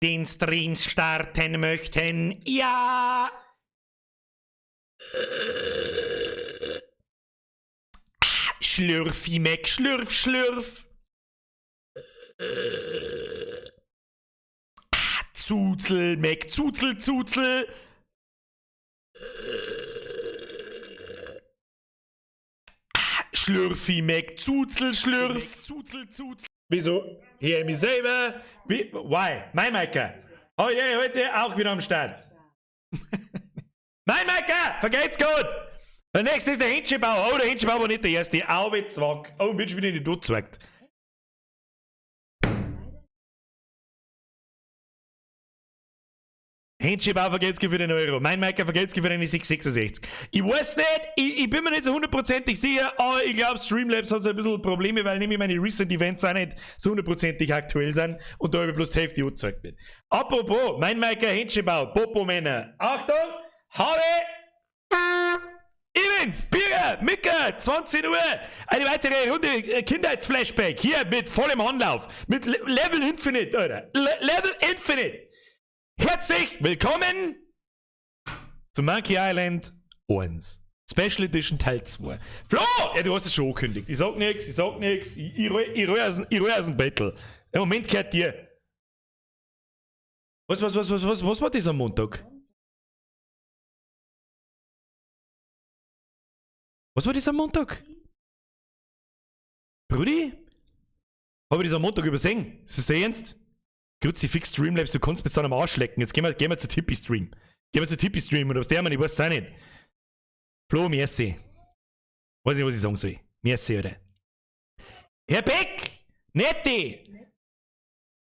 Den Stream starten möchten. Ja! Schlürfi Mac, schlürf, schlürf. Zuzel Mac, zuzel, zuzel. Schlürfi Mac, zuzel, schlürf. Zuzel, zuzel. Wieso? Hier mich selber. Wie, why? Mein Maika. Heute, heute auch wieder am Start. Mein Maika, vergeht's gut. Der nächste ist der Händchenbau. Oh, der Händchenbau war nicht der erste. Auwe Zwack. Oh, wird schon wieder in die Tod gezeigt. Händchenbau vergeht's für den Euro. Mein Maika vergeht's für eine 666. Ich weiß nicht, ich bin mir nicht so hundertprozentig sicher, aber ich glaube, Streamlabs hat so ein bisschen Probleme, weil nämlich meine Recent Events auch nicht so hundertprozentig aktuell sind und da habe ich bloß die Hälfte angezeigt wird. Apropos, mein Maika Händchenbau, Popo Männer. Achtung, habe Events, Birger, Mika, 20 Uhr, eine weitere Runde Kindheitsflashback hier mit vollem Anlauf, mit Level Infinite, Alter. Level Infinite. Herzlich willkommen zu Monkey Island 1. Special Edition Teil 2. Flo! Ja, du hast es schon angekündigt. Ich sag nix, ich sag nix. Ich roll aus dem Battle. Im Moment gehört dir. Was war das am Montag? Was war das am Montag? Brudi? Hab ich das am Montag übersehen? Ist das der Ernst? Kruzifix Streamlabs, du kannst mit so einem Arsch lecken. Jetzt gehen wir zu Tippy Stream. Gehen wir zu Tippy Stream oder was der, Mann, ich weiß es auch nicht. Flo, merci. Weiß nicht, was ich sagen soll. Merci, oder? Herr Beck! Netti!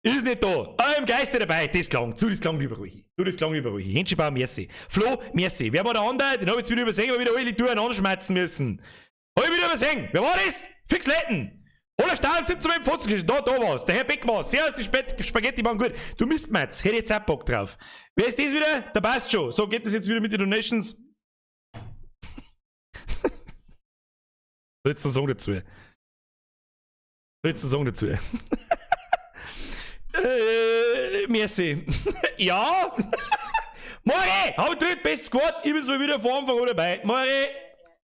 Ist nicht da. Ah, im Geiste dabei. Das klang. Tu das klang lieber ruhig. Tu das klang lieber ruhig. Händchenbau, merci. Flo, merci. Wer war der andere? Den hab ich jetzt wieder übersehen, aber wieder alle Touren anschmerzen müssen. Hab ich wieder übersehen. Wer war das? Fix Letten. Holler Stahl, 17 Mal im Fotzen geschissen. Da war's. Der Herr Beck war's. Servus, die Spaghetti waren gut. Du Mistmatz. Hätte ich jetzt auch Bock drauf. Wer ist das wieder? Der passt schon. So geht das jetzt wieder mit den Donations. Letzter Song dazu. Letzter Song dazu. Merci. Ja. Mori, hab ich best Squad. Ich bin's mal wieder von Anfang an dabei. Mori,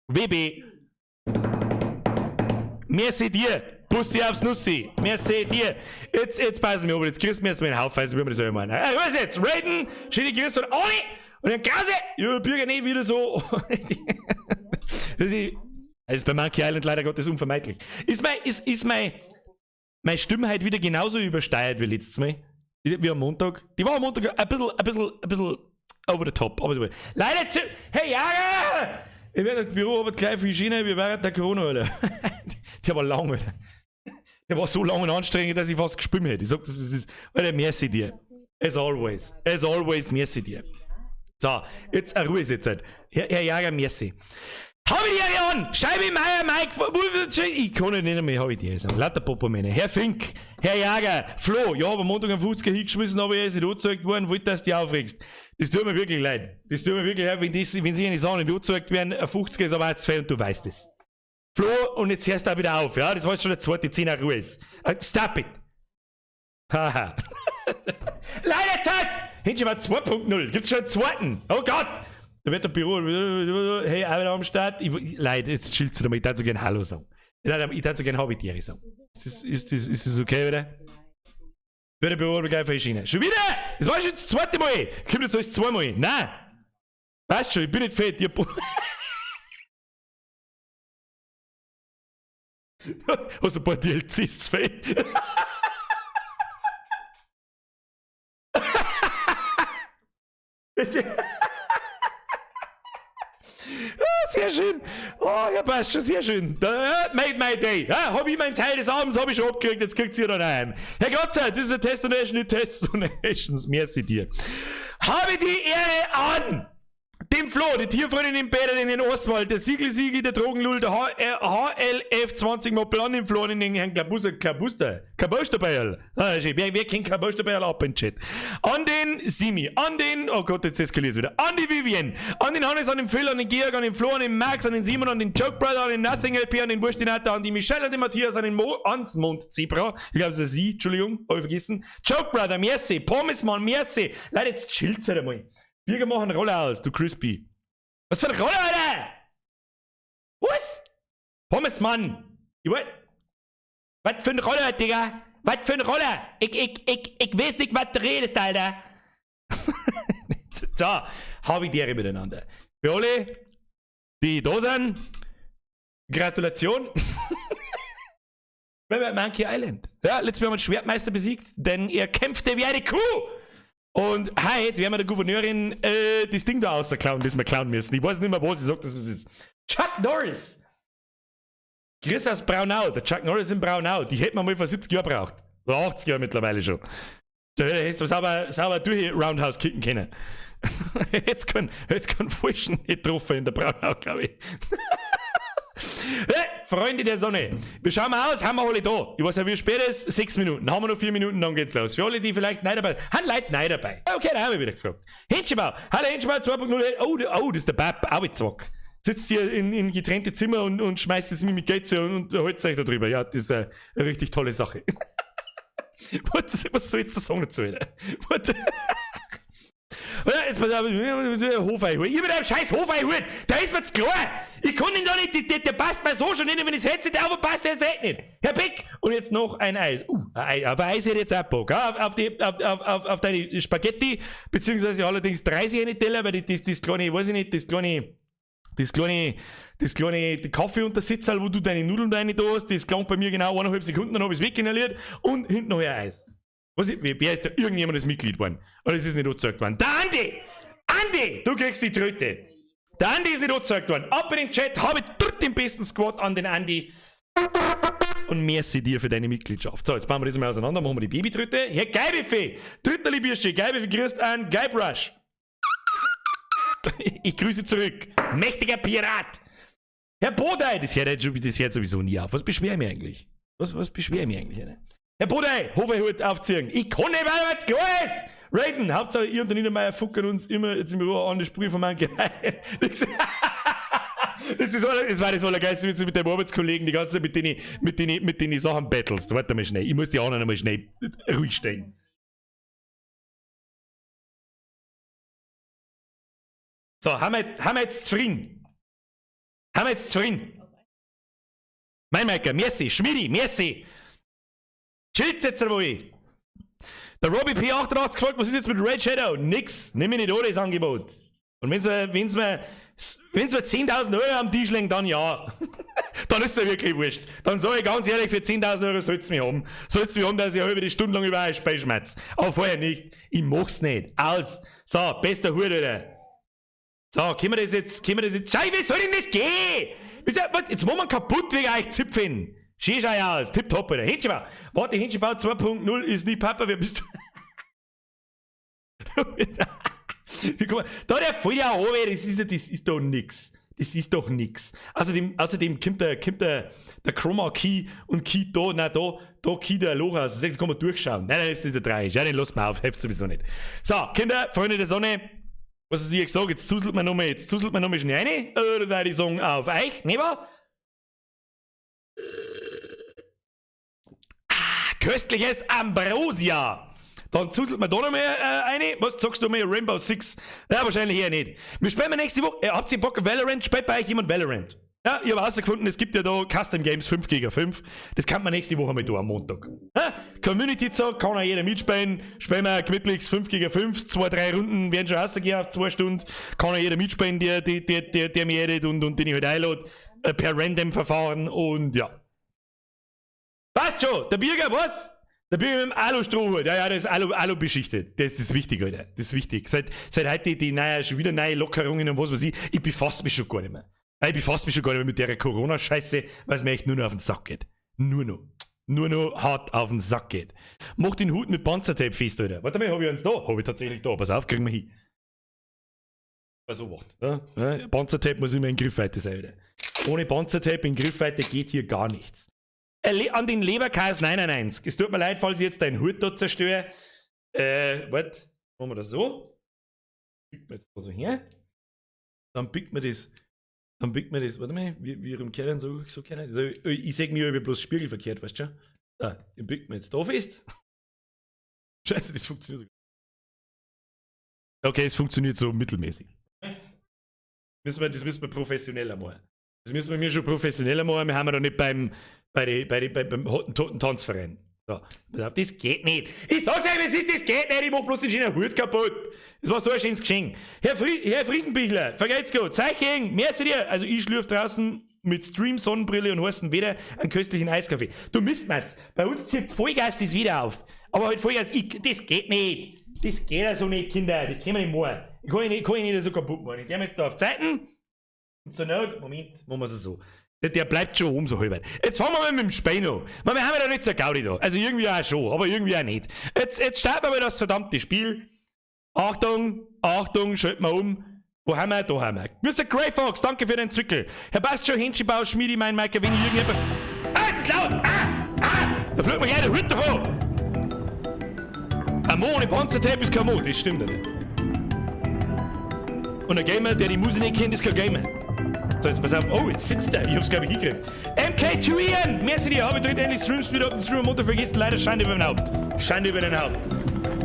WB. Merci dir. Bussi aufs Nussi. Merci dir. Jetzt passen wir auf. Jetzt kriegst du mir erstmal einen Haufen, wie wir das immer machen. Was jetzt? Raiden, schöne Grüße von alle. Und dann Krause. Ja, Bürger nicht wieder so. Das ist bei Monkey Island leider Gottes unvermeidlich. Ist meine Stimme halt wieder genauso übersteuert wie letztes Mal? Wie am Montag. Die war am Montag ein bisschen over the top. Aber so. Leider zu. Hey, Jager! Ich werde das Büro aber gleich viel schöner wie während der Corona, Alter. Die war lang, Alter. Der war so lang und anstrengend, dass ich fast gespült hätte. Ich sag das, was ist. Alter, merci dir. As always. As always, merci dir. So, jetzt eine Ruhe ist jetzt halt. Herr Jager, merci. Hab ich die Ehre an! Scheibe Meier, Mike, Wolf, ich kann nicht mehr, hab ich die Ehre an. Lauter Popo-Männer. Herr Fink, Herr Jager, Flo, ja, am Montag am 50er hingeschmissen, aber er ist nicht angezeigt worden, wollte, dass du dich aufregst. Das tut mir wirklich leid. Das tut mir wirklich leid, wenn sie eine Sachen nicht angezeigt werden, ein 50er ist aber auch zu viel und du weißt es. Flo, und jetzt hörst du auch wieder auf, ja? Das war jetzt schon der zweite 10er Ruhe ist. Stop it! Haha. Leider Zeit! Hinten war 2.0. Gibt's schon einen zweiten? Oh Gott! Da wird der Büro, hey, auch wieder am Start. Leute, jetzt chillst du mal, ich darf so gerne Hallo sagen. Ich darf so gerne Habitiere sagen. Ist das okay, oder? Wird der Büro gleich verschieden. Schon wieder? Das war schon das zweite Mal. Kommt jetzt alles zweimal. Nein! Weißt schon, ich bin nicht fett. Ich hab Hast du ein paar DLCs zu viel? Ah, sehr schön. Oh, ja, passt schon, sehr schön. Da, made my day. Ja, hab ich meinen Teil des Abends hab ich schon abgekriegt, jetzt kriegt ihr dann ein. Herr Grotzer, das ist eine Test Donation, die Test Donations. Merci dir. Habe die Ehre an! Dem Flo, die Tierfreundin im Bäder, den Herrn Oswald, der Siegel Siegi, der Drogenlull, der HLF 20 Mal Plan im Flo, den Herrn Klabuster, Klabuster, Klabusterbeil. Ah, schön. Wer kennt Klabusterbeil ab in Chat? An den Simi, an den, oh Gott, jetzt eskaliert's wieder, an die Vivian, an den Hannes, an den Phil, an den Georg, an den Flo, an den Max, an den Simon, an den Joke Brother, an den Nothing LP, an den Wurstinator, an die Michelle, an den Matthias, an den Mo, ans Mondzebra, ich glaube, das ist sie, Entschuldigung, hab ich vergessen. Joke Brother, merci, Pommesmann, merci. Leute, jetzt chillt's halt einmal. Birger, mach einen Roller aus, du Crispy. Was für ein Roller, Alter? Was? Pommesmann! Ich wollt. Was für ein Roller, Digga? Was für ein Roller? Ich, ich, ich, ich weiß nicht, was du redest, Alter. So, habe ich die Ehre miteinander. Für alle, die da sind, Gratulation. Wir haben Monkey Island. Ja, letztes Mal haben wir den Schwertmeister besiegt, denn er kämpfte wie eine Kuh. Und heute werden wir der Gouverneurin das Ding da ausklauen, das wir klauen müssen. Ich weiß nicht mehr, was sie sagt, dass es ist. Chuck Norris! Chris aus Braunau, der Chuck Norris in Braunau, die hätten wir mal vor 70 Jahren braucht. Oder 80 Jahre mittlerweile schon. Da hättest du sauber, sauber durch Roundhouse kicken können. Jetzt keinen Falschen nicht getroffen in der Braunau, glaube ich. Hey, Freunde der Sonne, wir schauen mal aus, haben wir alle da. Ich weiß ja, wie spät es ist, 6 Minuten. Haben wir noch 4 Minuten, dann geht's los. Für alle, die vielleicht nicht dabei sind, haben Leute neu dabei. Okay, da haben wir wieder gefragt. Händchenbau, hallo Händchenbau 2.0. Oh, oh, das ist der Bab, Arbeitszwack. Sitzt hier in getrennte Zimmer und schmeißt jetzt mich mit Geld zu und unterhält sich darüber. Ja, das ist eine richtig tolle Sache. Was soll jetzt der Song dazu, Alter? What? Ja, jetzt pass auf, Hofei. Ich mit einem scheiß Hofei-Hut, der ist mir zu klar. Ich kann ihn da nicht, der passt mir so schon nicht, wenn das Headset aufpasst, der ist echt nicht. Herr Beck, und jetzt noch ein Eis. Ein Eis, aber Eis hätte ich jetzt auch Bock. Ja, auf, die, auf deine Spaghetti, beziehungsweise allerdings 30 eine Teller, weil das kleine, weiß ich nicht, das kleine Kaffeeuntersitzer, wo du deine Nudeln rein da hast, das klang bei mir genau 1,5 Sekunden, dann habe ich es weginhaliert und hinten noch ein Eis. Was, wer ist da? Irgendjemand ist Mitglied geworden. Und es ist nicht angezeigt worden. Der Andi! Andi! Du kriegst die Tröte. Der Andi ist nicht angezeigt worden. Ab in den Chat, habe dort den besten Squad an den Andi. Und merci dir für deine Mitgliedschaft. So, jetzt machen wir das mal auseinander, machen wir die Babytröte. Herr Geibefee! Tröterli Birsche, Geibefee grüßt an Guybrush. Ich grüße zurück. Mächtiger Pirat! Herr Bodei, das hört sowieso nie auf. Was beschwer ich mich eigentlich? Was beschwer ich mich eigentlich? Ne? Herr Bodei, Hofei aufziehen. Ich kann nicht, weil es klar ist. Raiden, Hauptsache ihr und der Niedermeyer fuckern uns immer jetzt im Büro an die Sprühe von meinem Geheim. Das war das Allergeilste, wenn du mit deinem Arbeitskollegen die ganze Zeit mit denen Sachen battlest. Warte mal schnell, ich muss die anderen mal schnell ruhig stellen. So, haben wir jetzt zufrieden? Haben wir jetzt zufrieden? Mein Meiker, merci, Schmidi, merci. Chillt jetzt einmal. Der Robbie P88 gefragt, was ist jetzt mit Red Shadow? Nix, nimm ich nicht an, das Angebot. Und wenn's mir 10.000 Euro am Tisch liegen, dann ja. Dann ist es ja wirklich wurscht. Dann sage ich ganz ehrlich, für 10.000 Euro sollt's mich haben. Sollt's mich haben, dass ich halbe die Stunde lang über ein Spiel schmerz. Aber vorher nicht. Ich mach's nicht. Aus. So, bester Hut, Alter. So, können wir das jetzt, Schei, wie soll denn das gehen? Jetzt machen wir kaputt wegen euch Zipfeln. Schön schau ich aus, tipptopp, Alter. Händchenbau. Warte, Händchenbau 2.0 ist nicht Papa, wer bist du? Da der fällt ja auch, das ist doch nix. Das ist doch nix. Außerdem kommt der Chroma Key und Key da, nein, da Key der Loch aus. Das kann man durchschauen. Nein, nein, das ist der 3. Ja, den lass mal auf, hilft sowieso nicht. So, Kinder, Freunde der Sonne, was ist ich gesagt? Jetzt zuselt man nochmal schnell rein. Oder die sagen auf euch, ne wahr? Ah, köstliches Ambrosia. Dann zuselt man da noch mehr eine. Was sagst du mir? Rainbow Six? Ja, wahrscheinlich eher nicht. Wir spielen nächste Woche. Habt ihr Bock auf Valorant? Spielt bei euch jemand Valorant? Ja, ich habe herausgefunden, es gibt ja da Custom Games 5 gegen 5. Das kann man nächste Woche mal da am Montag. Ja? Community Zock, kann auch jeder mitspielen. Spielen wir gemütlich 5 gegen 5, 2, 3 Runden werden schon rausgehen auf 2 Stunden. Kann auch jeder mitspielen, der mich edit und den ich halt einlade. Per Random-Verfahren und ja. Passt schon, der Birger, was? Der Birger mit dem Alu-Strohhut, ja, das ist Alu beschichtet. Das ist wichtig, Alter. Das ist wichtig. Seit heute die neue, schon wieder neue Lockerungen und was weiß ich, ich befasse mich schon gar nicht mehr. Ich befasse mich schon gar nicht mehr mit der Corona-Scheiße, weil es mir echt nur noch auf den Sack geht. Nur noch. Nur noch hart auf den Sack geht. Mach den Hut mit Panzertape fest, Alter. Warte mal, hab ich eins da? Hab ich tatsächlich da. Pass auf, kriegen wir hin. Also macht. Ja? Ja, Panzertape muss immer in Griffweite sein. Wieder. Ohne Panzertape in Griffweite geht hier gar nichts. An den Leberkäse 99. Es tut mir leid, falls ich jetzt deinen Hut da zerstöre. Warte, machen wir das so. Biegt man jetzt da so her. Dann biegt man das. Dann biegt man das. Warte mal, wie rum kehren so, so kehren? Also, ich sehe mir über bloß spiegelverkehrt, weißt du schon? Da, den biegt man jetzt da fest. Scheiße, das funktioniert so. Okay, es funktioniert so mittelmäßig. Das müssen wir professioneller machen. Das müssen wir mir schon professioneller machen. Wir haben ja da nicht beim Toten Tanzverein. So, das geht nicht. Ich sag's euch, es ist, das geht nicht. Ich mach bloß den schönen Hut kaputt. Das war so ein schönes Geschenk. Herr Friesenbichler, vergeht's gut. Zeichen, merci dir. Also ich schlürf draußen mit Stream, Sonnenbrille und heißen Wetter einen köstlichen Eiskaffee. Du Mistmatz, bei uns zieht Vollgas das wieder auf. Aber halt Vollgas, das geht nicht. Das geht ja so nicht, Kinder. Das können wir nicht machen. Ich kann ich nicht so kaputt machen. Ich gehe jetzt da auf Zeiten. Und zur Not, Moment, machen wir es so. Der bleibt schon oben so halb. Jetzt fangen wir mal mit dem Speino. Wir haben ja da nicht so Gaudi da. Also irgendwie auch schon, aber irgendwie auch nicht. Jetzt starten wir mal das verdammte Spiel. Achtung, Achtung, schalten wir um. Wo haben wir? Da haben wir. Mr. Grey Fox, danke für den Zwickel. Herr Bastio, Händchenbau, Schmiedi, mein Mike, wenn ich irgendjemand. Ah, es ist laut! Ah! Ah! Da fliegt mir gleich der Hut davon! Ein Mo ohne Panzertape ist kein Mo, das stimmt ja nicht. Und ein Gamer, der die Musik nicht kennt, ist kein Gamer. So, jetzt pass auf. Oh, jetzt sitzt er. Ich hab's, glaub ich, hingekriegt. MK2EN! Merci dir, habe ich endlich Streams wieder auf den Stream Motor vergessen. Leider Schande über den Haupt. Schande über den Haupt.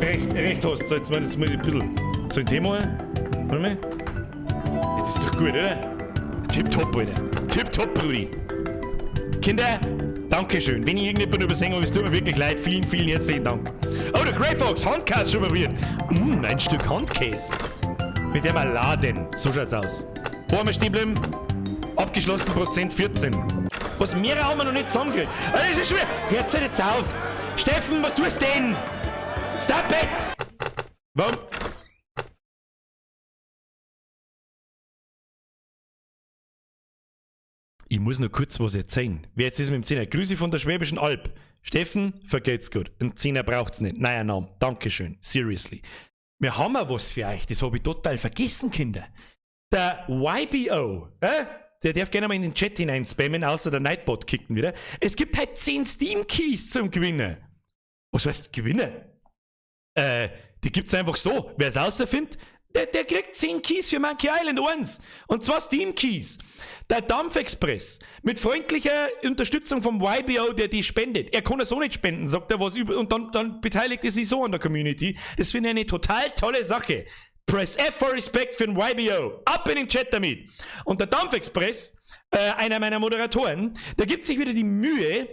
Recht hast. So, jetzt muss ich ein bisschen so ein Thema. Warte mal. Das ist doch gut, oder? Tipptopp, Alter. Tipptopp, Brudi. Kinder, Dankeschön. Wenn ich irgendjemanden übersehen habe, es tut mir wirklich leid. Vielen, vielen herzlichen Dank. Oh, der Grey Fox, Handkäse schon probiert. Ein Stück Handkäse. Mit dem wir laden. So schaut's aus. Wo haben wir stehen geblieben? Abgeschlossen Prozent 14. Was, mehrere haben wir noch nicht zusammengekriegt. Ah, das ist schwer. Hört's halt jetzt auf. Steffen, was tust du denn? Stop it! Warum? Ich muss noch kurz was erzählen. Wer jetzt ist mit dem Zehner? Grüße von der Schwäbischen Alb. Steffen, vergeht's gut. Ein Zehner braucht's nicht. Neuer Name. Dankeschön. Seriously. Wir haben ja was für euch. Das hab ich total vergessen, Kinder. Der YBO, der darf gerne mal in den Chat hinein spammen, außer der Nightbot kickt ihn wieder. Es gibt halt 10 Steam Keys zum Gewinnen. Was heißt gewinnen? Die gibt's einfach so. Wer es außerfindet, der kriegt 10 Keys für Monkey Island 1. Und zwar Steam Keys. Der Dampfexpress mit freundlicher Unterstützung vom YBO, der die spendet. Er kann ja so nicht spenden, sagt er was über, und dann beteiligt er sich so an der Community. Das finde ich eine total tolle Sache. Press F for Respect für den YBO. Ab in den Chat damit. Und der Dampfexpress, einer meiner Moderatoren, der gibt sich wieder die Mühe,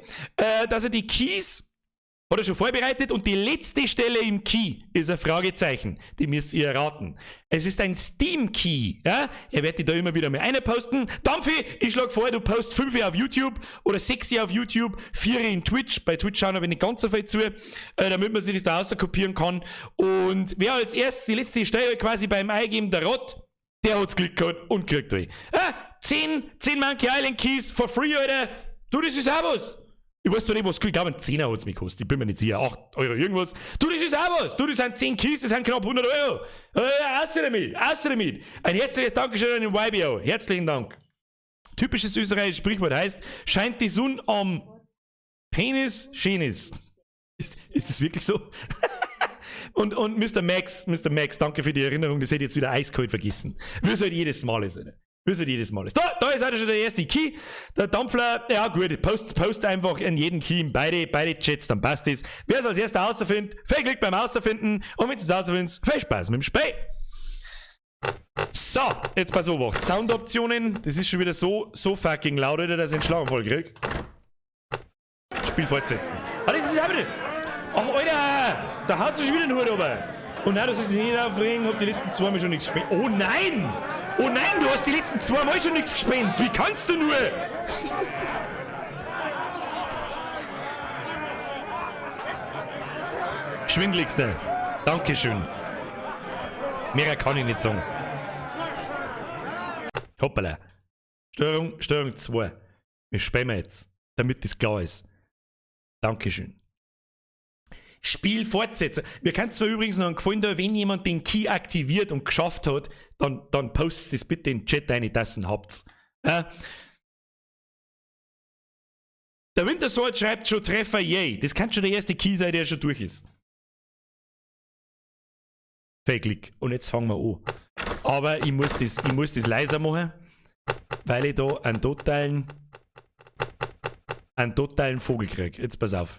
dass er die Keys hat er schon vorbereitet und die letzte Stelle im Key ist ein Fragezeichen. Die müsst ihr erraten. Es ist ein Steam Key. Ja? Er wird die da immer wieder mal reinposten. Dampfi, ich schlag vor, du postest 5 auf YouTube oder 6 auf YouTube, 4 in Twitch. Bei Twitch schauen aber nicht ganz so viel zu, damit man sich das da auskopieren kann. Und wer als erstes die letzte Stelle quasi beim Eingeben der Rot, der hat's Glück gehabt und kriegt euch. Ja? 10 Monkey Island Keys for free, Alter. Du, das ist auch was. Ich weiß zwar nicht, was ich glaube, ein Zehner hat's mich gekostet. Ich bin mir nicht sicher. 8 Euro irgendwas. Du, das ist auch was. Du, das sind 10 Keys, das sind knapp 100 Euro. Außer damit, außer damit. Ein herzliches Dankeschön an den YBO. Herzlichen Dank. Typisches österreichisches Sprichwort heißt, scheint die Sonne am Penis, schön ist. Ist das wirklich so? Und Mister Max, Mister Max, danke für die Erinnerung, das hätte ich jetzt wieder eiskalt vergessen. Wie es halt jedes Mal ist, oder? Wie es halt jedes Mal ist. Da ist auch schon der erste Key. Der Dampfler, ja gut, post einfach in jeden Key in beide Chats, dann passt es. Wer es als erster außerfindet, viel Glück beim Außerfinden. Und wenn es außerfindet, viel Spaß mit dem Spiel. So, jetzt pass auf. Soundoptionen, das ist schon wieder so fucking laut, Alter, dass ich einen Schlaganfall krieg. Spiel fortsetzen. Ah, das ist auch wieder. Ach, Alter, da haut schon wieder einen Hut runter. Und nein, das ist nicht aufregen, hab die letzten 2 Mal schon nichts gespendet. Oh nein! Oh nein, du hast die letzten 2 Mal schon nichts gespendet. Wie kannst du nur? Schwindeligster. Dankeschön. Mehr kann ich nicht sagen. Hoppala. Steuerung 2. Wir spammen jetzt, damit das klar ist. Dankeschön. Spiel fortsetzen. Mir kann zwar übrigens noch einen Gefallen da, wenn jemand den Key aktiviert und geschafft hat, dann, dann postet es bitte in den Chat rein, dass ihr habt. Ja? Der Wintersword schreibt schon Treffer, yay. Das kann schon der erste Key sein, der schon durch ist. Klick. Und jetzt fangen wir an. Aber ich muss das leiser machen, weil ich da einen totalen Vogel krieg. Jetzt pass auf.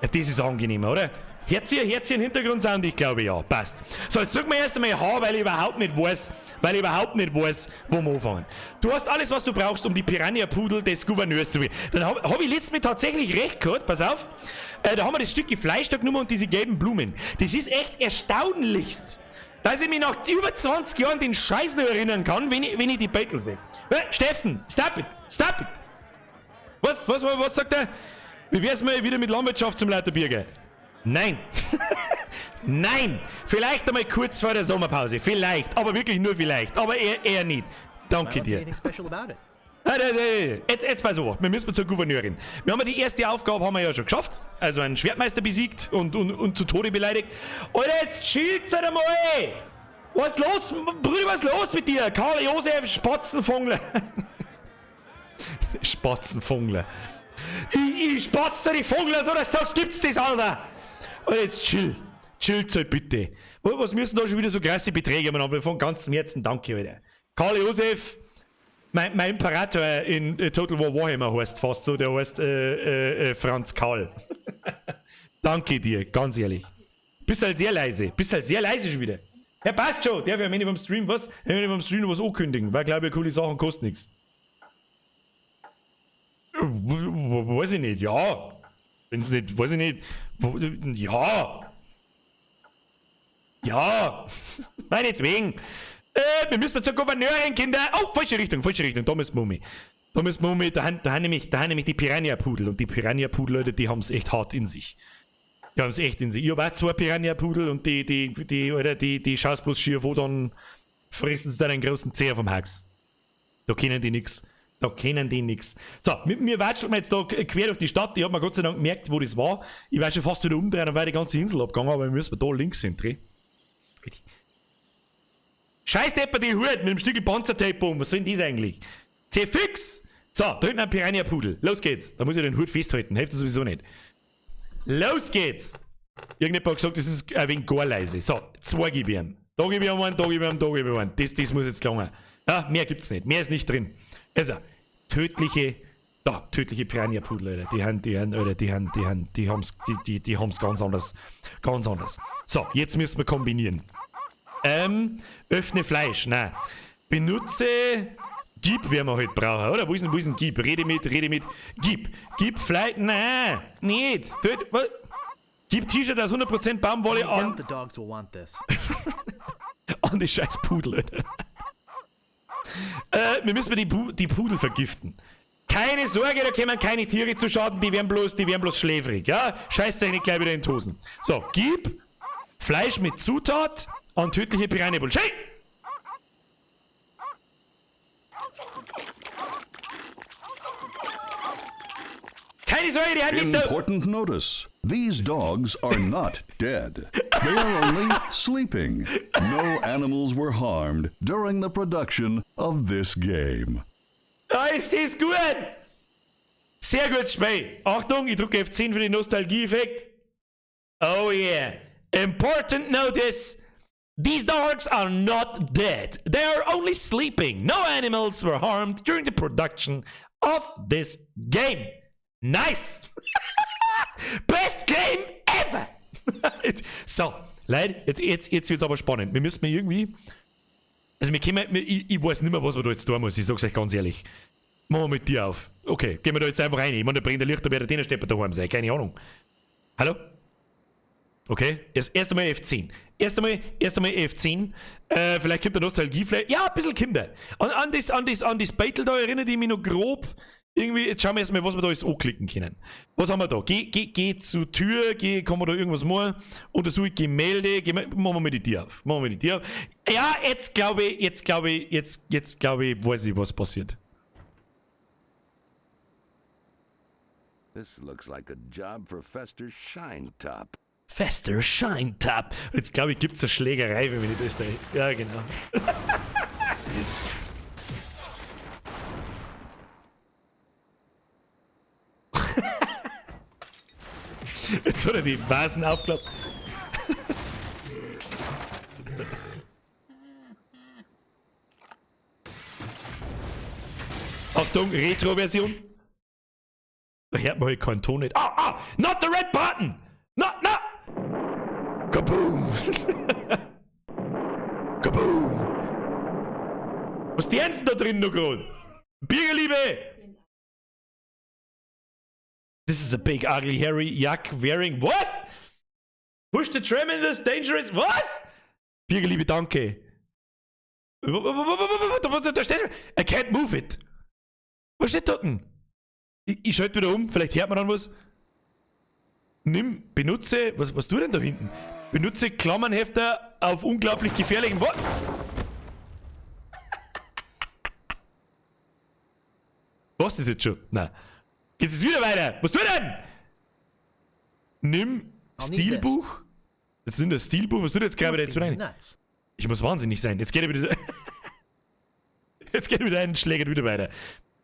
Ja, das ist angenehmer, oder? Hört ihr einen Hintergrundsound? Ich glaube ja, passt. So, jetzt sag mir erst einmal H, weil ich überhaupt nicht weiß, weil ich überhaupt nicht weiß, wo wir anfangen. Du hast alles, was du brauchst, um die Piranha-Pudel des Gouverneurs zu werden. Dann hab ich letztes Mal tatsächlich recht gehabt, pass auf. Da haben wir das Stück Fleisch da genommen und diese gelben Blumen. Das ist echt erstaunlichst, dass ich mich nach über 20 Jahren den Scheiß noch erinnern kann, wenn ich die Beutel sehe. Steffen, stop it, stop it. Was sagt er? Wie wär's mal wieder mit Landwirtschaft zum Lauterbürger? Nein. Nein. Vielleicht einmal kurz vor der Sommerpause. Vielleicht. Aber wirklich nur vielleicht. Aber eher nicht. Danke I don't see dir. anything special about it. Nein, nein, nein. Jetzt pass auf. Wir müssen zur Gouverneurin. Wir haben ja die erste Aufgabe haben wir ja schon geschafft. Also einen Schwertmeister besiegt und zu Tode beleidigt. Alter, jetzt chillt's halt einmal. Was ist los, Brüder, was ist los mit dir? Karl Josef Spatzenfungler. Spatzenfungler. Ich spatz dir die Fungler, so dass du sagst, gibt's das, Alter? Und jetzt chill. Chillt's halt bitte. Was müssen da schon wieder so krasse Beträge machen? Von ganzem Herzen danke, Alter. Karl Josef, mein Imperator in Total War Warhammer heißt fast so, der heißt Franz Karl. Danke dir, ganz ehrlich. Bist halt sehr leise. Bist halt sehr leise schon wieder. Ja, passt schon. Darf ich am Ende vom Stream was? Am Ende vom Stream noch was ankündigen, weil, glaub ich, coole Sachen kosten nix. Weiß ich nicht, ja. Wenn's nicht, weiß ich nicht. Wo, ja. Ja. Meinetwegen. Wir müssen zur Gouverneurin, Kinder. Oh, falsche Richtung, falsche Richtung. Da müssen wir um. Da müssen wir um. Da haben nämlich die Piranha-Pudel. Und die Piranha-Pudel, Leute, die haben's echt hart in sich. Die haben's echt in sich. Ich hab auch 2 Piranha-Pudel und Alter, die schaust bloß schier wo, dann fressen sie dann einen großen Zeher vom Hax. Da kennen die nix. Da kennen die nix. So, mit mir watschelt man jetzt da quer durch die Stadt. Ich hab mir Gott sei Dank gemerkt, wo das war. Ich war schon fast wieder umdrehen und war die ganze Insel abgegangen, aber wir müssen da links hin drehen. Scheiß Depper die Hut mit dem Stückel Panzertape um. Was soll denn das eigentlich? C-Fix! So, da hinten ein Piranha-Pudel. Los geht's. Da muss ich den Hut festhalten. Hilft das sowieso nicht. Los geht's! Irgendjemand hat gesagt, das ist ein wenig gar leise. So, 2 gebe ich ihm. Da gebe ich ihm einen, da gebe ich ihm, da gebe ich ihm einen. Das muss jetzt gelangen. Ja, mehr gibt's nicht. Mehr ist nicht drin. Also, tödliche, da, tödliche Piranha-Pudel, Alter. Die haben, die haben, Alter, die haben, die haben, die haben's, die, die, die haben's ganz anders. Ganz anders. So, jetzt müssen wir kombinieren. Öffne Fleisch, nein. Benutze Gib werden wir halt brauchen, oder? Wo ist denn Gib? Rede mit. Gib. Gib Fleisch, nein, nicht. Töt, was? Gib T-Shirt aus 100% Baumwolle I doubt an. the dogs will want this. An die scheiß Pudel, Alter. Wir müssen die Pudel vergiften. Keine Sorge, da kommen keine Tiere zu Schaden, die werden bloß schläfrig, ja? Scheißt euch nicht gleich wieder in die Hosen. So, gib Fleisch mit Zutat an tödliche Piranha-Pudel. Schei! Keine Sorge, die haben nicht da- Important notice. These dogs are not dead. They are only sleeping. No animals were harmed during the production of this game. Da ist das gut! Sehr gutes Spiel. Achtung, ich drücke F10 für den Nostalgie-Effekt. Oh yeah. Important notice. These dogs are not dead. They are only sleeping. No animals were harmed during the production of this game. Nice! Best game ever! Jetzt, so, Leute, jetzt wird's aber spannend. Wir müssen irgendwie... Also wir können, wir, ich, ich weiß nicht mehr, was man da jetzt tun muss, ich sag's euch ganz ehrlich. Machen wir mit dir auf. Okay, gehen wir da jetzt einfach rein. Ich meine, da bringt der Lichter, wer der Stepper daheim sein. Keine Ahnung. Hallo? Okay, erst einmal F10. Erst einmal F10. Vielleicht kommt der Nostalgie, vielleicht. Ja, ein bisschen kommt er. An das Battle da erinnere ich mich noch grob. Irgendwie, jetzt schauen wir erstmal, was wir da alles anklicken können. Was haben wir da? Geh zur Tür, kann man da irgendwas machen? Untersuche Gemälde, geh, machen wir mal die Tür auf. Machen wir mal die Tür auf. Ja, jetzt glaube ich, jetzt glaube ich, jetzt, jetzt glaube ich, weiß ich, was passiert. This looks like a job for Fester Shine Top. Fester Shine Top. Jetzt glaube ich, gibt es eine Schlägerei, wenn wir nicht Österreich. Ja, genau. Jetzt hat er die Vasen aufgeklappt. Achtung, Retro-Version. Da hört man halt keinen Ton nicht. Ah, ah! Not the red button! Not, not! Kaboom! Kaboom! Was die denn da drin noch gerade? Biergeliebe! This is a big ugly hairy yak wearing... Was? Push the tram in this dangerous... Was? Biergeliebe, danke. Da steht... I can't move it. Was steht dort denn? Ich schalte wieder um, vielleicht hört man dann was. Nimm, benutze, was tut denn da hinten? Benutze Klammernhefter auf unglaublich gefährlichen... Was? Was ist jetzt schon? Nein. Geht's jetzt wieder weiter? Was tut denn? Nimm Stilbuch. Jetzt nimm das Stilbuch. Was tut jetzt gerade jetzt wieder rein? Ich muss wahnsinnig sein. Jetzt geht er wieder. Jetzt geht er wieder ein, schlägt wieder weiter.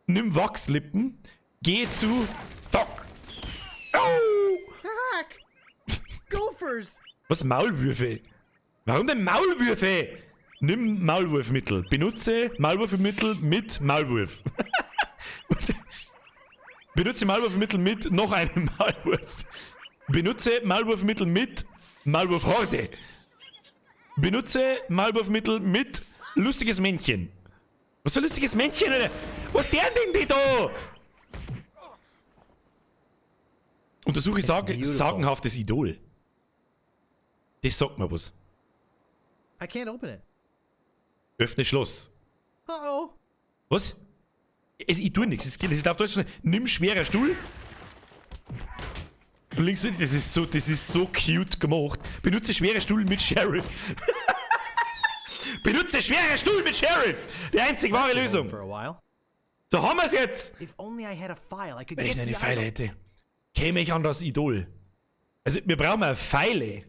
Nimm Wachslippen. Geh zu. Fuck. Oh. Hack! Gophers! Was? Maulwürfe? Warum denn Maulwürfe? Nimm Maulwurfmittel. Benutze Maulwurfmittel mit Maulwurf. Benutze Maulwurfmittel mit noch einem Maulwurf. Benutze Maulwurfmittel mit Maulwurfhorde. Benutze Maulwurfmittel mit lustiges Männchen. Was für ein lustiges Männchen, Alter? Was der denn die da? Untersuche sagenhaftes Idol. Das sagt mir was. I can't open it. Öffne Schloss. Uh oh. Was? Ich tue nichts. Es ist auf Deutsch. Nimm schwerer Stuhl. Und links, das ist so cute gemacht. Benutze schwerer Stuhl mit Sheriff. Benutze schwerer Stuhl mit Sheriff. Die einzig wahre Lösung. So haben wir's jetzt. Wenn ich eine Pfeile hätte, käme ich an das Idol. Also wir brauchen eine Pfeile.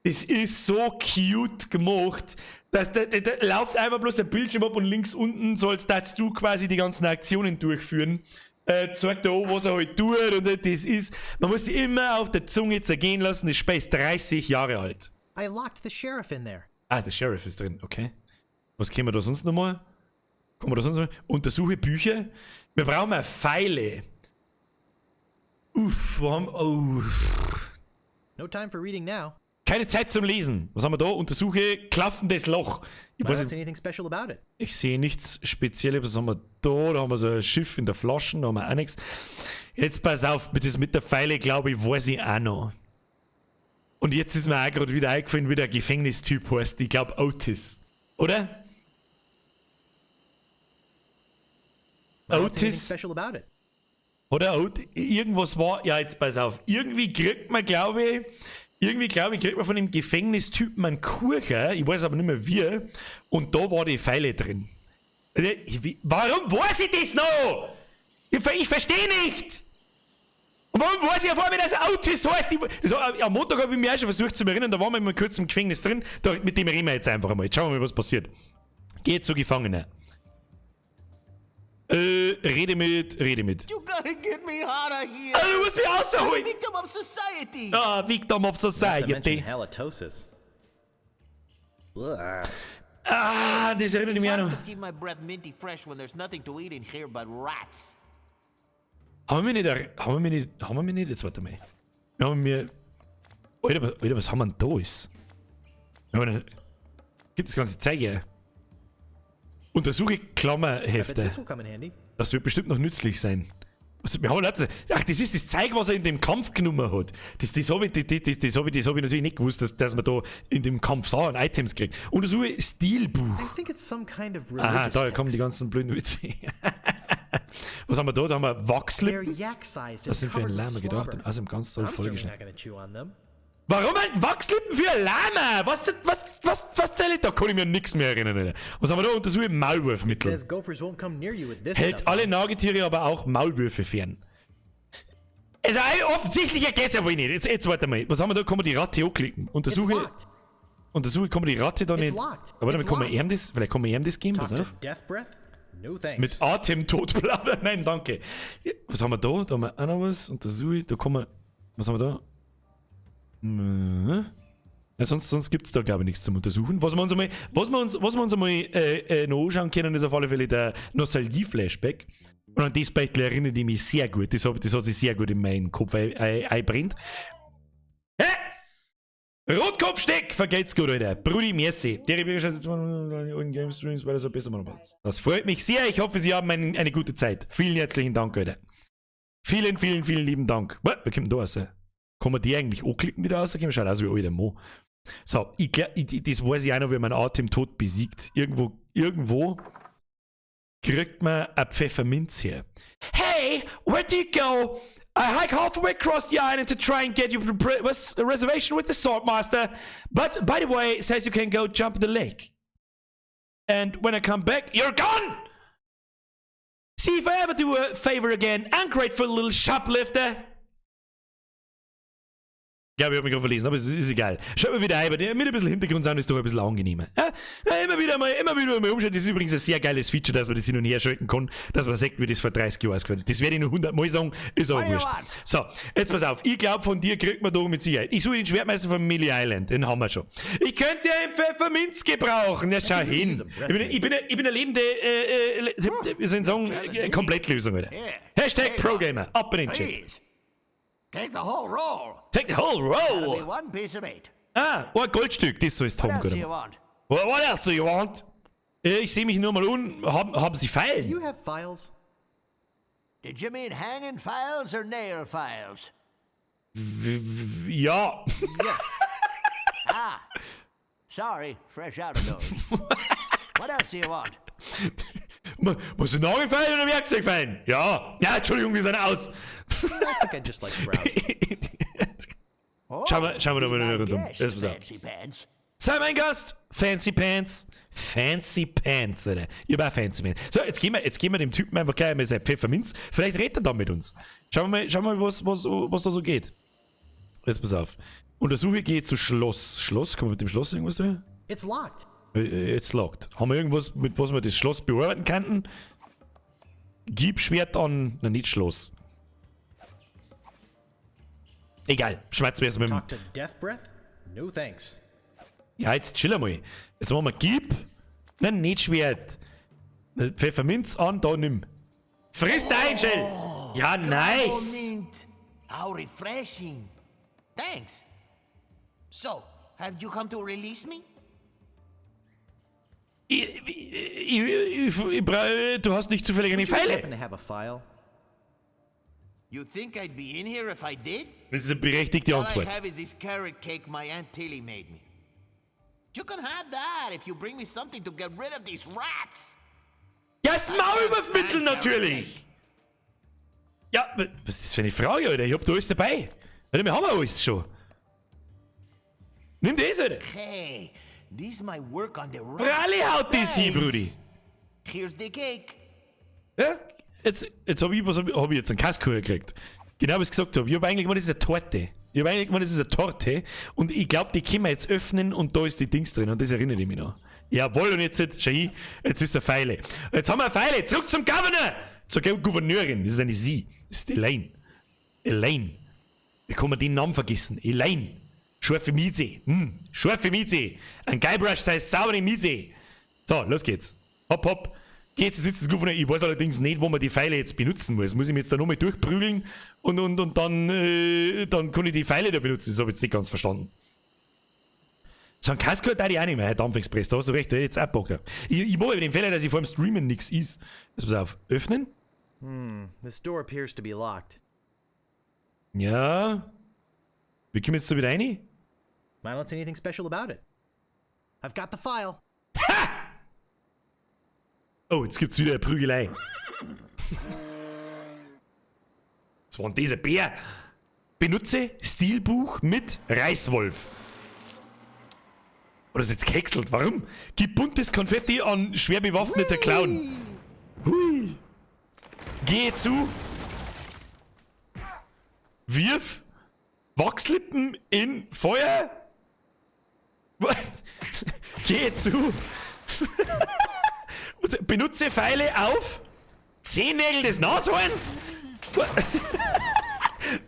Das ist so cute gemacht. Dass da läuft einfach bloß der Bildschirm ab und links unten sollst du quasi die ganzen Aktionen durchführen. Zeigt er an, was er halt tut und das ist, man muss sich immer auf der Zunge zergehen lassen, das Spiel ist 30 Jahre alt. I locked the sheriff in there. Ah, der Sheriff ist drin, okay. Was können wir da sonst nochmal? Kommen wir da sonst noch mal? Untersuche Bücher. Wir brauchen eine Pfeile. Uff, wo haben... Oh. No time for reading now. Keine Zeit zum Lesen. Was haben wir da? Untersuche klaffendes Loch. Ich weiß nicht, anything special about it. Ich sehe nichts Spezielles. Was haben wir da? Da haben wir so ein Schiff in der Flasche. Da haben wir auch nichts. Jetzt pass auf, mit der Pfeile, glaube ich, weiß ich auch noch. Und jetzt ist mir auch gerade wieder eingefallen, wie der Gefängnistyp heißt. Ich glaube Otis. Oder? Otis? Special about it. Oder Otis? Irgendwas war... Ja, jetzt pass auf. Irgendwie kriegt man, glaube ich... Irgendwie, glaube ich, kriegt man von dem Gefängnistypen einen Kuchen, ich weiß aber nicht mehr wie, und da war die Pfeile drin. Warum weiß ich das noch? Ich verstehe nicht! Und warum weiß ich auf einmal, dass Otis heißt? Am Montag habe ich mich auch schon versucht zu erinnern, da waren wir mal kurz im Gefängnis drin, da, mit dem reden wir jetzt einfach einmal. Jetzt schauen wir mal, was passiert. Geh zu Gefangenen. Rede mit. You gotta get me out of here. Ah, du musst mich rausholen. Victim of society. Ah, Victim of Society. Halitosis. Ah, das erinnert mich auch noch. Keep my breath minty fresh when there's nothing to eat in here but rats. Haben wir nicht, jetzt warte mal. Wir haben mir, Alter, was haben wir denn da ist? Gibt das ganze Zeug her. Untersuche Klammerhefte. Das wird bestimmt noch nützlich sein. Was, wir haben Leute, ach, das ist das Zeug, was er in dem Kampf genommen hat. Das habe ich natürlich nicht gewusst, dass man da in dem Kampf Sachen Items kriegt. Untersuche Stilbuch. Kind of Aha, da kommen die ganzen blöden Witze. Was haben wir da? Da haben wir Wachslippen. Das sind für ein Lama gedacht und außerdem ganz toll vollgeschnitten. Warum ein Wachslippen für ein Lama? Was zähle ich? Da kann ich mir nichts mehr erinnern. Alter. Was haben wir da? Untersuche Maulwurfmittel. Hält alle Nagetiere, aber auch Maulwürfe fern. Also offensichtlich geht's ja wohl nicht. Jetzt warte mal. Was haben wir da? Kann man die Ratte anklicken? It's Untersuche. locked. Untersuche, kann man die Ratte da It's nicht. locked. Aber damit It's kann man locked. ihm das. Vielleicht kann man ihm das geben. Talk Pass to auf. Death Breath? No thanks. Mit Atemtod plaudern. Nein, danke. Ja, was haben wir da? Da haben wir auch noch was. Untersuche. Da kann man. Was haben wir da? Ja, sonst gibt es da, glaube ich, nichts zum Untersuchen. Was wir uns einmal noch anschauen können, ist auf alle Fälle der Nostalgie-Flashback. Und an das Beispiel erinnere ich mich sehr gut. Das hat sich sehr gut in meinen Kopf einbrennt. Hä? Rotkopfsteck! Vergeht's gut, Alter. Brudi, merci. Der jetzt mal Game Streams, weil das so besser machen. Das freut mich sehr. Ich hoffe, Sie haben eine gute Zeit. Vielen herzlichen Dank, Alter. Vielen, vielen, vielen lieben Dank. Wer kommt denn da raus? Kann man die eigentlich anklicken, die da rauskommen? Schaut aus wie alter Mo. So, ich glaub, das weiß ich auch noch, wie man Atemtod besiegt. Irgendwo kriegt man eine Pfefferminz her. Hey, where do you go? I hike halfway across the island to try and get you a reservation with the Swordmaster. But by the way, it says you can go jump in the lake. And when I come back, you're gone! See if I ever do a favor again, ungrateful little shoplifter. Ja, ich hab mich gerade verlesen, aber es ist egal. Schaut mal wieder ein, mit ein bisschen Hintergrundsound ist doch ein bisschen angenehmer. Ja? Ja, immer wieder mal umschauen. Das ist übrigens ein sehr geiles Feature, dass man das hin und her schalten kann, dass man sagt, wie das vor 30 Jahren ausgefallen ist. Das werde ich noch 100 Mal sagen, ist aber What do you wurscht. want? So, jetzt pass auf. Ich glaube, von dir kriegt man doch mit Sicherheit. Ich suche den Schwertmeister von Mêlée Island, den haben wir schon. Ich könnte ja einen Pfefferminz gebrauchen. Ja, schau hin. Ich bin eine lebende, wie soll ich sagen, Komplettlösung, wieder. Here. Hashtag Here you ProGamer. Ab in den Chat. Please. Take the whole roll. Take the whole That'll be roll. one piece of eight. Ah, ein Goldstück, das sollst du What haben, else do guter you Mann. want? What else do you want? Ich sehe mich nur mal um. Haben Sie Feilen? Do you have files? Did you mean hanging files or nail files? Ja. Yes. Ah, sorry, fresh out of those. What else do you want? Muss ich Nagelfeilen oder Werkzeugfeilen? Ja. Ja, Entschuldigung, wir sind aus. I think I'd just like to browse. Oh, Schauen wir doch be mal my rundum. guest, Das pass auf. Fancy Pants. Sei mein Gast. Fancy Pants. Fancy Pants, Alter. Ich hab auch Fancy Pants. So, jetzt gehen wir dem Typen einfach gleich mal sein Pfefferminz. Vielleicht redet er dann mit uns. Schauen wir mal, was da so geht. Jetzt pass auf. Untersuche, geht zu Schloss. Schloss? Kann man mit dem Schloss irgendwas tun? It's locked. It's locked. Haben wir irgendwas, mit was wir das Schloss bearbeiten könnten? Gib Schwert an. Na, nicht Schloss. Egal. Schmerz wir es mit dem. Talk to Death Breath? No thanks. Ja, jetzt chill einmal. Jetzt machen wir Gib. Nein, nicht Schwert. Pfefferminz an, da nimm. Friss dein, Shell! Ja, nice! Mint. How refreshing. Thanks. So, have you come to release me? Du hast nicht zufällig eine Do you Feile. happen to have a file? You think I'd be in here if I did? Das ist eine berechtigte All I Antwort. have is this carrot cake my Aunt Tilly made me. You can have that if you bring me something to get rid of these rats. Ja, das Maulwurfmittel natürlich! Ja, was ist das für eine Frage, Alter? Ich hab da alles dabei. Alter, wir haben ja alles schon. Nimm das, Alter. Hey, this might work on the rats. Fralli haut das hin, Brudi. Here's the cake. Ja, jetzt hab ich, was hab ich jetzt einen Kasko gekriegt. Genau, was ich gesagt habe. Ich habe eigentlich gemeint, das ist eine Torte. Ich habe eigentlich gemeint, das ist eine Torte. Und ich glaube, die können wir jetzt öffnen und da ist die Dings drin. Und das erinnere ich mich noch. Jawohl, und jetzt, schau hin, jetzt ist eine Feile. Jetzt haben wir eine Feile. Zurück zum Governor! Zur Gouverneurin. Das ist eine Sie. Das ist Elaine. Elaine. Wie kann man den Namen vergessen? Elaine. Scharfe Mieze. Scharfe Mieze. Ein Guybrush sei saubere Mieze. So, los geht's. Hopp, hopp. Geht zu Sitz des Gouverneur. Ich weiß allerdings nicht, wo man die Pfeile jetzt benutzen muss. Muss ich mich jetzt da nochmal durchprügeln und dann kann ich die Pfeile da benutzen? Das habe ich jetzt nicht ganz verstanden. So ein Kasko da ich auch nicht mehr, Dampfexpress. Da hast du recht, da hätte ich jetzt auch Bock drauf. Ich mache eben den Fehler, dass ich vor dem Streamen nichts is. Jetzt pass auf. Öffnen? This door appears to be locked. Ja. Wie kommen wir jetzt da wieder rein? I don't see anything special about it. I've got the file. Oh, jetzt gibt's wieder eine Prügelei. Was war denn dieser Bär? Benutze Stilbuch mit Reißwolf. Oder ist jetzt gehäckselt? Warum? Gib buntes Konfetti an schwer bewaffneter Clown. Hui. Geh zu. Wirf Wachslippen in Feuer. Geh zu. Benutze Pfeile auf Zehennägel des Nashorns.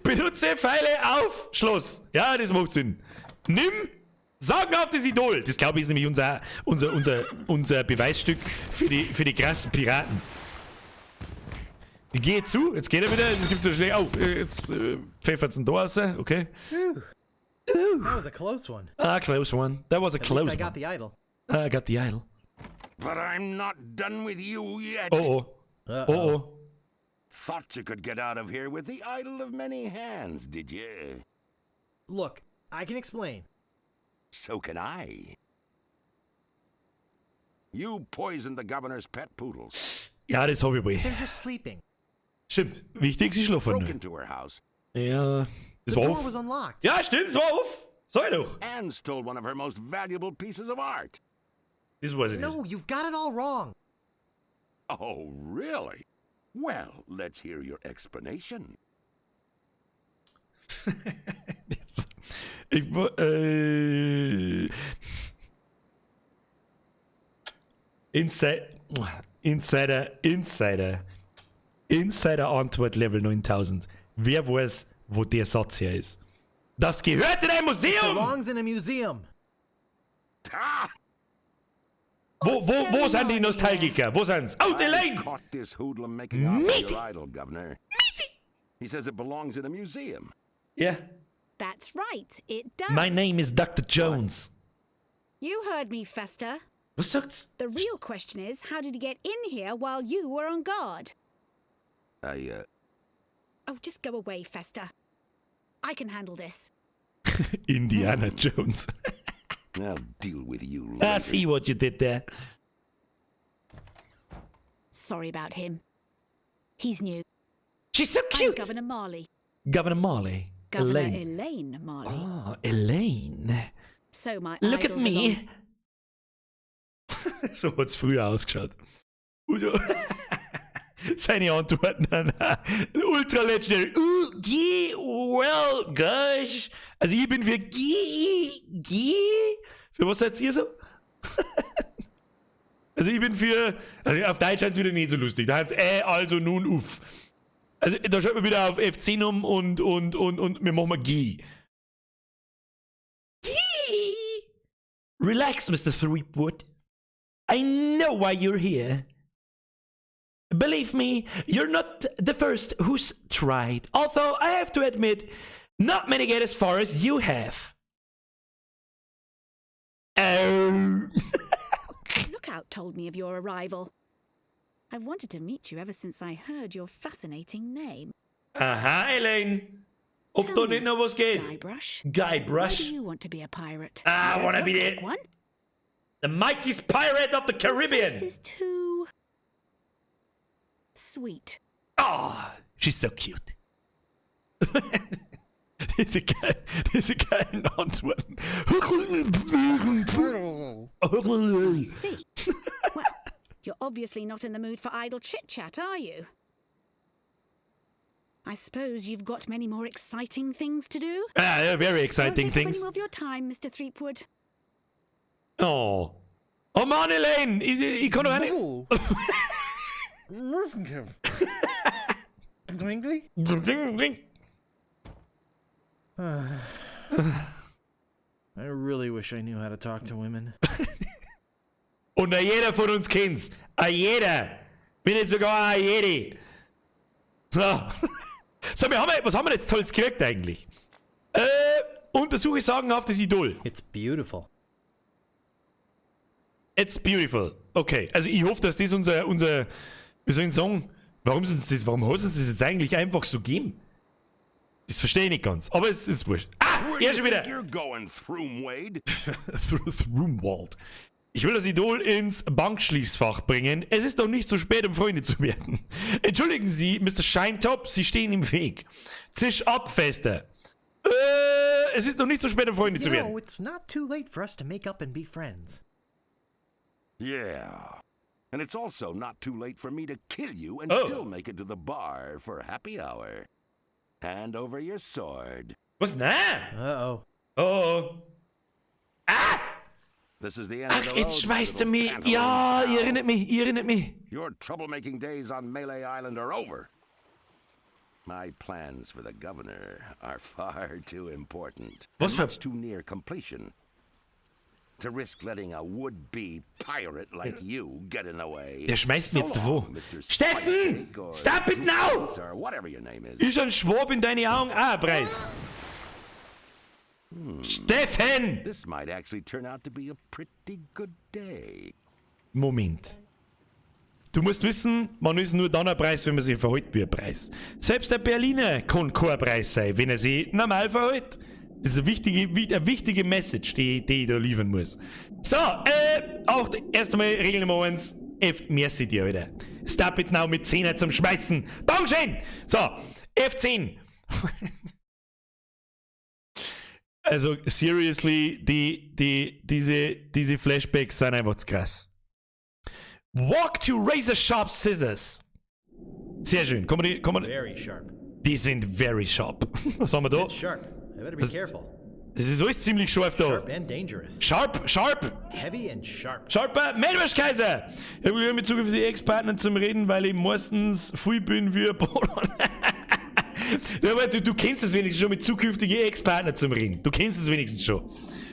Benutze Pfeile auf Schloss. Ja, das macht Sinn. Nimm sagenhaftes Idol. Das, glaube ich, ist nämlich unser Beweisstück für die krassen Piraten. Geh zu, jetzt geht er wieder. Jetzt gibt's so schlecht. Oh, jetzt pfeffert's ihn da raus. Okay. That was a close one. Ah, close one. That was a At least close I got one. the idol. I got the idol. But I'm not done with you yet. Oh. Uh-oh. Oh. Thought you could get out of here with the Idol of Many Hands, did you? Look, I can explain. So can I. You poisoned the governor's pet poodles, Ja, das hab ich wohl. They're just sleeping. Stimmt. Wichtig, sie schlafen broke nur. into her house, Ja. Das The war door off. was unlocked. Ja, stimmt, das war off. Sag ich doch. And stole one of her most valuable pieces of art. Das weiß ich nicht. No, you've got it all wrong. Oh, really? Well, let's hear your explanation. Ich, Insider, Insider, Insider Antwort Level 9000. Wer weiß, wo der Satz her ist? Das gehört in ein Museum! Belongs in a museum. Ah! Wo sind die Nostalgiker? Wo sind's? Oh, die I Elaine! caught this hoodlum making off with Meaty. your idol, Governor. He says it belongs in a museum. Yeah. That's right, it does. My name is Dr. Jones. You heard me, Fester. Was sagt's? The real question is, how did he get in here while you were on guard? I Oh, just go away, Fester. I can handle this. Indiana Jones. I'll deal with you later. I see what you did there. Sorry about him. He's new. She's so I'm cute. Governor Marley. Governor Marley. Governor Elaine. Elaine, Marley. Ah, Elaine. So my Look at idol me. Belongs. So hat's früher ausgeschaut. Seine Antworten an Ultra Legendary. G, well, gosh. Also ich bin für G, G. Für was seid ihr so? Also ich bin für, also auf Deutsch ist wieder nicht so lustig. Da heißt also nun uff. Also da schaut man wieder auf F10 um und wir machen mal G. G. Relax, Mr. Threepwood. I know why you're here. Believe me, you're not the first who's tried. Although I have to admit, not many get as far as you have. Oh. Lookout told me of your arrival. I've wanted to meet you ever since I heard your fascinating name. Aha, Elaine. Ob Tell da me, nicht noch was geht? Guybrush. Why Guybrush. do you want to be a pirate? I wanna be Look the like one. the mightiest pirate of the Caribbean. This is too sweet. Oh, she's so cute. Diese geilen Antworten. I see. Well, you're obviously not in the mood for idle chit chat, are you? I suppose you've got many more exciting things to do. Ah, yeah, very Won't exciting take up things. any more of your time, Mr. Threepwood. Oh. Oh Mann, Elaine, ich kann doch auch nicht. Oh. Drinkley? I really wish I knew how to talk to women. Und a jeder von uns kennt's. A jeder. Wenn nicht sogar a jede. So. So, was haben wir jetzt Tolles gekriegt eigentlich? Untersuche sagenhaftes Idol. It's beautiful. It's beautiful. Okay, also ich hoffe, dass das unser, wie soll ich sagen, warum hat uns das jetzt eigentlich einfach so gegeben? Das verstehe ich nicht ganz, aber es ist wurscht. Ah, Where do er you schon wieder. think you're going, Thrumwade? Thrumwald. Ich will das Idol ins Bankschließfach bringen. Es ist noch nicht zu spät, um Freunde zu werden. Entschuldigen Sie, Mr. Shintop, Sie stehen im Weg. Zisch ab, Fester. Es ist noch nicht zu spät, um Freunde You zu werden. know, it's not too late for us to make up and be friends. Yeah. And it's also not too late for me to kill you and Oh. still make it to the bar for happy hour. Hand over your sword. Was? Nein! Uh-oh. Oh, oh. Ah! This is the end of Ach, the jetzt road, schmeißt er little mich. pantaloon Ja, pal. ihr erinnert mich, ihr erinnert mich. Your troublemaking days on Melee Island are over. My plans for the governor are far too important. Was and für- much too near completion to risk letting a would-be pirate like you get in the way. Der schmeißt mich jetzt So davon. long, Mr. Steffen! Spike or Stop it now! Juice Or whatever your name is. Ist ein Schwab in deine Augen auch ein Preis? Steffen! This might actually turn out to be a pretty good day. Moment. Du musst wissen, man ist nur dann ein Preis, wenn man sich verhält wie ein Preis. Selbst der Berliner kann kein Preis sein, wenn er sich normal verhält. Das ist eine wichtige Message, die ich da liefern muss. So, auch erst einmal Regel Nummer 1. F, merci dir, Alter. Stop it now mit 10er zum Schmeißen. Dankeschön! So, F10. Also, seriously, diese Flashbacks sind einfach zu krass. Walk to razor sharp scissors. Sehr schön. Kann man die, kann man, Very sharp. die sind very sharp. Was haben wir da? It's sharp. I better be Das- careful. Das ist alles ziemlich scharf da. Sharp and dangerous. Sharp, sharp, Heavy and sharp. sharper. Meerwurst-Kaiser. Ich habe mit zukünftigen Ex-Partnern zum Reden, weil ich meistens viel bin wie ein Boden. Ja, aber du kennst es wenigstens schon, mit zukünftigen Ex-Partnern zum Reden. Du kennst es wenigstens schon.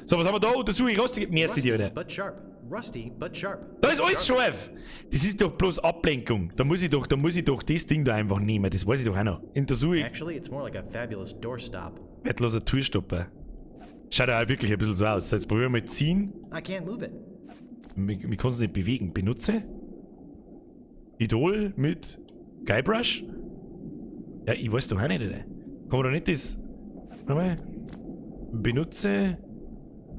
So, was haben wir da? Untersuche ich rostige. Merci dir, Rusty, Alter. but sharp. Rusty, but sharp. Da ist alles scharf. Das ist doch bloß Ablenkung. Da muss ich doch, da muss ich doch das Ding da einfach nehmen. Das weiß ich doch auch noch. Untersuche ich. Actually, it's more like a fabulous doorstop. Wertloser Türstopper. Schaut ja auch wirklich ein bisschen so aus. Jetzt probieren wir mal ziehen. I can't move it. Wir können es nicht bewegen. Benutze. Idol mit Guybrush. Ja, ich weiß doch auch nicht, Alter. Kann man doch nicht das. Warte mal. Benutze.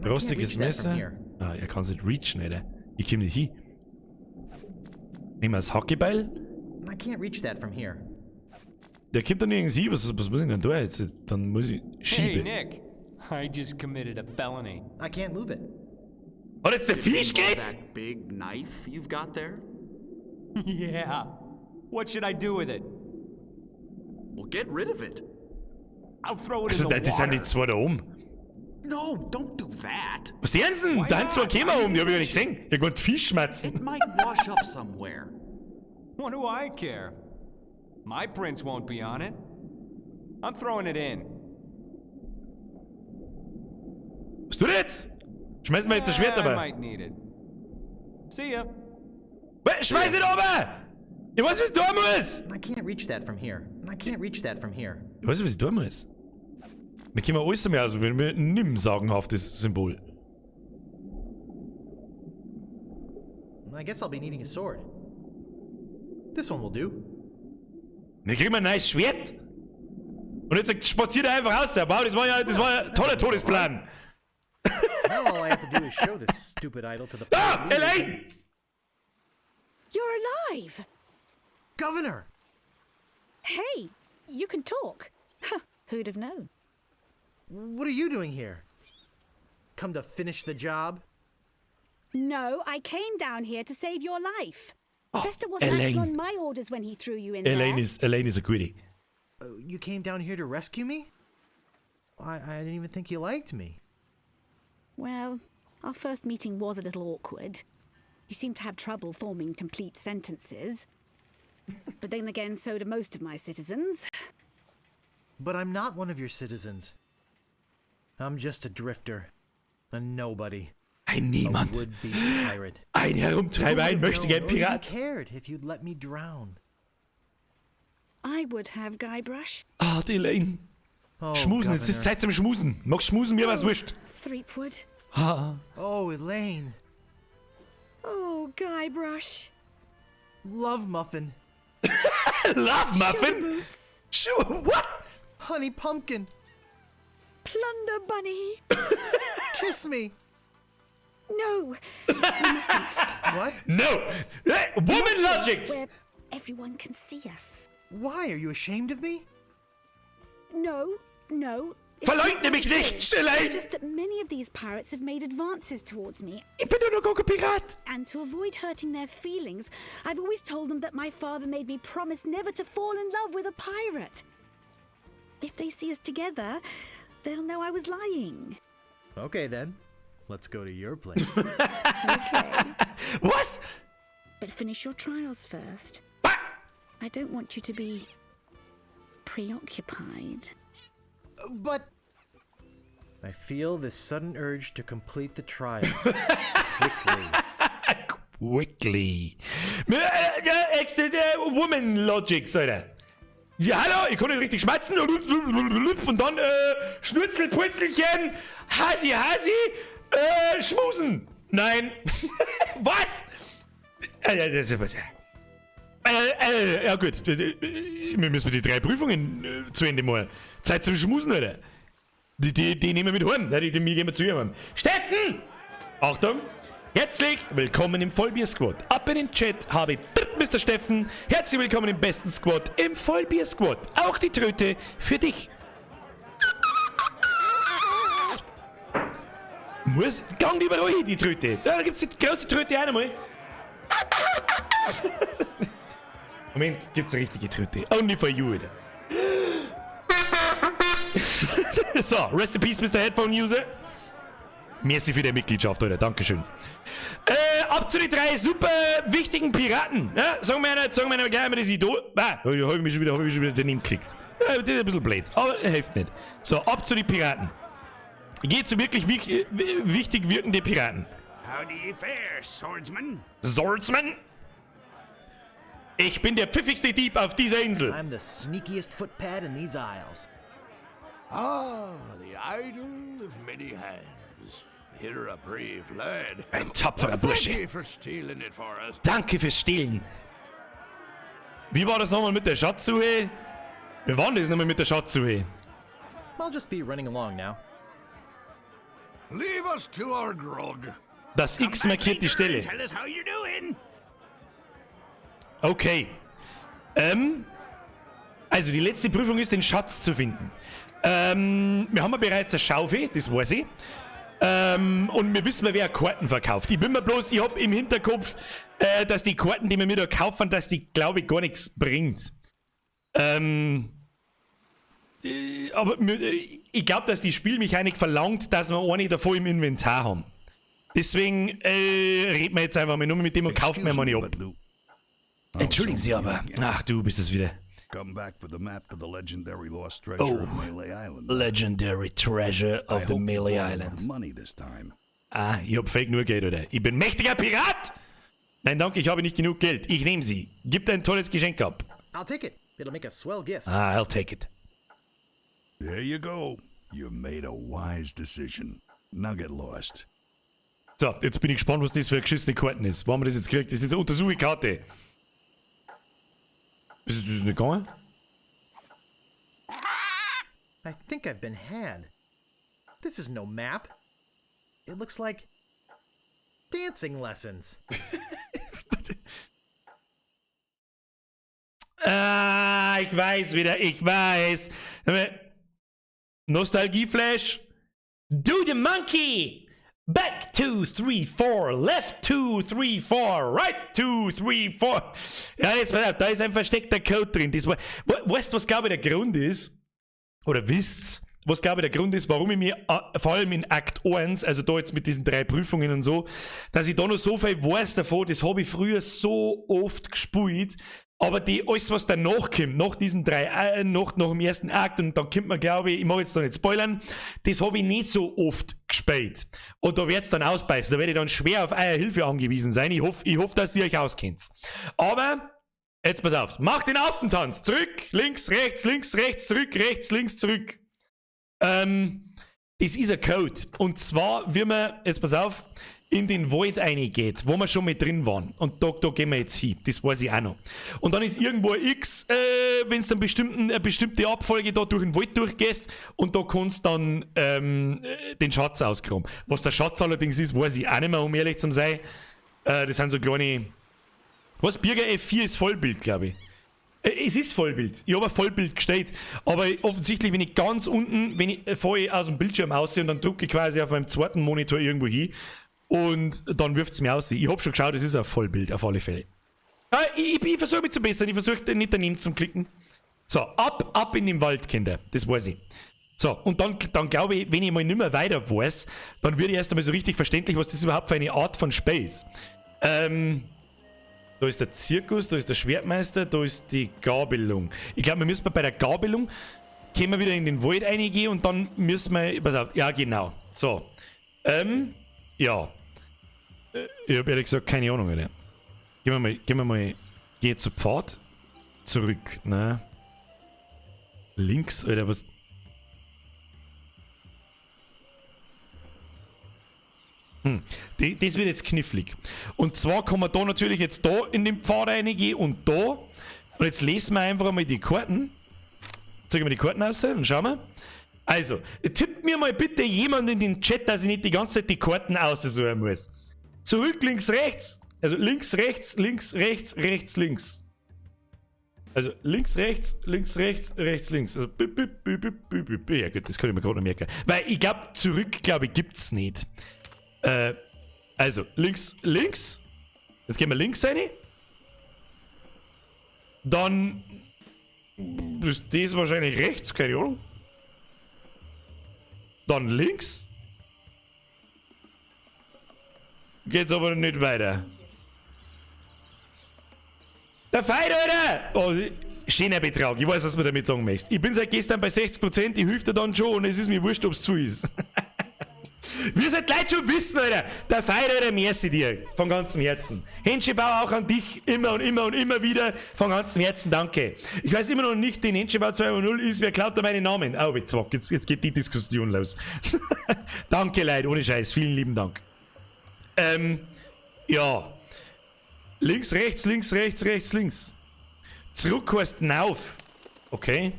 Rostiges reach that from Messer. here. Ah, er kann es nicht reachen, Alter. Ich komm nicht hin. Nehmen wir das Hackebeil. I can't reach that from here. Der kommt dann nirgends hin. Was muss ich denn da jetzt? Dann muss ich Hey, schieben. Nick. I just committed a felony. I can't move it. Hat jetzt der Fisch Borrow geht? That big knife you've got there? Yeah. What should I do with it? Well, get rid of it. I'll throw it Also, in the das sind die water. zwei da oben. No, don't do that. Was die denn? Why Da sind zwei not? Kämer oben, die hab ich ja nicht gesehen. Ich kann Fisch schmatzen. It might wash up somewhere. What do I care? My prints won't be on it. I'm throwing it in. Was tut jetzt? Schmeißen wir jetzt das Schwert I dabei. might need it. See ya. Was? Schmeiß ihn runter! Ich weiß, was ich tun muss! I can't reach that from here. I can't reach that from here. Ich weiß, was ich tun muss. Wir können alles mehr ausprobieren. Wir nimm sagenhaftes Symbol. I guess I'll be needing a sword. This one will do. Wir kriegen ein neues Schwert. Und jetzt spaziert er einfach raus. Wow, das war ja ein toller Todesplan. Now all I have to do is show this stupid idol to the Ah, Elaine! You're alive! Governor! Hey, you can talk. Huh, who'd have known? What are you doing here? Come to finish the job? No, I came down here to save your life. Fester wasn't acting Elaine. on my orders when he threw you in Elaine there. is a goodie. You came down here to rescue me? I didn't even think you liked me. Well, our first meeting was a little awkward. You seem to have trouble forming complete sentences. But then again, so do most of my citizens. But I'm not one of your citizens. I'm just a drifter. A nobody. Ein A Niemand. would-be pirate. Ein Herumtreiber, ein Who would've möchtegern known or even Pirat. cared if you'd let me drown. I would have, Guybrush. Ah, die Elaine. Oh, Schmusen, jetzt ist Governor. Zeit zum Schmusen. Magst schmusen, mir was wurscht. Threepwood. Oh, Elaine. Oh, Guybrush. Love muffin. Love Muffin? Boots. Sure, what? Honey pumpkin. Plunder bunny. Kiss me. No, we mustn't. What? No! Hey, woman logics! Where everyone can see us. Why? Are you ashamed of me? No, no. It's Verleugne not mich my nicht, fault. Elaine! It's just that many of these pirates have made advances towards me, Ich bin doch noch gar kein Pirat. and to avoid hurting their feelings, I've always told them that my father made me promise never to fall in love with a pirate. If they see us together, they'll know I was lying. Okay then. Let's go to your place. Okay. Was? But finish your trials first. Ah! I don't want you to be preoccupied. But I feel this sudden urge to complete the trials quickly. Quickly. Woman Logics, Alter. Ja, hallo, ich konnte nicht richtig schmatzen. Und dann, Schnürzel, Purzelchen, Hasi, Hasi, Schmusen. Nein. Was? Ja gut, wir müssen die drei Prüfungen zu Ende machen. Zeit zum Schmusen, Alter. Die nehmen wir mit heim. Die gehen wir zu ihr heim. Steffen! Achtung! Herzlich willkommen im Vollbier-Squad. Ab in den Chat habe ich Mr. Steffen. Herzlich willkommen im besten Squad, im Vollbier-Squad. Auch die Tröte für dich. Muss, gang lieber ruhig, die Tröte. Ja, da gibt's die große Tröte auch nochmal. Moment, gibt's eine richtige Tröte. Only for you, Alter. So, rest in peace, Mr. Headphone User. Merci für die Mitgliedschaft, Alter. Dankeschön. Ab zu den drei super wichtigen Piraten. Ja, sagen wir einer gleich einmal das Idol. Ah, hab ich mich schon wieder daneben geklickt. Ja, das ist ein bisschen blöd, aber hilft nicht. So, ab zu den Piraten. Geht zu wirklich wichtig wirkende Piraten. How do you fare, Swordsman? Swordsman? Ich bin der pfiffigste Dieb auf dieser Insel. I'm the sneakiest footpad in these isles. Ah, the idol of many hands. You're a brave lad. Ein tapferer Bursche. Thank you for stealing it for us. Danke fürs Stehlen. Wie war das nochmal mit der Schatzsuche? Wie war das nochmal mit der Schatzsuche? I'll just be running along now. Leave us to our grog. Das X markiert die Stelle. Tell us how you're doing. Okay. Also die letzte Prüfung ist, den Schatz zu finden. Wir haben ja bereits eine Schaufel, das weiß ich. Und wir wissen, wer Karten verkauft. Ich bin mir bloß, ich hab im Hinterkopf, dass die Karten, die wir mir da kaufen, dass die, glaube ich, gar nichts bringt. Aber ich glaube, dass die Spielmechanik verlangt, dass wir eine davon im Inventar haben. Deswegen reden wir jetzt einfach mal nur mit dem und kaufen wir mal nicht ab. Entschuldigen Sie aber. Ach, du bist es wieder. Come back for the map to the legendary lost treasure Oh. of Melee Island. Legendary treasure of I the hope you Melee brought Island. enough Money this time. Ah, ich hab fake nur Geld, oder? Ich bin mächtiger Pirat! Nein, danke, ich habe nicht genug Geld. Ich nehme sie. Gib ein tolles Geschenk ab. I'll take it. It'll make a swell gift. Ah, I'll take it. There you go. You made a wise decision. Now get lost. So, jetzt bin ich gespannt, was das für eine geschissene Karten ist. Wann man das jetzt kriegt. Das ist eine Untersuchekarte. Ist das nicht gegangen? I think I've been had. This is no map. It looks like dancing lessons. Ah, ich weiß wieder, ich weiß. Nostalgie-Flash. Do the monkey. Back 2, 3, 4, left 2, 3, 4, right 2, 3, 4. Ja, jetzt pass auf, da ist ein versteckter Code drin. Das war, weißt du, was glaube ich der Grund ist? Oder wisst's, was glaube ich der Grund ist, warum ich mir vor allem in Akt 1, also da jetzt mit diesen 3 Prüfungen und so, dass ich da noch so viel weiß davon, das habe ich früher so oft gespielt, aber die, alles was danach kommt, nach diesen 3, nach dem ersten Akt, und dann kommt man, glaube ich, ich mag jetzt da nicht spoilern, das habe ich nicht so oft gespielt. Und da wird's dann ausbeißen, da werde ich dann schwer auf eure Hilfe angewiesen sein. Ich hoffe, dass ihr euch auskennt. Aber, jetzt pass auf, macht den Affentanz. Zurück, links, rechts, links, rechts, zurück, rechts, links, zurück. Das ist ein Code. Und zwar, wie man, jetzt pass auf, in den Wald reingeht, wo wir schon mit drin waren. Und da gehen wir jetzt hin. Das weiß ich auch noch. Und dann ist irgendwo ein X, wenn du eine bestimmte Abfolge da durch den Wald durchgehst, und da kannst du dann den Schatz ausgraben. Was der Schatz allerdings ist, weiß ich auch nicht mehr, um ehrlich zu sein. Das sind so kleine... Was? Birger F4 ist Vollbild, glaub ich. Es ist Vollbild. Ich hab ein Vollbild gestellt. Aber offensichtlich bin ich ganz unten, wenn ich voll aus dem Bildschirm aussehe, und dann drücke ich quasi auf meinem zweiten Monitor irgendwo hin. Und dann wirft's mir aus. Ich hab schon geschaut, es ist ein Vollbild, auf alle Fälle. Ah, ich versuche mich zu bessern. Ich versuche nicht daneben zu klicken. So, ab in den Wald, Kinder. Das weiß ich. So, und dann glaube ich, wenn ich mal nicht mehr weiter weiß, dann wird erst einmal so richtig verständlich, was das überhaupt für eine Art von Spiel ist. Da ist der Zirkus, da ist der Schwertmeister, da ist die Gabelung. Ich glaube, wir müssen bei der Gabelung, können wir wieder in den Wald reingehen und dann müssen wir, pass auf, ja genau, so. Ja. Ich hab ehrlich gesagt keine Ahnung, Alter. Gehen wir mal, geh zu Pfad, zurück, ne? Links, Alter, was... Das wird jetzt knifflig. Und zwar kann man da natürlich jetzt da in den Pfad reingehen und da. Und jetzt lesen wir einfach mal die Karten. Zeigen wir die Karten aus und schauen wir. Also, tippt mir mal bitte jemand in den Chat, dass ich nicht die ganze Zeit die Karten aussuchen muss. Zurück, links, rechts. Also links, rechts, links, rechts, rechts, links. Also links, rechts, links, rechts, rechts, links. Also bip, bip, bip, bip, bip, bip. Ja gut, das kann ich mir gerade noch merken. Weil ich glaub, zurück, glaub ich, gibt's nicht. Also, links, links. Jetzt gehen wir links rein. Dann ist das wahrscheinlich rechts, keine Ahnung. Dann links. Geht's aber nicht weiter. Der Feind, Alter! Oh, schöner Betrag. Ich weiß, was du damit sagen möchtest. Ich bin seit gestern bei 60%, ich hilf dir dann schon und es ist mir wurscht, ob's zu ist. Wir sind Leute schon wissen, Alter. Der Feind, Alter, merci dir. Von ganzem Herzen. Händschenbau auch an dich. Immer und immer und immer wieder. Von ganzem Herzen, danke. Ich weiß immer noch nicht, den Händchenbau 2.0 ist, wer klaut da meinen Namen? Oh, jetzt, jetzt geht die Diskussion los. Danke, Leute, ohne Scheiß. Vielen lieben Dank. Ja. Links, rechts, links, rechts, rechts, links. Zurück heißt nauf. Okay.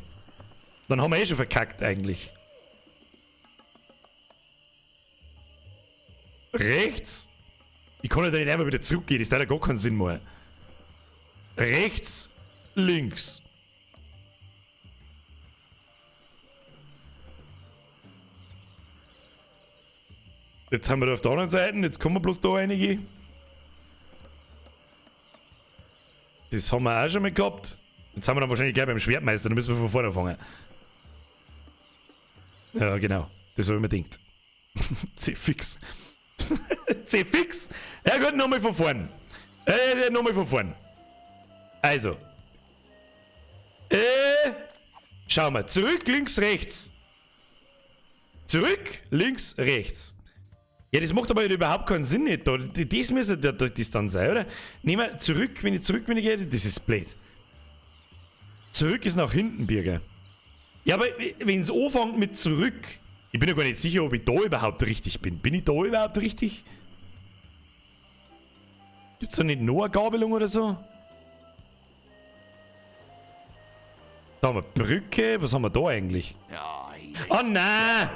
Dann haben wir eh schon verkackt eigentlich. Rechts? Ich kann ja da nicht einfach wieder zurückgehen, das hat ja gar keinen Sinn mehr. Rechts, links. Jetzt haben wir da auf der anderen Seite, jetzt kommen wir bloß da einige. Das haben wir auch schon mal gehabt. Jetzt haben wir dann wahrscheinlich gleich beim Schwertmeister, dann müssen wir von vorne anfangen. Ja, genau. Das habe ich mir gedacht. C-fix. C-fix. Ja gut, nochmal von vorn. Nochmal von vorn. Also. Schauen wir. Zurück, links, rechts. Zurück, links, rechts. Ja, das macht aber überhaupt keinen Sinn nicht. Das müsste das dann sein, oder? Nehmen wir zurück, wenn ich zurück bin, gehe, das ist blöd. Zurück ist nach hinten, Birger. Ja, aber wenn es anfängt mit zurück, ich bin ja gar nicht sicher, ob ich da überhaupt richtig bin. Bin ich da überhaupt richtig? Gibt's da nicht noch eine Gabelung oder so? Da haben wir Brücke. Was haben wir da eigentlich? Oh nein!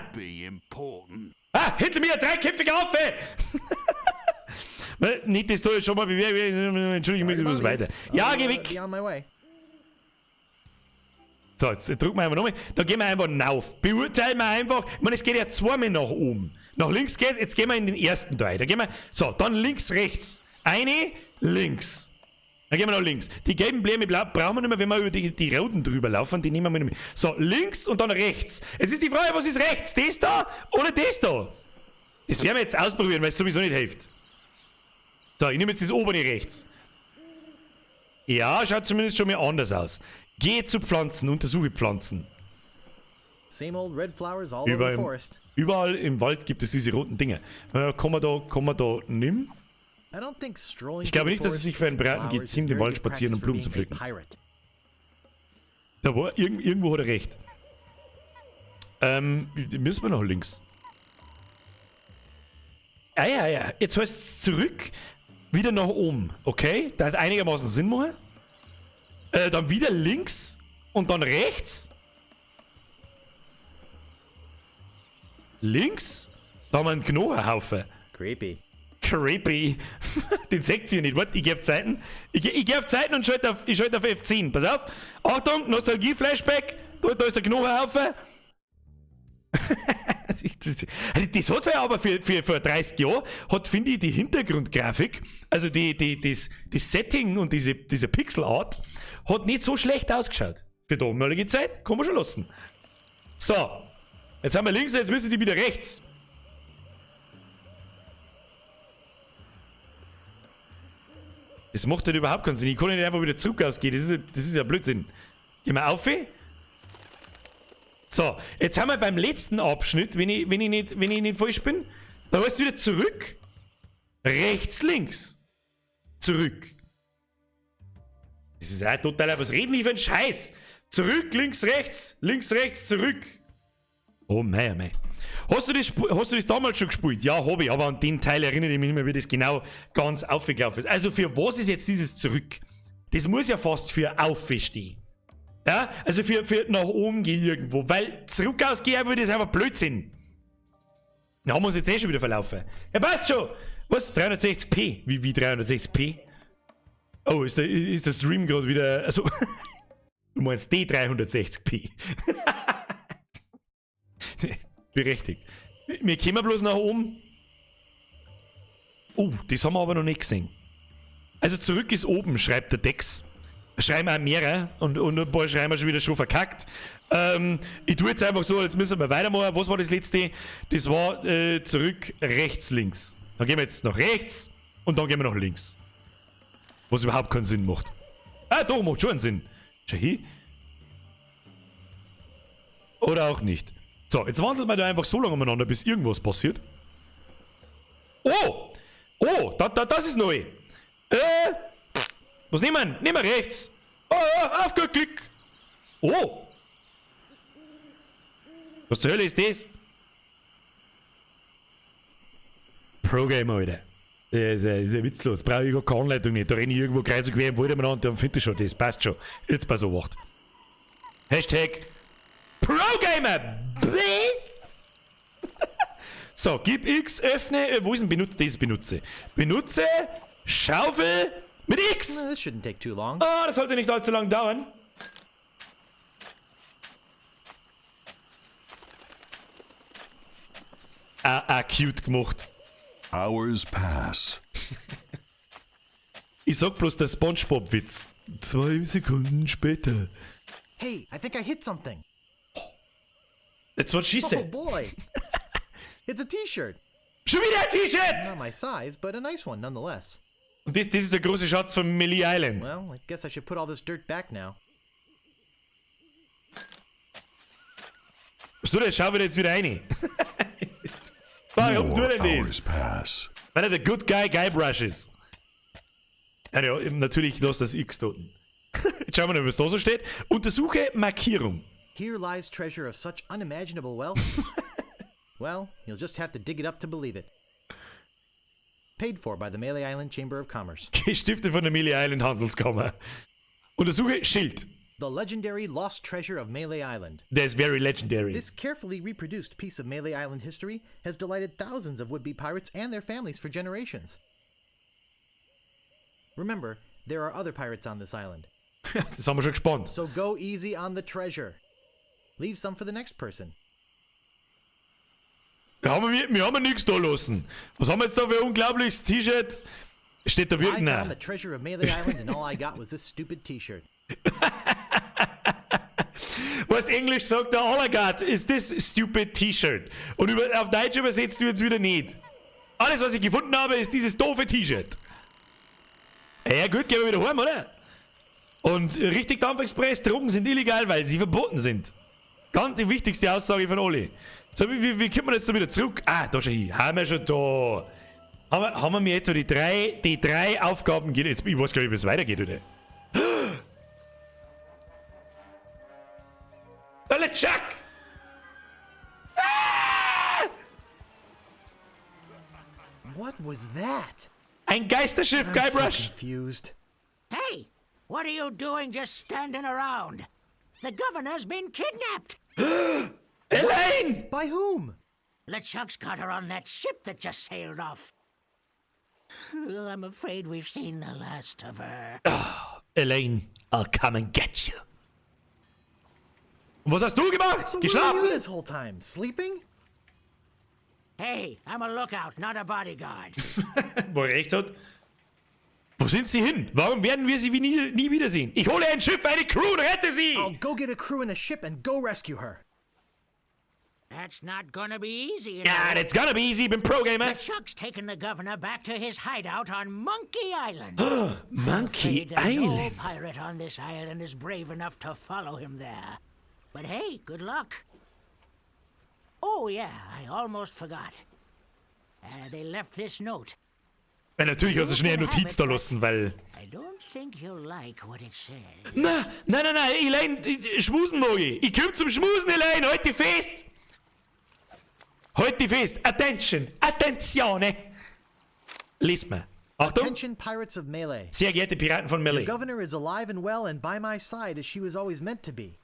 Ah, hinter mir, dreiköpfiger Affe! Nicht, dass du jetzt schon mal bewegen. Entschuldigung, ich muss weiter. Ja, geh weg! So, jetzt drücken wir einfach nochmal. Da gehen wir einfach rauf. Beurteilen wir einfach. Ich meine, es geht ja zweimal nach oben. Nach links geht's, jetzt gehen wir in den ersten Teil. Da gehen wir. So, dann links, rechts. Eine, links. Dann gehen wir nach links. Die gelben Bläme brauchen wir nicht mehr, wenn wir über die roten drüber laufen. Die nehmen wir nicht mehr. So, links und dann rechts. Jetzt ist die Frage, was ist rechts? Das da oder das da? Das werden wir jetzt ausprobieren, weil es sowieso nicht hilft. So, ich nehme jetzt das obere rechts. Ja, schaut zumindest schon mal anders aus. Geh zu Pflanzen, untersuche Pflanzen. Same old red flowers all over the forest. Überall im Wald gibt es diese roten Dinge. Kann man da nimm? Ich glaube nicht, dass es sich für einen Piraten geziemt, im Wald spazieren und Blumen zu pflücken. Da war, irgendwo hat er recht. Müssen wir noch links. Ah ja, ja. Jetzt heißt es zurück, wieder nach oben. Okay, da hat einigermaßen Sinn machen. Dann wieder links und dann rechts. Links? Da haben wir einen Knochenhaufen. Creepy. Creepy. Den seht ihr nicht. Warte, ich geh auf Zeiten. Ich geh auf Zeiten und schalte auf, ich schalte auf F10. Pass auf. Achtung, Nostalgie-Flashback. Da ist der Knochenhaufen. Das hat aber für 30 Jahre, hat, finde ich, die Hintergrundgrafik, also das Setting und diese Pixel-Art, hat nicht so schlecht ausgeschaut, Für damalige Zeit kann man schon lassen. So. Jetzt haben wir links, jetzt müssen die wieder rechts. Das macht halt überhaupt keinen Sinn. Ich kann nicht einfach wieder zurück ausgehen. Das ist ja Blödsinn. Gehen wir auf. So, jetzt haben wir beim letzten Abschnitt, wenn ich nicht falsch bin, da heißt es wieder zurück. Rechts, links. Zurück. Das ist ja total, was reden die für einen Scheiß? Zurück, links, rechts, links, rechts, zurück. Oh mei, oh mei. Hast du das damals schon gespielt? Ja, hab ich, aber an den Teil erinnere ich mich nicht mehr, wie das genau ganz aufgelaufen ist. Also für was ist jetzt dieses Zurück? Das muss ja fast für aufstehen. Ja, also für nach oben gehen irgendwo, weil zurück ausgehen, aber das ist einfach Blödsinn. Da haben wir uns jetzt eh schon wieder verlaufen. Ja, passt schon. Was? 360p? Wie 360p? Oh, ist der Stream gerade wieder... Also, du meinst die 360p. Berechtigt. Wir kommen bloß nach oben. Oh, das haben wir aber noch nicht gesehen. Also zurück ist oben, schreibt der Dex. Schreiben auch mehrere und ein paar schreiben wir schon wieder schon verkackt. Ich tue jetzt einfach so, jetzt müssen wir weitermachen. Was war das letzte? Das war zurück, rechts, links. Dann gehen wir jetzt nach rechts und dann gehen wir nach links. Was überhaupt keinen Sinn macht. Ah, doch, macht schon einen Sinn. Schau hin. Oder auch nicht. So, jetzt wandelt man da einfach so lange umeinander, bis irgendwas passiert. Oh! Oh, das ist neu. Was nehmen wir? Nehmen wir rechts. Oh, aufgeklickt. Oh! Was zur Hölle ist das? Pro-Gamer, Alter. Das ist ja witzlos. Brauche ich gar keine Anleitung nicht. Da renne ich irgendwo kreuz und quer im Wald umeinander, dann finde ich schon, das passt schon. Jetzt pass auf. Hashtag ProGamer! So, gib X, öffne, wo ist denn benutze? Das benutze. Benutze Schaufel mit X! This shouldn't take too long. Ah, das sollte nicht allzu lang dauern. Ah, cute gemacht. Hours pass. Ich sag bloß der SpongeBob-Witz. 2 Sekunden später. Hey, I think I hit something. Jetzt wird Schieße. Oh boy. It's a T-Shirt. Schon wieder ein T-Shirt! Not my size, but a nice one nonetheless. Und das ist der große Schatz von Melee Island. Well, I guess I should put all this dirt back now. So, das schauen wir jetzt wieder rein. Warum tut er das? Pass. Weil er der Good Guy Guybrush ist. Ja, ja, natürlich lass das X dort. Jetzt schauen wir mal, was da so steht. Untersuche Markierung. Here lies treasure of such unimaginable wealth. Well, you'll just have to dig it up to believe it. Paid for by the Melee Island Chamber of Commerce. Gestiftet von der Melee Island Handelskammer. Untersuche Schild. The legendary lost treasure of Melee Island. That's very legendary. This carefully reproduced piece of Melee Island history has delighted thousands of would-be pirates and their families for generations. Remember, there are other pirates on this island. Das haben wir schon gespannt. So go easy on the treasure. Leave some for the next person. Wir haben nichts da lassen. Was haben wir jetzt da für ein unglaubliches T-Shirt? Steht da wirklich? I found the treasure of Melee Island and all I got was this stupid T-Shirt. Was Englisch sagt, der all I got is this stupid T-Shirt. Und auf Deutsch übersetzt du jetzt wieder nicht. Alles, was ich gefunden habe, ist dieses doofe T-Shirt. Ja gut, gehen wir wieder heim, oder? Und richtig Dampfexpress, Drogen sind illegal, weil sie verboten sind. Ganz die wichtigste Aussage von Olli. So, wie kommt man jetzt da wieder zurück? Ah, da schon hin. Haben wir schon da. Haben wir mir etwa die drei Aufgaben... Jetzt, ich weiß gar nicht, wie es weitergeht, oder? Der LeChuck! Ah! What was that? Ein Geisterschiff, Guybrush! I'm so confused. Hey, what are you doing just standing around? The governor's been kidnapped! Elaine! By whom? LeChuck's got her on that ship that just sailed off. I'm afraid we've seen the last of her. Oh, Elaine, I'll come and get you. Und was hast du gemacht? So Geschlafen? Where were you this whole time? Sleeping? Hey, I'm a lookout, not a bodyguard. Wo er recht hat. Wo sind sie hin? Warum werden wir sie wie nie, nie wiedersehen? Ich hole ein Schiff, eine Crew und rette sie! I'll go get a crew and a ship and go rescue her. That's not gonna be easy, you know. Ja, that's gonna be easy, ich bin Pro-Gamer. LeChuck's taken the governor back to his hideout on Monkey Island. Monkey Afraid that no Island. pirate on this island is brave enough to follow him there. But hey, good luck. Oh yeah, I almost forgot. They left this note. Ja, natürlich hast du schnell eine Notiz da lassen, weil. I don't think you'll like what it says. Na, nein, nein, nein, Elaine, schmusen mag ich. Ich komm zum Schmusen, Elaine, halt dich fest! Halt dich fest! Attention! Attenzione! Lies mal. Achtung! Attention, pirates of Melee. Sehr geehrte Piraten von Your Melee. governor is alive and well and by my side as she was always meant to be.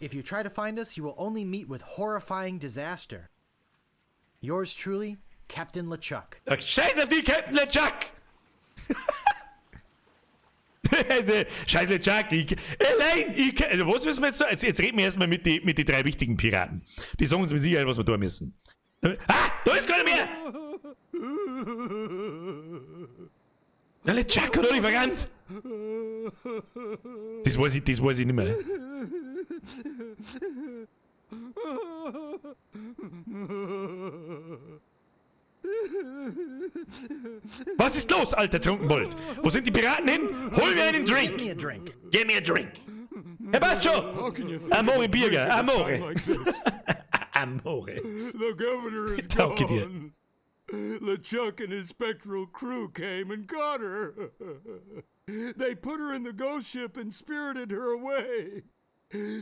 If you try to find us, you will only meet with horrifying disaster. Yours truly, Captain LeChuck. Ach, Scheiß auf die Captain LeChuck! Also, Scheiß LeChuck, ich, Elaine, ich, also was müssen wir jetzt sagen? Jetzt reden wir erstmal mit die, mit die drei wichtigen Piraten. Die sagen uns mit Sicherheit, was wir tun müssen. Ah, da ist keiner mehr! Der LeChuck hat alle verrannt! Das weiß ich nicht mehr. Was ist los, alter Trunkenbold? Wo sind die Piraten hin? Hol mir einen Drink! Give me a drink. Give me a drink! Herr passt How schon! can you think Amore of a drink Birger, at a time Amore! like this? Amore. The governor is Danke dir. gone. LeChuck and his spectral crew came and got her. They put her in the ghost ship and spirited her away.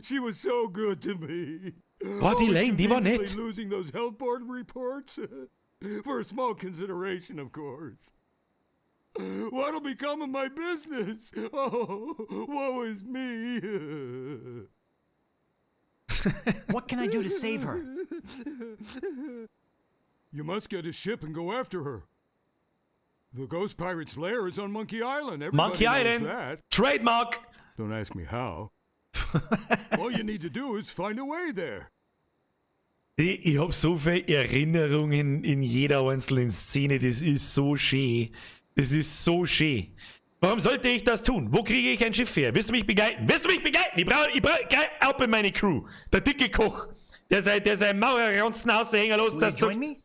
She was so good to me. Boah, die Oh, Elaine, die war conveniently nett. losing those health board reports. For a small consideration, of course. What'll become of my business? Oh, woe is me. What can I do to save her? You must get a ship and go after her. The ghost pirate's lair is on Monkey Island. Everybody Monkey knows Island! That. Trademark! Don't ask me how. All you need to do is find a way there. Ich hab so viele Erinnerungen in jeder einzelnen Szene, das ist so schön. Das ist so schön. Warum sollte ich das tun? Wo kriege ich ein Schiff her? Wirst du mich begleiten? Wirst du mich begleiten? Ich brauch gleich ab in meine Crew. Der dicke Koch, der sein Maurerranzen aushängen lässt, Will dass you join me?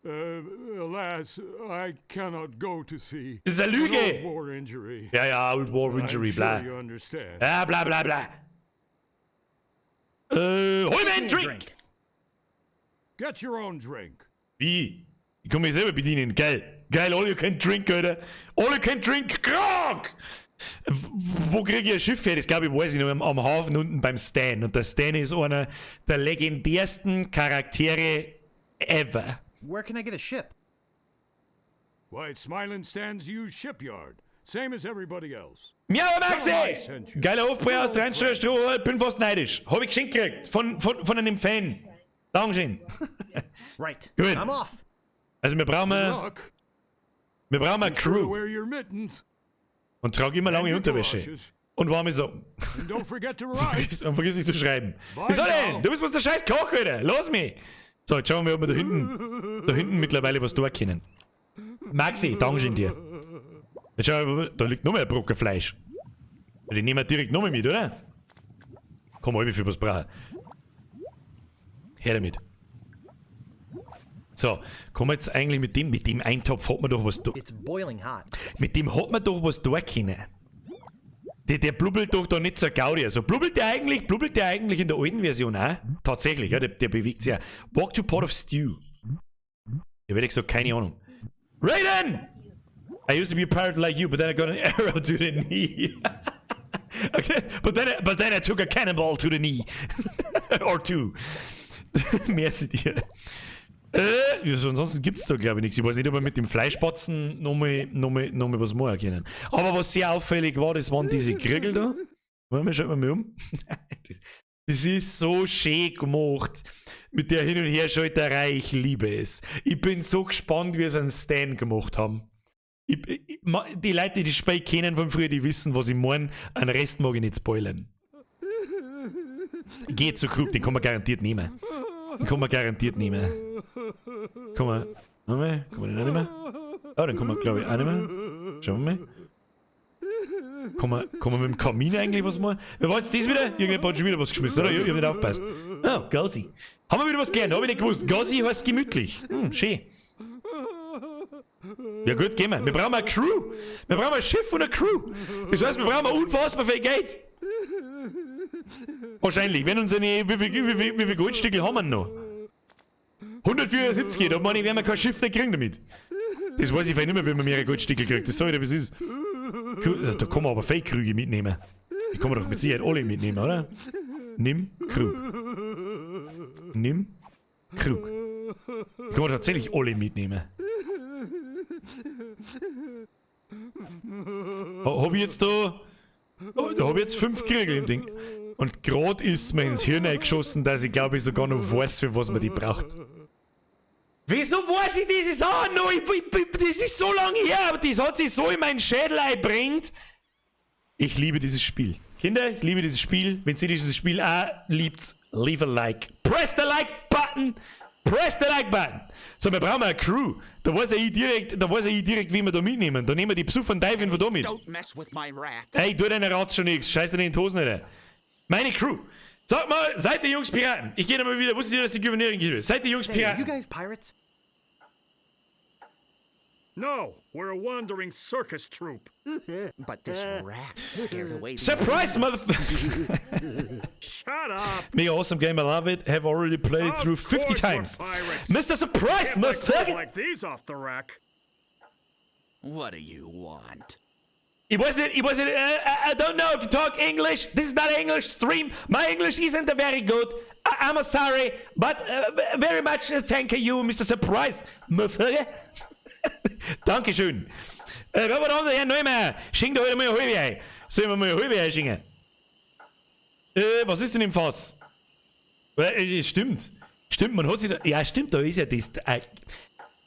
Alas, I cannot go to sea. Das ist eine Lüge. An old war injury. Ja, ja, Old War Injury, I'm bla. sure you understand. Ja, bla, bla, bla. Hol mir einen Give me a Drink. drink. Get your own drink. Wie? Ich kann mich selber bedienen. Geil. Geil, all you can drink, Alter. All you can drink, Grog! Wo kriege ich ein Schiff her? Das glaube ich, weiß ich noch, am Hafen unten beim Stan. Und der Stan ist einer der legendärsten Charaktere ever. Where can I get a ship? Why, it's Smiling Stan's used shipyard. Same as everybody else. Miau, Tell 'em I Maxi! sent you. Geiler Hofbräu aus Dreinstroh, Stroh, bin fast neidisch. Hab ich geschenkt gekriegt von einem Fan. Dankeschön. Right. Good. I'm off. Also wir brauchen Good eine, luck. wir brauchen eine Be sure to Crew. wear your mittens. Und trage immer lange And your Unterwäsche. galoshes. Und warme Socken. And don't forget to write. Und vergiss nicht zu schreiben. Bye Wieso denn? now. Du bist bloß der scheiß Koch, Alter. Lass mich. So, jetzt schauen wir, ob wir da hinten mittlerweile was tun können. Maxi, Dankeschön dir. Jetzt schauen wir, da liegt noch mehr Brocken Fleisch. Den nehmen wir direkt noch mal mit, oder? Komm, halb für was brauchen. Her damit. So, kommen wir jetzt eigentlich mit dem Eintopf hat man doch was da. It's boiling hot. Mit dem hat man doch was tun können. Der blubbelt doch da nicht zur Gaudi. Also blubbelt der eigentlich in der alten Version auch? Tatsächlich, ja, der bewegt sich ja. Walk to pot of stew. Ich hätte gesagt, keine Ahnung. Raiden! I used to be a pirate like you, but then I got an arrow to the knee. Okay, but then I took a cannonball to the knee. Or two. Merci dir. Ja, so ansonsten gibt's da, glaub ich, nichts. Ich weiß nicht, ob wir mit dem Fleischbatzen nochmal was machen können. Aber was sehr auffällig war, das waren diese Kriegel da. Warte mal, schaut mal um. Das ist so schön gemacht. Mit der Hin- und Herschalterei, ich liebe es. Ich bin so gespannt, wie sie einen Stan gemacht haben. Die Leute, die das Spiel kennen von früher, die wissen, was ich meine. Einen Rest mag ich nicht spoilern. Geh zu Krug, den kann man garantiert nehmen. Den kann man garantiert nehmen. Kann man. Warte mal, kann man den auch nicht mehr? Oh, dann kann man, glaube ich, auch nicht mehr. Schauen wir mal. Kann man mit dem Kamin eigentlich was machen? Wer war jetzt das wieder? Irgendjemand hat schon wieder was geschmissen, oder? Ich hab nicht aufgepasst. Oh, Gausi. Haben wir wieder was gelernt? Hab ich nicht gewusst. Gausi heißt gemütlich. Hm, schön. Ja gut, gehen wir. Wir brauchen eine Crew. Wir brauchen ein Schiff und eine Crew. Das heißt, wir brauchen unfassbar viel Geld. Wahrscheinlich. Wenn uns eine, wie viel Goldstückel haben wir noch? 174, da meine ich, werden wir kein Schiff nicht kriegen damit. Das weiß ich vielleicht nicht mehr, wenn man mehrere Goldstückel kriegt. Das sag ich dir, wie es ist. Da kann man aber Fake-Krüge mitnehmen. Die kann man doch mit Sicherheit alle mitnehmen, oder? Nimm Krug. Nimm Krug. Die kann man tatsächlich alle mitnehmen. Hab ich jetzt da... Oh, da hab ich jetzt 5 Kriegel im Ding. Und grad ist mir ins Hirn eingeschossen, dass ich glaube ich sogar noch weiß, für was man die braucht. Wieso weiß ich dieses auch noch? Das ist so lange her, aber das hat sich so in meinen Schädel eingebrannt. Ich liebe dieses Spiel. Kinder, ich liebe dieses Spiel. Wenn ihr dieses Spiel auch liebt, leave a like. Press the like button! Press the like button! So, wir brauchen eine Crew. Da weiß ja ich direkt, da weiß ja ich direkt, wie wir da mitnehmen. Da nehmen wir die Besucher und Teufel von da mit. Don't mess with my rat. Hey, tu deine Rats schon nichts. Scheiß dir in die Hosen nicht. Meine Crew. Sag mal, seid ihr Jungs Piraten? Ich geh da mal wieder. Wusstet ihr, dass die Gouverneurin geht? Seid ihr Jungs Say, are you Piraten? guys pirates? No, we're a wandering circus troupe. But this rat scared away the Surprise, motherfucker! Shut up! Mega awesome game, I love it. Have already played it Of through 50 course we're times. pirates. Mr. Surprise, Can't buy clothes motherfucker! like these off the rack. What do you want? Ich weiß nicht, I don't know if you talk English. This is not an English stream. My English isn't very good. I'm sorry, but very much thank you, Mr. Surprise, motherfucker. Dankeschön. Wer war der andere? Herr Neumeier. Schenk doch heute mal eine halbe ein. Sollen wir mal eine halbe einschenken? Was ist denn im Fass? Stimmt. Stimmt, man hat sich da, ja, stimmt, da ist ja das.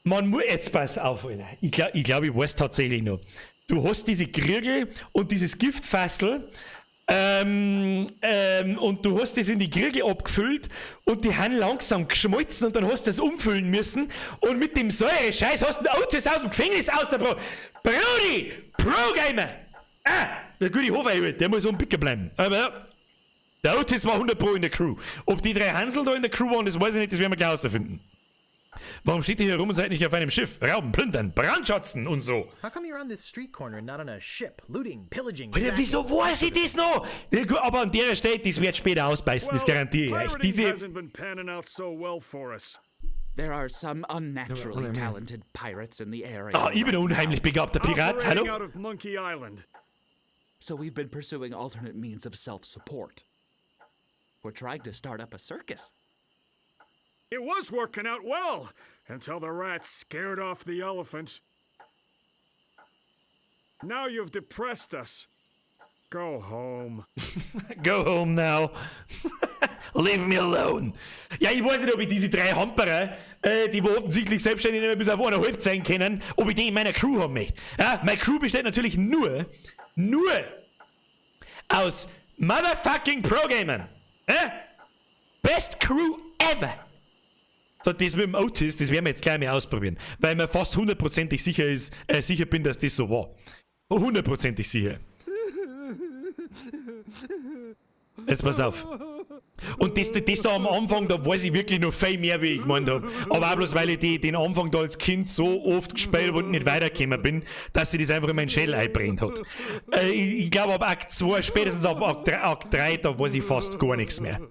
Man muss, jetzt pass auf, Alter. Ich glaub, ich weiß tatsächlich noch. Du hast diese Kriegel und dieses Giftfassel, und du hast das in die Kriegel abgefüllt und die haben langsam geschmolzen und dann hast du das umfüllen müssen und mit dem Säure-Scheiß hast du den Otis aus dem Gefängnis rausgebracht. Brudi! Pro-Gamer! Ah! Der gute Hofer, der muss unpicker bleiben. Aber ja, der Otis war 100 Pro in der Crew. Ob die drei Hansel da in der Crew waren, das weiß ich nicht, das werden wir gleich rausfinden. Warum steht ihr hier rum und seid nicht auf einem Schiff? Rauben, plündern, brandschatzen und so. How come you're on this street corner and not on a ship? Looting, pillaging, Alter, sacking? wieso weiß ich das noch? Ja, gut, aber an der Stelle, das wird später ausbeißen, das garantiere ich euch. Pirating Diese hasn't been panning out so well for us. There are some unnaturally talented pirates in the area. Ah, ich bin ein unheimlich begabter Pirat, Operating hallo? out of Monkey Island. So we've been pursuing alternate means of self-support. We're trying to start up a circus. It was working out well until the rats scared off the elephant. Now you've depressed us. Go home. Go home now. Leave me alone. Ja, ich weiß nicht, ob ich diese drei Hamperer, die wo offensichtlich selbstständig nicht mehr bis auf eineinhalb sein können, ob ich die in meiner Crew haben möchte. Ja, meine Crew besteht natürlich nur aus motherfucking Pro-Gamern. Ja? Best Crew ever. So, das mit dem Otis, das werden wir jetzt gleich mal ausprobieren, weil mir fast hundertprozentig sicher bin, dass das so war. Hundertprozentig sicher. Jetzt pass auf. Und das da am Anfang, da weiß ich wirklich noch viel mehr, wie ich gemeint hab. Aber auch bloß, weil ich den Anfang da als Kind so oft gespielt hab und nicht weitergekommen bin, dass sich das einfach in meinen Schädel einbrennt hat. Ich glaub, ab Akt 2, spätestens ab Akt 3, da weiß ich fast gar nichts mehr.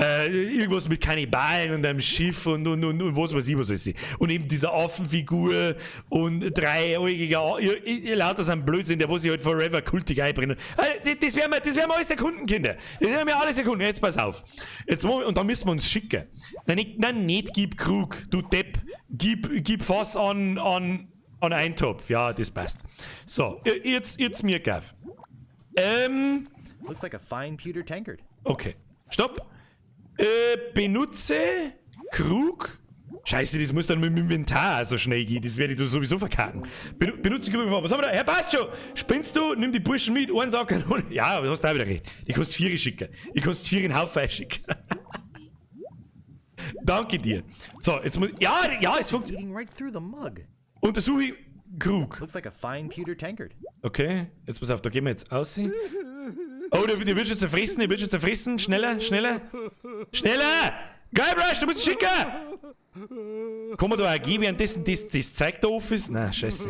Irgendwas mit Kannibalen und einem Schiff und was weiß ich, was weiß ich. Und eben dieser Affenfigur und dreiäugiger, lauter so ein Blödsinn, der wo sich halt forever kultig einbrennt. Das werden wir, das werden wir alles erkunden, Kinder. Das werden wir alles erkunden. Jetzt pass auf. Jetzt, und da müssen wir uns schicken. Nein, nicht, nein, nicht gib Krug, du Depp. Gib Fass an Eintopf. Ja, das passt. So, jetzt mir gaff. Looks like a fine pewter tankard. Okay. Stopp. Benutze Krug. Scheiße, das muss dann mit dem Inventar so schnell gehen. Das werde ich da sowieso verkacken. Benutze Krug. Was haben wir da? Herr, passt schon. Spinnst du? Nimm die Burschen mit. Einen Sack. Ja, aber du hast auch wieder recht. Ich kann's 4 schicken. Ich kann's 4 in Haufen schicken. Danke dir. So, jetzt muss. Ja, ja, es funktioniert. Eating right through the mug. Untersuche ich. Krug. Looks like a fine pewter tankard. Okay, jetzt pass auf, da gehen wir jetzt raus. Oh, der wird schon zerfressen, der wird schon zerfressen. Schneller, schneller. Schneller! Guybrush, du musst schicken! Kann man da auch gehen, währenddessen das Zeug da offen ist? Nein, scheiße.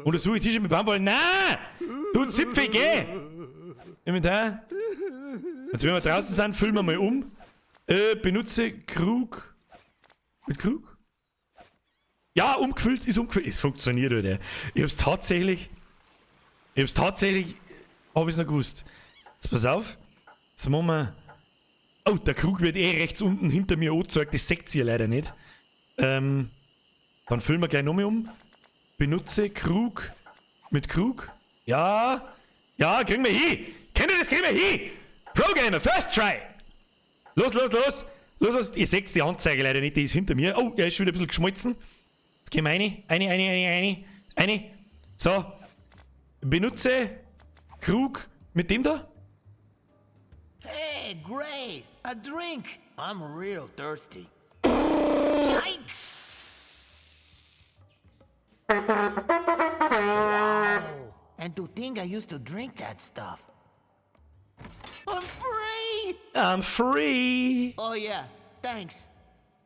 Untersuche Tische mit Baumwolle. Nein! Du Zipfel, geh! Inventar. Jetzt, wenn wir draußen sind, füllen wir mal um. Benutze Krug. Mit Krug? Ja, umgefüllt, ist umgefüllt. Es funktioniert, Alter. Ich hab's tatsächlich. Hab ich's noch gewusst. Jetzt pass auf. Jetzt machen wir. Oh, der Krug wird eh rechts unten hinter mir angezeigt. Das seht ihr leider nicht. Dann füllen wir gleich nochmal um. Benutze Krug mit Krug. Ja. Ja, kriegen wir hin. Kennt ihr das? Kriegen wir hin. Pro-Gamer, first try. Los, los, los. Los, los. Ihr seht die Anzeige leider nicht. Die ist hinter mir. Oh, er ist schon wieder ein bisschen geschmolzen. Jetzt gehen wir rein. Rein. So. Benutze Krug mit dem da. Hey, great. A drink. I'm real thirsty. Yikes! Wow. And to think I used to drink that stuff. I'm free! I'm free! Oh yeah, thanks.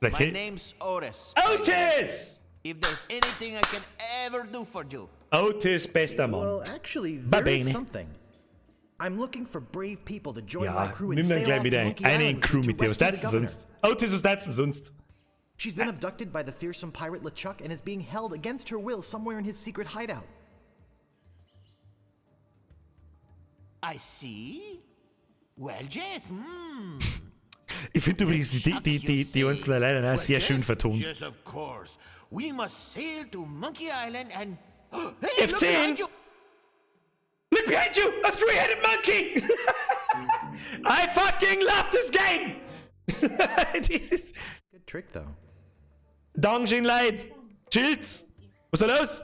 Like My he- name's Otis. Otis! If there's anything I can ever do for you. Otis, bester Mann. Well, actually, there is Bene. something. I'm looking for brave people to join my Ja, crew and nimm dann sail gleich off mit to ein. Monkey Einen Island Crew to mit dir. Was rescue the darfst du governor. sonst? Otis, was darfst du sonst? She's been abducted by the fearsome pirate LeChuck and is being held against her will somewhere in his secret hideout. I see. Well, yes. Ich finde übrigens die einzelnen leider auch sehr schön vertont. Yes, of course. We must sail to Monkey Island and... Hey, look F10! behind you! Look behind you! A three-headed monkey! I fucking love this game! Das ist... Good trick, though. Dankeschön, Leute! Chills! Was ist da los?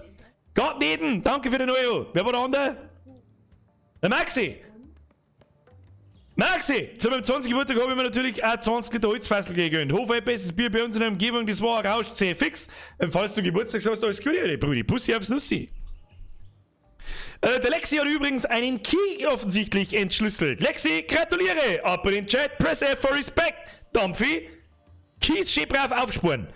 Gott Eden, danke für den Euro! Wer war der andere? Der Maxi! Maxi! Zu meinem 20. Geburtstag habe ich mir natürlich auch 20 Liter Holzfassel gegönnt. Hof, bestes Bier bei uns in der Umgebung, das war ein Rausch, C fix. Und falls du Geburtstag hast, alles Gute, Alter, Brudi. Pussy aufs Nussi. Der Lexi hat übrigens einen Key offensichtlich entschlüsselt. Lexi, gratuliere! Ab in den Chat, press F for respect. Dampfi, Keys schön brav aufspuren.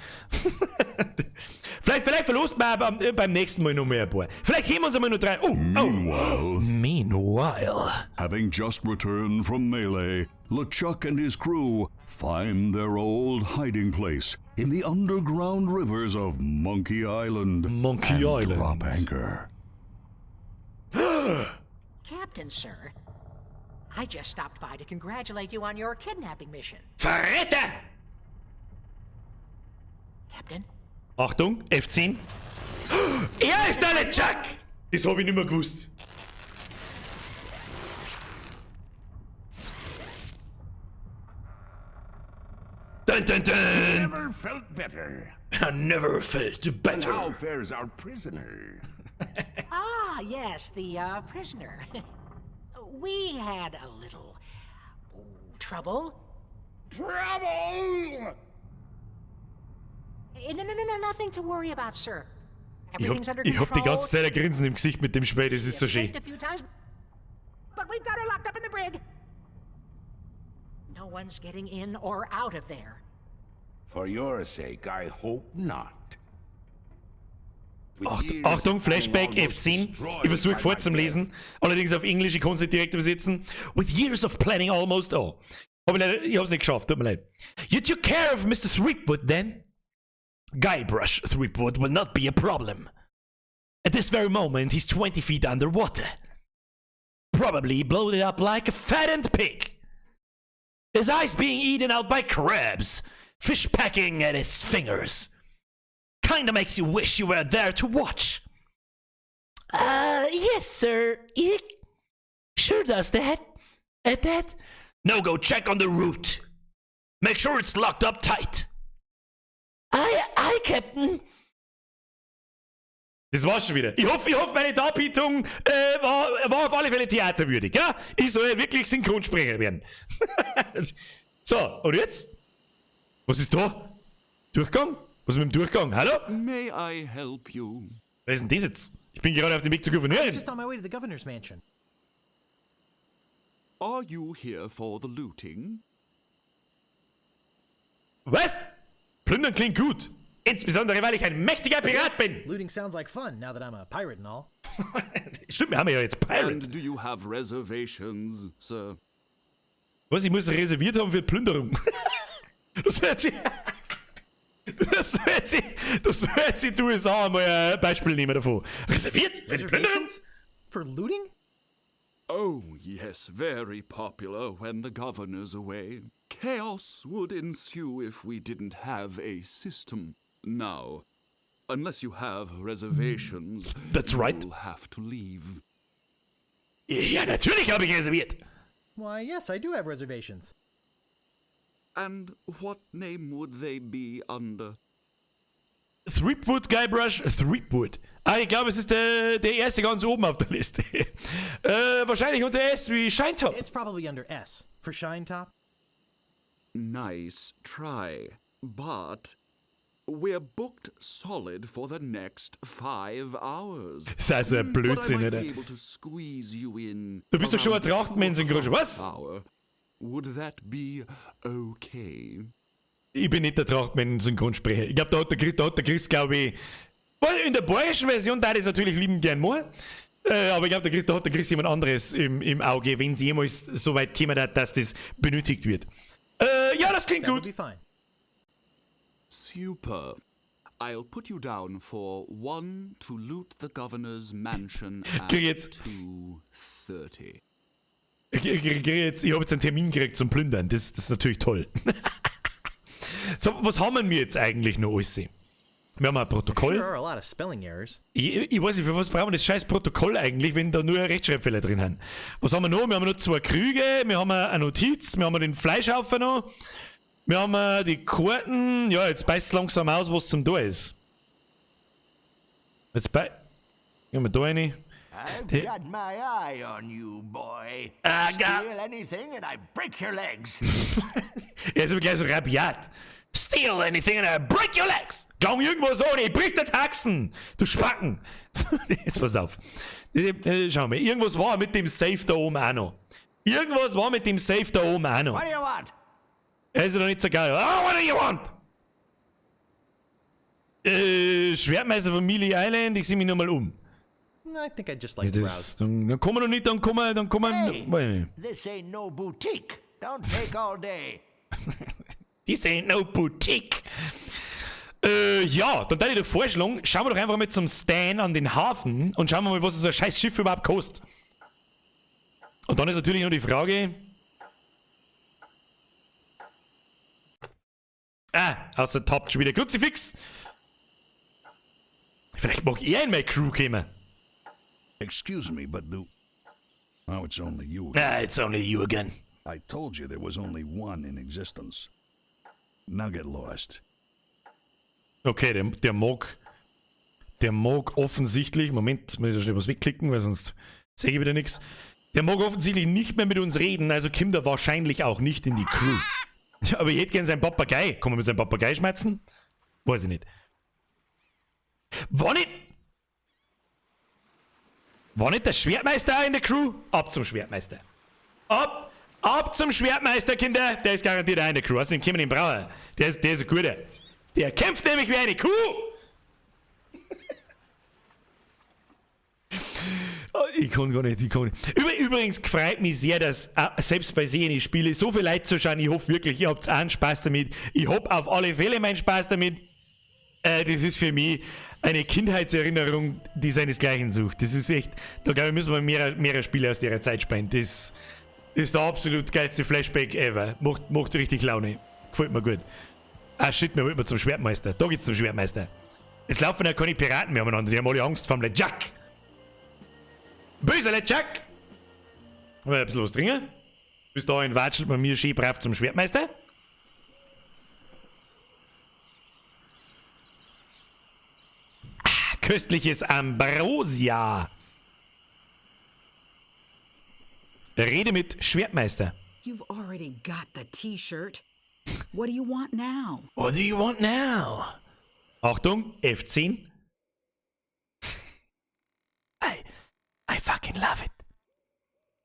Vielleicht verlost man beim nächsten Mal noch mehr ein paar. Vielleicht heben wir uns einmal nur drei. Oh, oh. Meanwhile, Meanwhile. Having just returned from Melee, LeChuck and his crew find their old hiding place in the underground rivers of Monkey Island. Monkey and Island. Drop anchor. Captain, sir, I just stopped by to congratulate you on your kidnapping mission. Verräter! Captain? Achtung, F10. Er ist der LeChuck! Das hab ich nicht mehr gewusst. Dun, dun, dun. Never felt better. I never felt better. And how fares our prisoner? Ah, yes, the prisoner. We had a little trouble. Trouble! No, no, no, no, nothing to worry about, sir. Ich Everything's under hab die control. ganze Zeit ein Grinsen im Gesicht mit dem Spiel, das ist so schön. Escaped a few times, but we've got her locked up in the brig. No one's getting in or out of there. For your sake, I hope not. Achtung, Flashback F10. Ich versuche vorzulesen. Allerdings auf Englisch, ich kann es nicht direkt übersetzen. With years of planning almost all. Aber leider, ich hab's nicht geschafft, tut mir leid. You took care of Mr. Threepwood then? Guybrush Threepwood will not be a problem. At this very moment, he's 20 feet underwater. Probably bloated up like a fattened pig. His eyes being eaten out by crabs, fish pecking at his fingers. Kinda makes you wish you were there to watch. Yes, sir. It sure does that. At that. Now go check on the route. Make sure it's locked up tight. Aye, aye, Captain. Das war's schon wieder. Ich hoffe, meine Darbietung war auf alle Fälle theaterwürdig. Ja? Ich soll wirklich Synchronsprecher werden. So, und jetzt? Was ist da? Durchgang? Was ist mit dem Durchgang? Hallo? May I help you? Wer ist denn das jetzt? Ich bin gerade auf dem Weg zur I was Gouverneurin. just on my way to the governor's mansion. Are you here for the looting? Was? Plündern klingt gut. Insbesondere, weil ich ein mächtiger Pirat bin. Looting sounds like fun now that I'm a pirate and all. Stimmt, wir haben ja jetzt Pirate. And do you have reservations, sir? Was, ich muss reserviert haben für Plünderung. Das wird sich. Das wird sich. Das wird sich die USA mal ein Beispiel nehmen davon. Reserviert für die Plünderung? Reservations? For looting? Oh, yes, very popular when the governor's away. Chaos would ensue if we didn't have a system. Now, unless you have reservations, That's right. you'll have to leave. Ja, natürlich habe ich reserviert. Why, yes, I do have reservations. And what name would they be under? Threepwood Guybrush Threepwood. Ah, ich glaube, es ist der erste ganz oben auf der Liste. Wahrscheinlich unter S wie Shine Top. It's probably under S for Shine Top. Nice try, but we're booked solid for the next 5 hours. Das ist also ein Blödsinn, But I might oder? be able to squeeze you in Du bist doch schon ein around the Trachtmensch, 2 was? hour. Would that be okay? Ich bin nicht der Trachtmenn-Synchronsprecher. Ich glaube, da hat der Chris, glaube ich. Well, in der bayerischen Version da ist natürlich liebend gern mal. Aber ich glaube, da hat der Chris jemand anderes im Auge, wenn es jemals so weit käme, dass das benötigt wird. Ja, das klingt That would gut. be fine. Super. I'll put you down for 1 to loot the governor's mansion at Krieg jetzt. 2:30. Ich habe jetzt einen Termin gekriegt zum Plündern. Das ist natürlich toll. So, was haben wir jetzt eigentlich noch alles? Wir haben ein Protokoll. There are a lot of spelling errors. Ich weiß nicht, für was brauchen wir das scheiß Protokoll eigentlich, wenn da nur Rechtschreibfehler drin sind? Was haben wir noch? Wir haben noch 2 Krüge, wir haben eine Notiz, wir haben den Fleischhaufen noch, wir haben die Karten. Ja, jetzt beißt es langsam aus, was zum Tor ist. Jetzt bei. Gehen wir da rein. I've The- got my eye on you, boy. I got- Steal anything and I break your legs. Er ist aber gleich so rabiat. Steal anything and I break your legs. Glaub mir irgendwo so, ich brich dir Taxen. Du Spacken. Jetzt pass auf. Schau mal, irgendwas war mit dem Safe da oben auch noch. Irgendwas war mit dem Safe da oben auch noch. What do you want? Er ist ja noch nicht so geil. Oh, what do you want? Schwertmeister von Melee Island, ich seh mich nochmal um. I think I'd just like Ja, to das, browse. dann kommen wir noch nicht, dann kommen wir, dann kommen wir, Hey, weiß ich nicht. this ain't no boutique. Don't take all day. This ain't no boutique. Ja, dann darf ich dir vorschlagen, schauen wir doch einfach mal zum Stan an den Hafen und schauen wir mal, was so ein scheiß Schiff überhaupt kostet. Und dann ist natürlich noch die Frage. Ah, außer tappt schon wieder Kruzifix. Vielleicht mag er in meine Crew kommen. Excuse me, but do... Oh, it's only you. Ah, it's only you again. I told you there was only one in existence. Now get lost. Okay, der mag offensichtlich, Moment, muss ich da schnell was wegklicken, weil sonst sehe ich wieder nix. Der mag offensichtlich nicht mehr mit uns reden, also kommt er wahrscheinlich auch nicht in die Crew. Ja, aber ich hätte gern seinen Papagei. Kann man mit seinem Papagei schmerzen? Weiß ich nicht. War nicht der Schwertmeister auch in der Crew? Ab zum Schwertmeister. Ab zum Schwertmeister, Kinder. Der ist garantiert auch in der Crew. Außerdem können wir den brauchen. Der ist ein guter. Der kämpft nämlich wie eine Kuh. Oh, ich kann gar nicht, ich kann nicht. Übrigens freut mich sehr, dass selbst bei sehenden Spielen so viele Leute zuschauen. Ich hoffe wirklich, ihr habt auch einen Spaß damit. Ich hab auf alle Fälle meinen Spaß damit. Das ist für mich eine Kindheitserinnerung, die seinesgleichen sucht. Das ist echt, da glaube ich, müssen wir mehrere Spiele aus der Zeit spielen. Das ist der absolut geilste Flashback ever. Macht richtig Laune. Gefällt mir gut. Ah shit, wir wollten zum Schwertmeister. Da geht's zum Schwertmeister. Es laufen ja keine Piraten mehr umeinander. Die haben alle Angst vor dem LeChuck. Böser LeChuck! Wollen wir ein bisschen was trinken? Bis dahin watschelt man mir schön brav zum Schwertmeister. Ah, köstliches Ambrosia. Rede mit Schwertmeister. You've already got the T-shirt. What do you want now? What do you want now? Achtung, F10. fucking love it.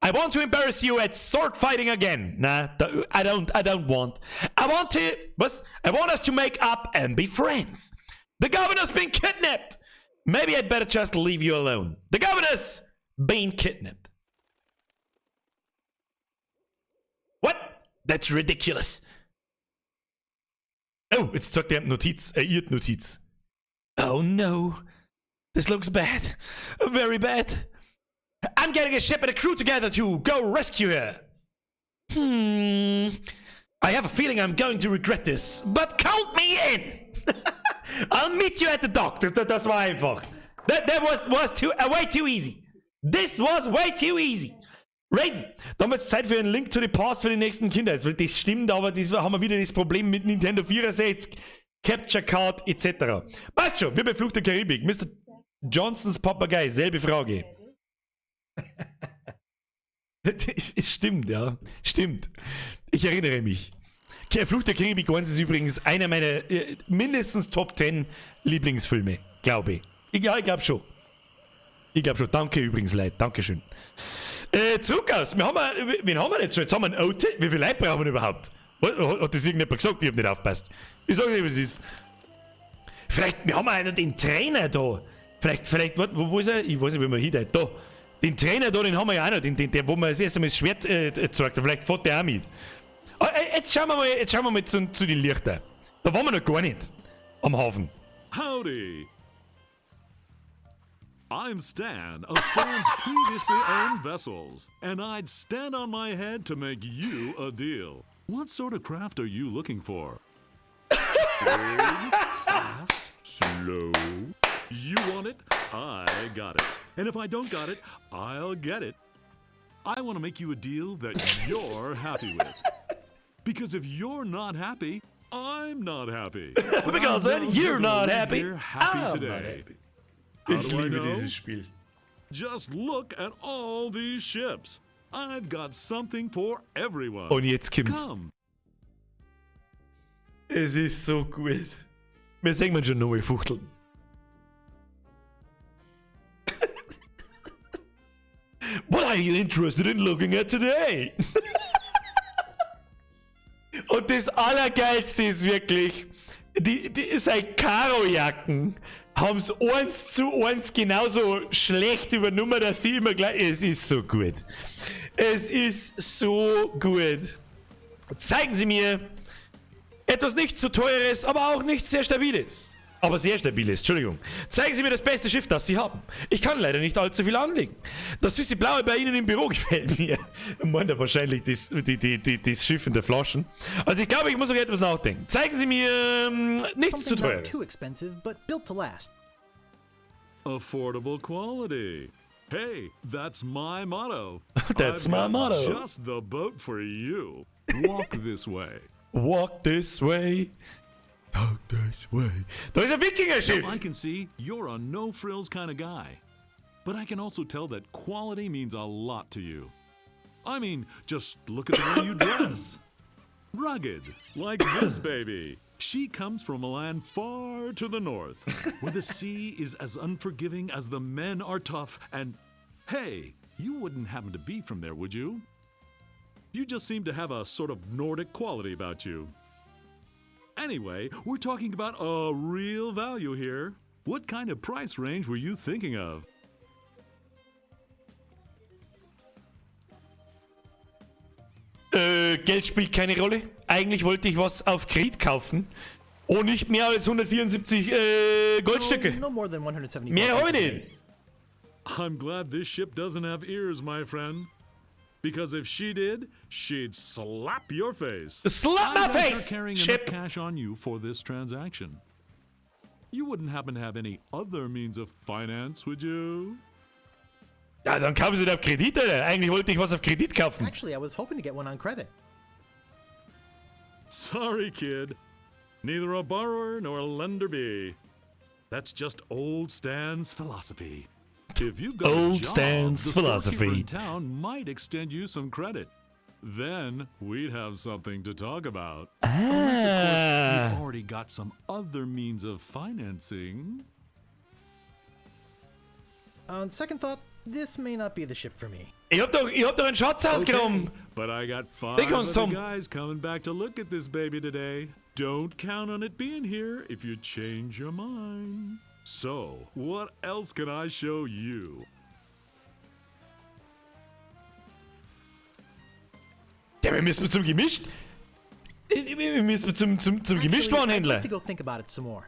I want to embarrass you at sword fighting again. Nah, I don't. I don't want. I want to. Was? I want us to make up and be friends. The governor's been kidnapped. Maybe I'd better just leave you alone. The governor's been kidnapped. What? That's ridiculous. Oh, jetzt zeigt er Notiz, ihr Notiz. Oh no. This looks bad. Very bad. I'm getting a ship and a crew together to go rescue her. I have a feeling I'm going to regret this, but count me in. I'll meet you at the dock. Das war einfach. That was way too easy. This was way too easy. Raiden, da haben wir jetzt Zeit für einen Link to the Past für die nächsten Kinder. Das stimmt, aber das haben wir wieder das Problem mit Nintendo 64, Capture Card etc. Passt schon, wir bei Fluch der Karibik. Mr. Johnsons Papagei, selbe Frage. Stimmt, ja. Stimmt. Ich erinnere mich. Fluch der Karibik 1 ist übrigens einer meiner mindestens Top 10 Lieblingsfilme, glaube ich. Ja, ich glaube schon. Ich glaube schon. Danke übrigens, Leute. Dankeschön. Zurück aus. Wen haben wir jetzt schon? Jetzt haben wir einen Otis. Wie viele Leute brauchen wir überhaupt? Hat das irgendjemand gesagt? Ich hab nicht aufgepasst. Ich sag nicht, was es ist. Vielleicht, wir haben einen, den Trainer da. Vielleicht, wo ist er? Ich weiß nicht, wie man hier Da. Den Trainer da, den haben wir ja auch noch, den, wo man das erste Mal das Schwert zeigt. Vielleicht fährt der auch mit. Ah, jetzt schauen wir mal zu den Lichtern. Da waren wir noch gar nicht. Am Hafen. Howdy! I'm Stan of Stan's previously owned vessels, and I'd stand on my head to make you a deal. What sort of craft are you looking for? Big, fast, slow. You want it? I got it. And if I don't got it, I'll get it. I want to make you a deal that you're happy with. Because if you're not happy, I'm not happy. But Because I when know you're you're not gonna leave happy, here happy I'm today. not happy. How Ich do I liebe know? dieses Spiel. Just look at all these ships. I've got something for everyone. Und jetzt kommt's. Come. Es ist so gut. Wir sehen uns schon nochmal fuchteln. What are you interested in looking at today? Und das Allergeilste ist wirklich, seine Karo-Jacken haben's 1:1 genauso schlecht übernommen, dass die immer gleich. Es ist so gut. Es ist so gut. Zeigen Sie mir etwas nicht zu teures, aber auch nicht sehr stabiles. Aber sehr stabiles, Entschuldigung. Zeigen Sie mir das beste Schiff, das Sie haben. Ich kann leider nicht allzu viel anlegen. Das süße Blaue bei Ihnen im Büro gefällt mir. Meint er wahrscheinlich das Schiff in der Flaschen. Also ich glaube, ich muss noch etwas nachdenken. Zeigen Sie mir nichts zu Something not teures. too expensive, but built to last. Affordable quality. Hey, that's my motto. That's I've my got motto. Just the boat for you. Walk this way. Walk this way. Talk this way. Da ist ein Wikingerschiff. I can see you're a no-frills kind of guy. But I can also tell that quality means a lot to you. I mean, just look at the way you dress. Rugged, like this baby. She comes from a land far to the north, where the sea is as unforgiving as the men are tough and... Hey, you wouldn't happen to be from there, would you? You just seem to have a sort of Nordic quality about you. Anyway, we're talking about a real value here. What kind of price range were you thinking of? Geld spielt keine Rolle. Eigentlich wollte ich was auf Kredit kaufen. Oh, nicht mehr als 174 Goldstücke. No, no more than 174 Mehr hab ich pieces. nicht. I'm glad this ship doesn't have ears, my friend. Because if she did, she'd slap your face. Slap my I doubt you're face, carrying ship. enough cash on you for this transaction. You wouldn't happen to have any other means of finance, would you? Ja, dann kaufen Sie auf Kredit, Alter. Eigentlich wollte ich was auf Kredit kaufen. Actually, I was hoping to get one on credit. Sorry, kid. Neither a borrower nor a lender be. That's just old Stan's philosophy. If you've got a Old job, Stan's the storekeeper philosophy. in town might extend you some credit. Then we'd have something to talk about. Unless, of course, you've already got some other means of financing. On second thought, This may not be the ship for me. Ich hab doch einen Schatz ausgenommen. But I got five Den kannst other du haben. guys coming back to look at this baby today. Don't count on it being here if you change your mind. So, what else can I show you? Ja, wir müssen zum Gemischt. Wir müssen zum Actually, I'd Gemischtwarenhändler. like to go think about it some more.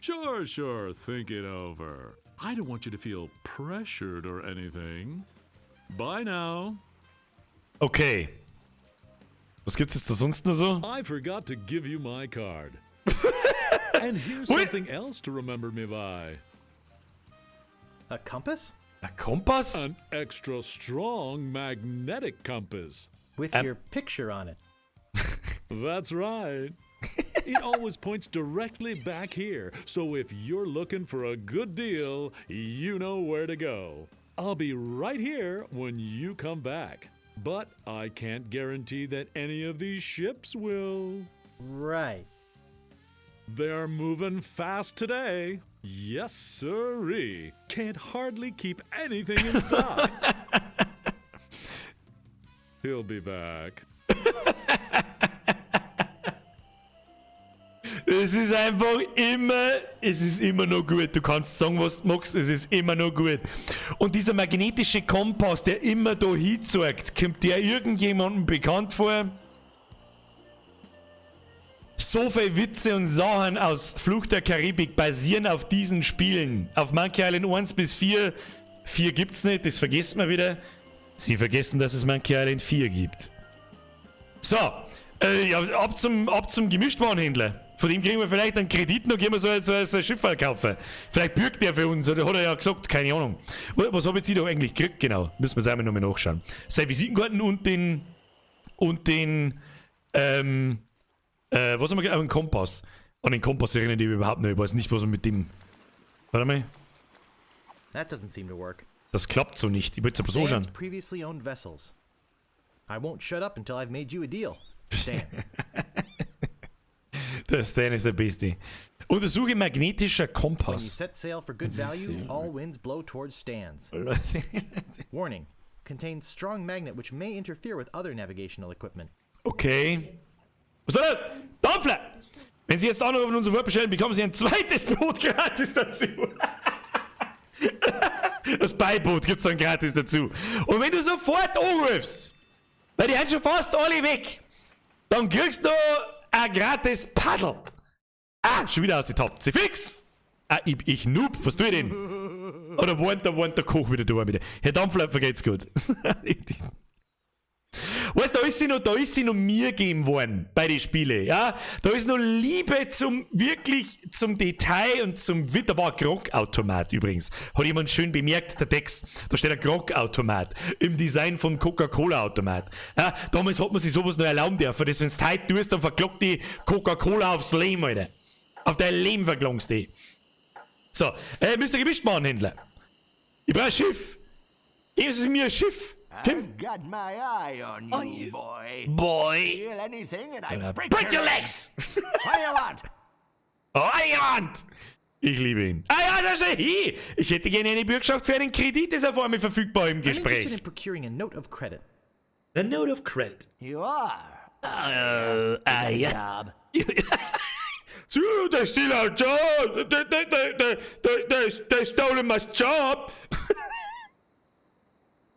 Sure, sure, think it over. I don't want you to feel pressured or anything. Bye now. Okay. Was gibt's jetzt da sonst noch so? I forgot to give you my card. And here's something else to remember me by. A compass? A Kompass? An extra strong magnetic compass. With your picture on it. That's right. It always points directly back here, so if you're looking for a good deal, you know where to go. I'll be right here when you come back. But I can't guarantee that any of these ships will. Right. They're moving fast today. Yes, sirree. Can't hardly keep anything in stock. He'll be back. Es ist einfach immer, es ist immer noch gut. Du kannst sagen, was du magst, es ist immer noch gut. Und dieser magnetische Kompass, der immer da hinzeigt, kommt der irgendjemandem bekannt vor? So viele Witze und Sachen aus Fluch der Karibik basieren auf diesen Spielen. Auf Monkey Island 1 bis 4. 4 gibt's nicht, das vergisst man wieder. Sie vergessen, dass es Monkey Island 4 gibt. So, ja, ab zum Gemischtwarenhändler. Von dem kriegen wir vielleicht einen Kredit, noch gehen wir so ein Schiff kaufen. Vielleicht bürgt der für uns, oder hat er ja gesagt, keine Ahnung. Was hab ich jetzt da eigentlich gekriegt, genau? Müssen wir selber nochmal nachschauen. Seine Visitenkarten und den. Was haben wir gekriegt? Einen Kompass. An den Kompass erinnern die überhaupt nicht. Ich weiß nicht, was wir mit dem. Warte mal. That doesn't seem to work. Das klappt so nicht. Ich wollte es aber so schauen. Stan's previously owned vessels. I won't shut up until I've made you a deal. Stan. Der Stan ist der Beste. Untersuche magnetischer When you Kompass. set sail for good value, all winds blow towards Stan's. Warning. Contains strong magnet which may interfere with other navigational equipment. Okay. Was soll das? Dampfler! Wenn Sie jetzt anrufen und sofort bestellen, bekommen Sie ein zweites Boot gratis dazu. Das Beiboot gibt's dann gratis dazu. Und wenn du sofort anrufst, weil die haben schon fast alle weg, dann kriegst du ein gratis Paddel. Ah, schon wieder ausgetappt. Sie fix! Ah, ich Noob, was tue ich denn? Oder wohnt der Koch wieder da wieder. Herr Dampfler, vergeht's gut. Weißt du, da ist sie noch mir gegeben worden bei den Spielen, ja? Da ist noch Liebe zum, wirklich zum Detail und zum Witz. Da war ein Grog-Automat übrigens. Hat jemand schön bemerkt, der Dex. Da steht ein Grog-Automat im Design vom Coca-Cola-Automat. Ja, damals hat man sich sowas noch erlauben dürfen, dass wenn du heute tust, dann verklockt die Coca-Cola aufs Lehm, Alter. Auf dein Lehm verklongst die. So, Mr. Gemischtwarenhändler. Ich brauch ein Schiff. Geben Sie mir ein Schiff. I've got my eye on you, boy. Boy. Steal anything and I break, Break your legs! What do you want? Oh, want! Ich liebe ihn. Ah ja, da ist er hier. Ich hätte gerne eine Bürgschaft für einen Kredit, ist er vor mir verfügbar im I'm interested Gespräch. in procuring a note of credit. A note of credit. You are. Ja. Job. So, they steal our job. They stolen my job.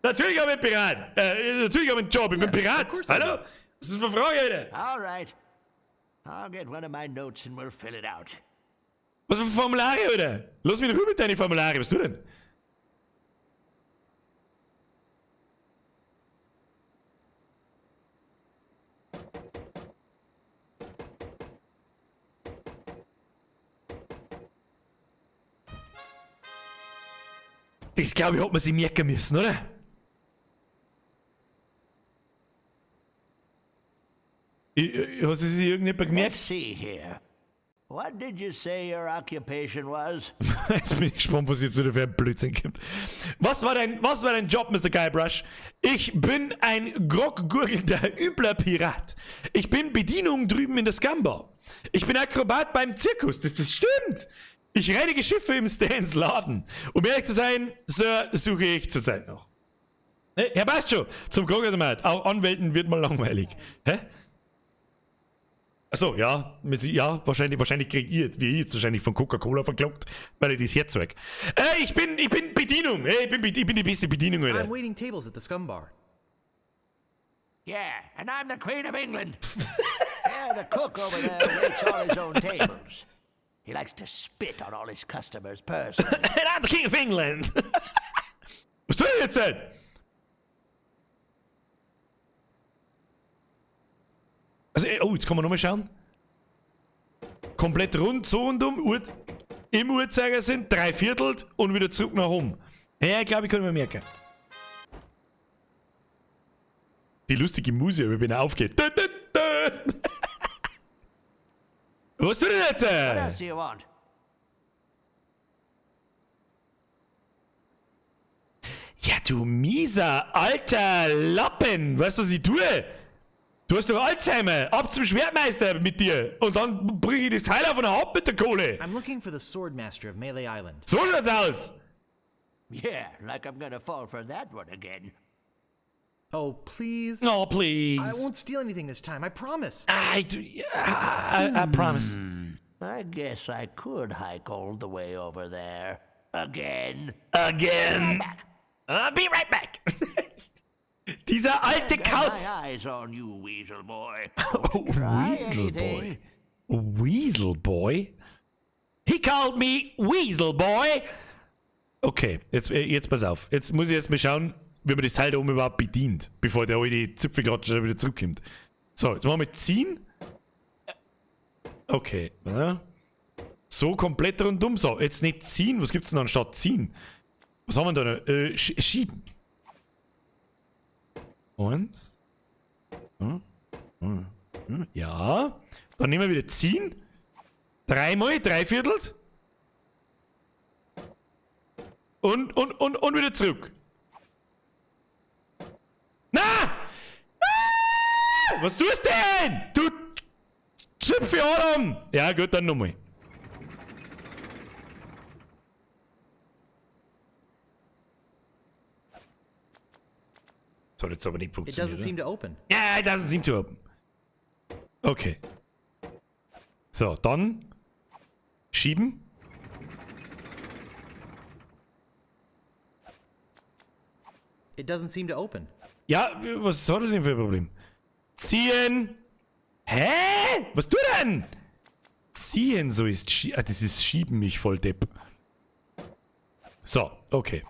Natürlich habe ich einen Pirat. Natürlich habe ich einen Job. Ich bin Pirat. of course I Hallo? do. Was ist das für eine Frage, Alter? All right. I'll get one of my notes and we'll fill it out. Was für Formulare, Alter? Lass mich in Ruhe mit deinen Formulare. Was du denn? Das, glaube ich, hat man sich merken müssen, oder? Hat sich irgendjemand gemerkt? Let's see here. What did you say your occupation was? Jetzt bin ich gespannt, was jetzt wieder für ein Blödsinn gibt. Was war dein Job, Mr. Guybrush? Ich bin ein groggurgelnder, übler Pirat. Ich bin Bedienung drüben in der Scumbar. Ich bin Akrobat beim Zirkus. Das stimmt. Ich reinige Schiffe im Stans Laden. Um ehrlich zu sein, Sir, suche ich zurzeit noch. Hey, Herr passt schon. Zum Krokodil. Auch Anwälten wird mal langweilig. Hä? Achso, ja, mit, ja, wahrscheinlich krieg ich jetzt, wie ich jetzt wahrscheinlich von Coca-Cola verkloppt, weil ich das herzeig. Ich bin Bedienung. Hey, ich bin die beste Bedienung, Alter. I'm waiting tables at the Scum Bar. Yeah, and I'm the Queen of England. Yeah, the cook over there waits all his own tables. He likes to spit on all his customers personally. And I'm the King of England. Was tut er jetzt denn? Also, oh, jetzt kann man nochmal schauen. Komplett rund, so rundum, im Uhrzeigersinn, dreiviertel und wieder zurück nach oben. Ja, ich glaube, ich kann mir merken. Die lustige Musik, wenn er aufgeht. Dö, dö, dö. Was tut denn jetzt? What else do you want? Ja, du mieser alter Lappen. Weißt du, was ich tue? Du hast doch Alzheimer. Ab zum Schwertmeister mit dir. Und dann bring ich das Teil auf und ab mit der Kohle. I'm looking for the Swordmaster of Melee Island. So schaut's aus. Yeah, like I'm gonna fall for that one again. Oh, please. Oh, please. I won't steal anything this time, I promise. I promise. I guess I could hike all the way over there. Again. Again. I'll be right back. Dieser alte Kauz. My eyes on you, Weasel Boy. Oh, Weasel Boy. Weasel Boy? He called me Weasel Boy. Okay, jetzt pass auf. Jetzt muss ich erst mal schauen, wie man das Teil da oben überhaupt bedient, bevor der alte Zipfelklatscher wieder zurückkommt. So, jetzt machen wir ziehen. Okay. Ja. So komplett rundum. So, jetzt nicht ziehen. Was gibt's denn anstatt ziehen? Was haben wir da noch? Schieben. Eins. Ja. Dann nehmen wir wieder ziehen. Dreimal, dreiviertel. Und wieder zurück. Na! Ah! Was tust du denn? Du Zipfel Adam! Ja gut, dann nochmal. Das hat jetzt aber nicht funktioniert. It doesn't seem to open. Ja, it doesn't seem to open. Okay. So, dann schieben. It doesn't seem to open. Ja, was hat er denn für ein Problem? Ziehen! Hä? Was tut er denn? Ziehen, so ist das ist Schieben, mich voll Depp. So, okay.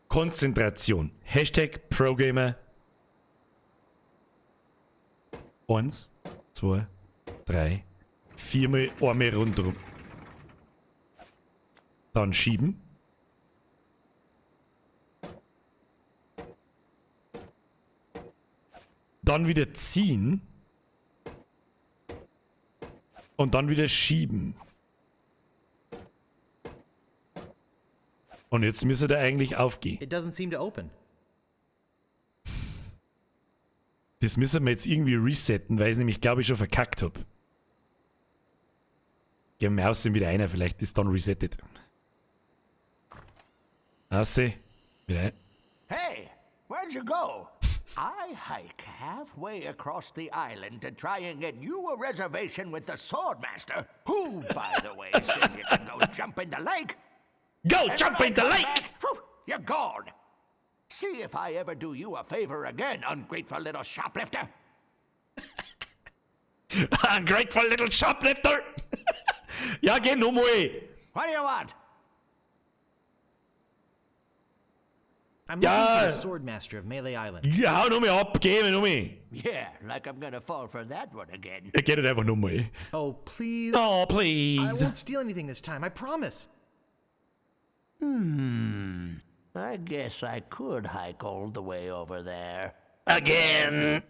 Konzentration. Hashtag ProGamer. 1, 2, 3, 4 mal einmal rundrum. Dann schieben. Dann wieder ziehen. Und dann wieder schieben. Und jetzt müsste der eigentlich aufgehen. It doesn't seem to open. Das müssen wir jetzt irgendwie resetten, weil ich es nämlich, glaube ich, schon verkackt hab. Gehen wir aussehen wieder einer, vielleicht ist dann resettet. Aussehen. Wieder ein. Hey, where'd you go? I hike halfway across the island to try and get you a reservation with the Swordmaster, who, by the way, says you can go jump in the lake. Go And jump when I in the come lake! back, whew, you're gone. See if I ever do you a favor again, ungrateful little shoplifter. Ungrateful little shoplifter! Ja, geh nochmal. What do you want? I'm Ja. looking for the Swordmaster of Melee Island. Ja, hau nochmal ab, geh mir nochmal. Yeah, like I'm gonna fall for that one again. Er geht halt einfach nochmal. Oh, please. Oh, I please. won't steal anything this time, I promise. I guess I could hike all the way over there. Again.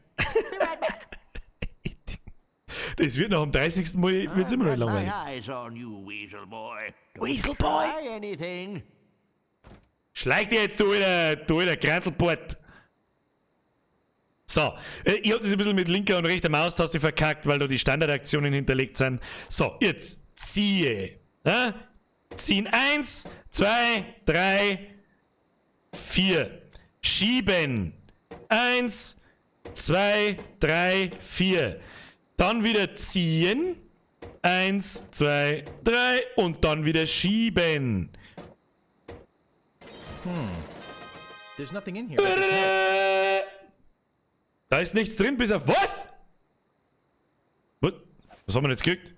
Das wird nach dem 30. Mal wird's immer noch Got my langweilig. eyes on you, Weasel Boy. Don't Weasel Boy? Try anything. Schleich dir jetzt, du alter Grantelbart. So, ich hab das ein bisschen mit linker und rechter Maustaste verkackt, weil da die Standardaktionen hinterlegt sind. So, jetzt ziehe. Ja? Ziehen. 1, 2, 3, 4. Schieben. 1, 2, 3, 4. Dann wieder ziehen. 1, 2, 3 und dann wieder schieben. There's nothing in here. but this note. Da ist nichts drin, bis auf was? Was? Was haben wir denn jetzt gekriegt?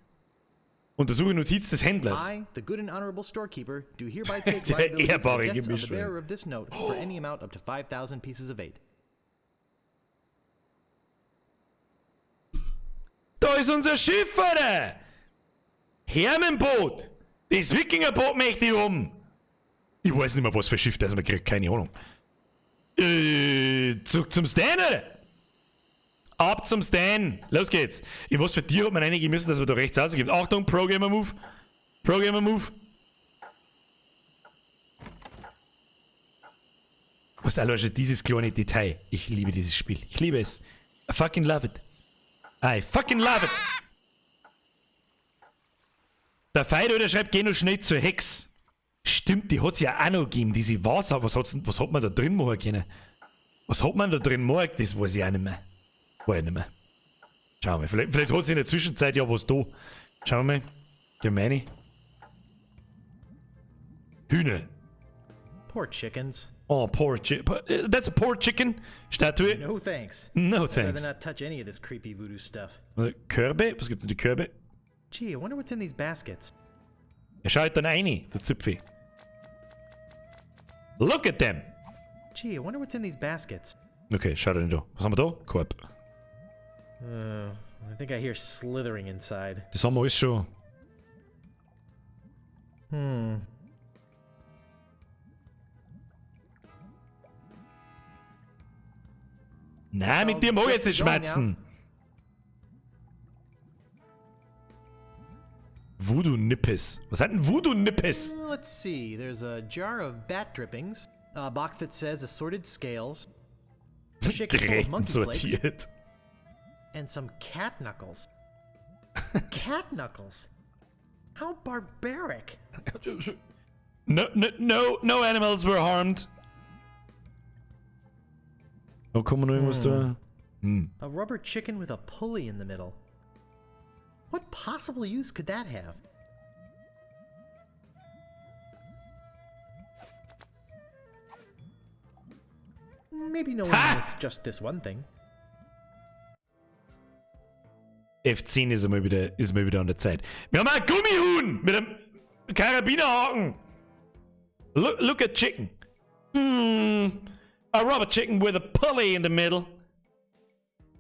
Untersuche Notiz des Händlers. I, the good and honorable storekeeper, do hereby take Der liability for the ehrbare debts of the Gemische. bearer of this note for any amount up to 5,000 pieces of eight. Da ist unser Schiff, Alter! Hermenboot! Das Wikingerboot möchte ich um! Ich weiß nicht mehr, was für ein Schiff das man kriegt, keine Ahnung. Zurück zum Stan, Alter! Ab zum Stan! Los geht's! In was für Tier hat man reingehen müssen, dass man da rechts rausgibt? Achtung, Pro-Gamer Move! Pro-Gamer Move! Was allein schon dieses kleine Detail. Ich liebe dieses Spiel. Ich liebe es. I fucking love it. I fucking love it. Der Feider schreibt, geh noch schnell zur Hex. Stimmt, die hat's ja auch noch gegeben, diese Wasser. Was, was hat man da drin machen können? Was hat man da drin machen? Das weiß ich auch nicht mehr. Weiß ich nicht mehr. Schauen wir mal. Vielleicht hat sie in der Zwischenzeit ja was da. Schauen wir mal. Gemeine. Hühner. Poor chickens. Oh, poor chicken. That's a poor chicken. Statue. No thanks. No I'd rather thanks. not touch any of this creepy voodoo stuff. Körbe? Was gibt's in die Körbe? Gee, I wonder what's in these baskets. Er schaut dann rein, der Zipfi. Look at them! Gee, I wonder what's in these baskets. Okay, schaut er nicht da. Was haben wir da? Korb. I think I hear slithering inside. Das haben wir alles schon. Nein, mit dir mag ich jetzt nicht schmatzen. Voodoo-Nippes. Was hat denn Voodoo-Nippes? Let's see. There's a jar of bat drippings, a box that says assorted scales, a shaker full of Gräten monkey flakes, sortiert. and some cat knuckles. Cat knuckles? How barbaric! No, no, no, no animals were harmed. Da kann man noch irgendwas da. A rubber chicken with a pulley in the middle. What possible use could that have? Maybe no one Ha! missed just this one thing. F10 ist mal wieder, ist mal wieder an der Zeit. Wir haben ein Gummihuhn mit einem Karabinerhaken. Look, look at chicken. A rubber chicken with a pulley in the middle.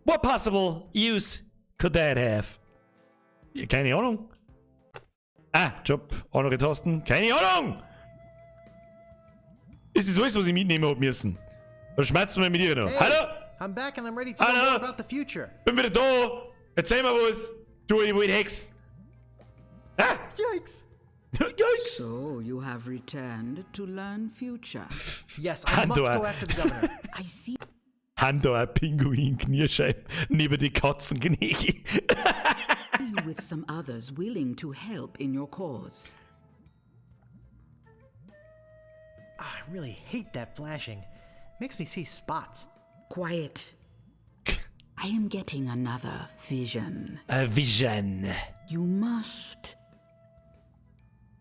What possible use could that have? Ja, keine Ahnung. Ah, Job, andere Tasten. Keine Ahnung! Ist das alles, was ich mitnehmen hab müssen? Dann schmerzen wir mit ihr noch. Hey, Hallo? I'm back and I'm ready to know Hallo? more about the future. Bin wieder da! Erzähl mal was! Du, ich wollte Hex! Ah! Yikes! Yikes! So you have returned to learn future. Yes, I must Handor. go after the governor. I see Haben da ein Pinguin Knirscheiben neben die Katzengehege. you with some others willing to help in your cause. Ah, I really hate that flashing. Makes me see spots. Quiet. I am getting another vision. A vision. You must.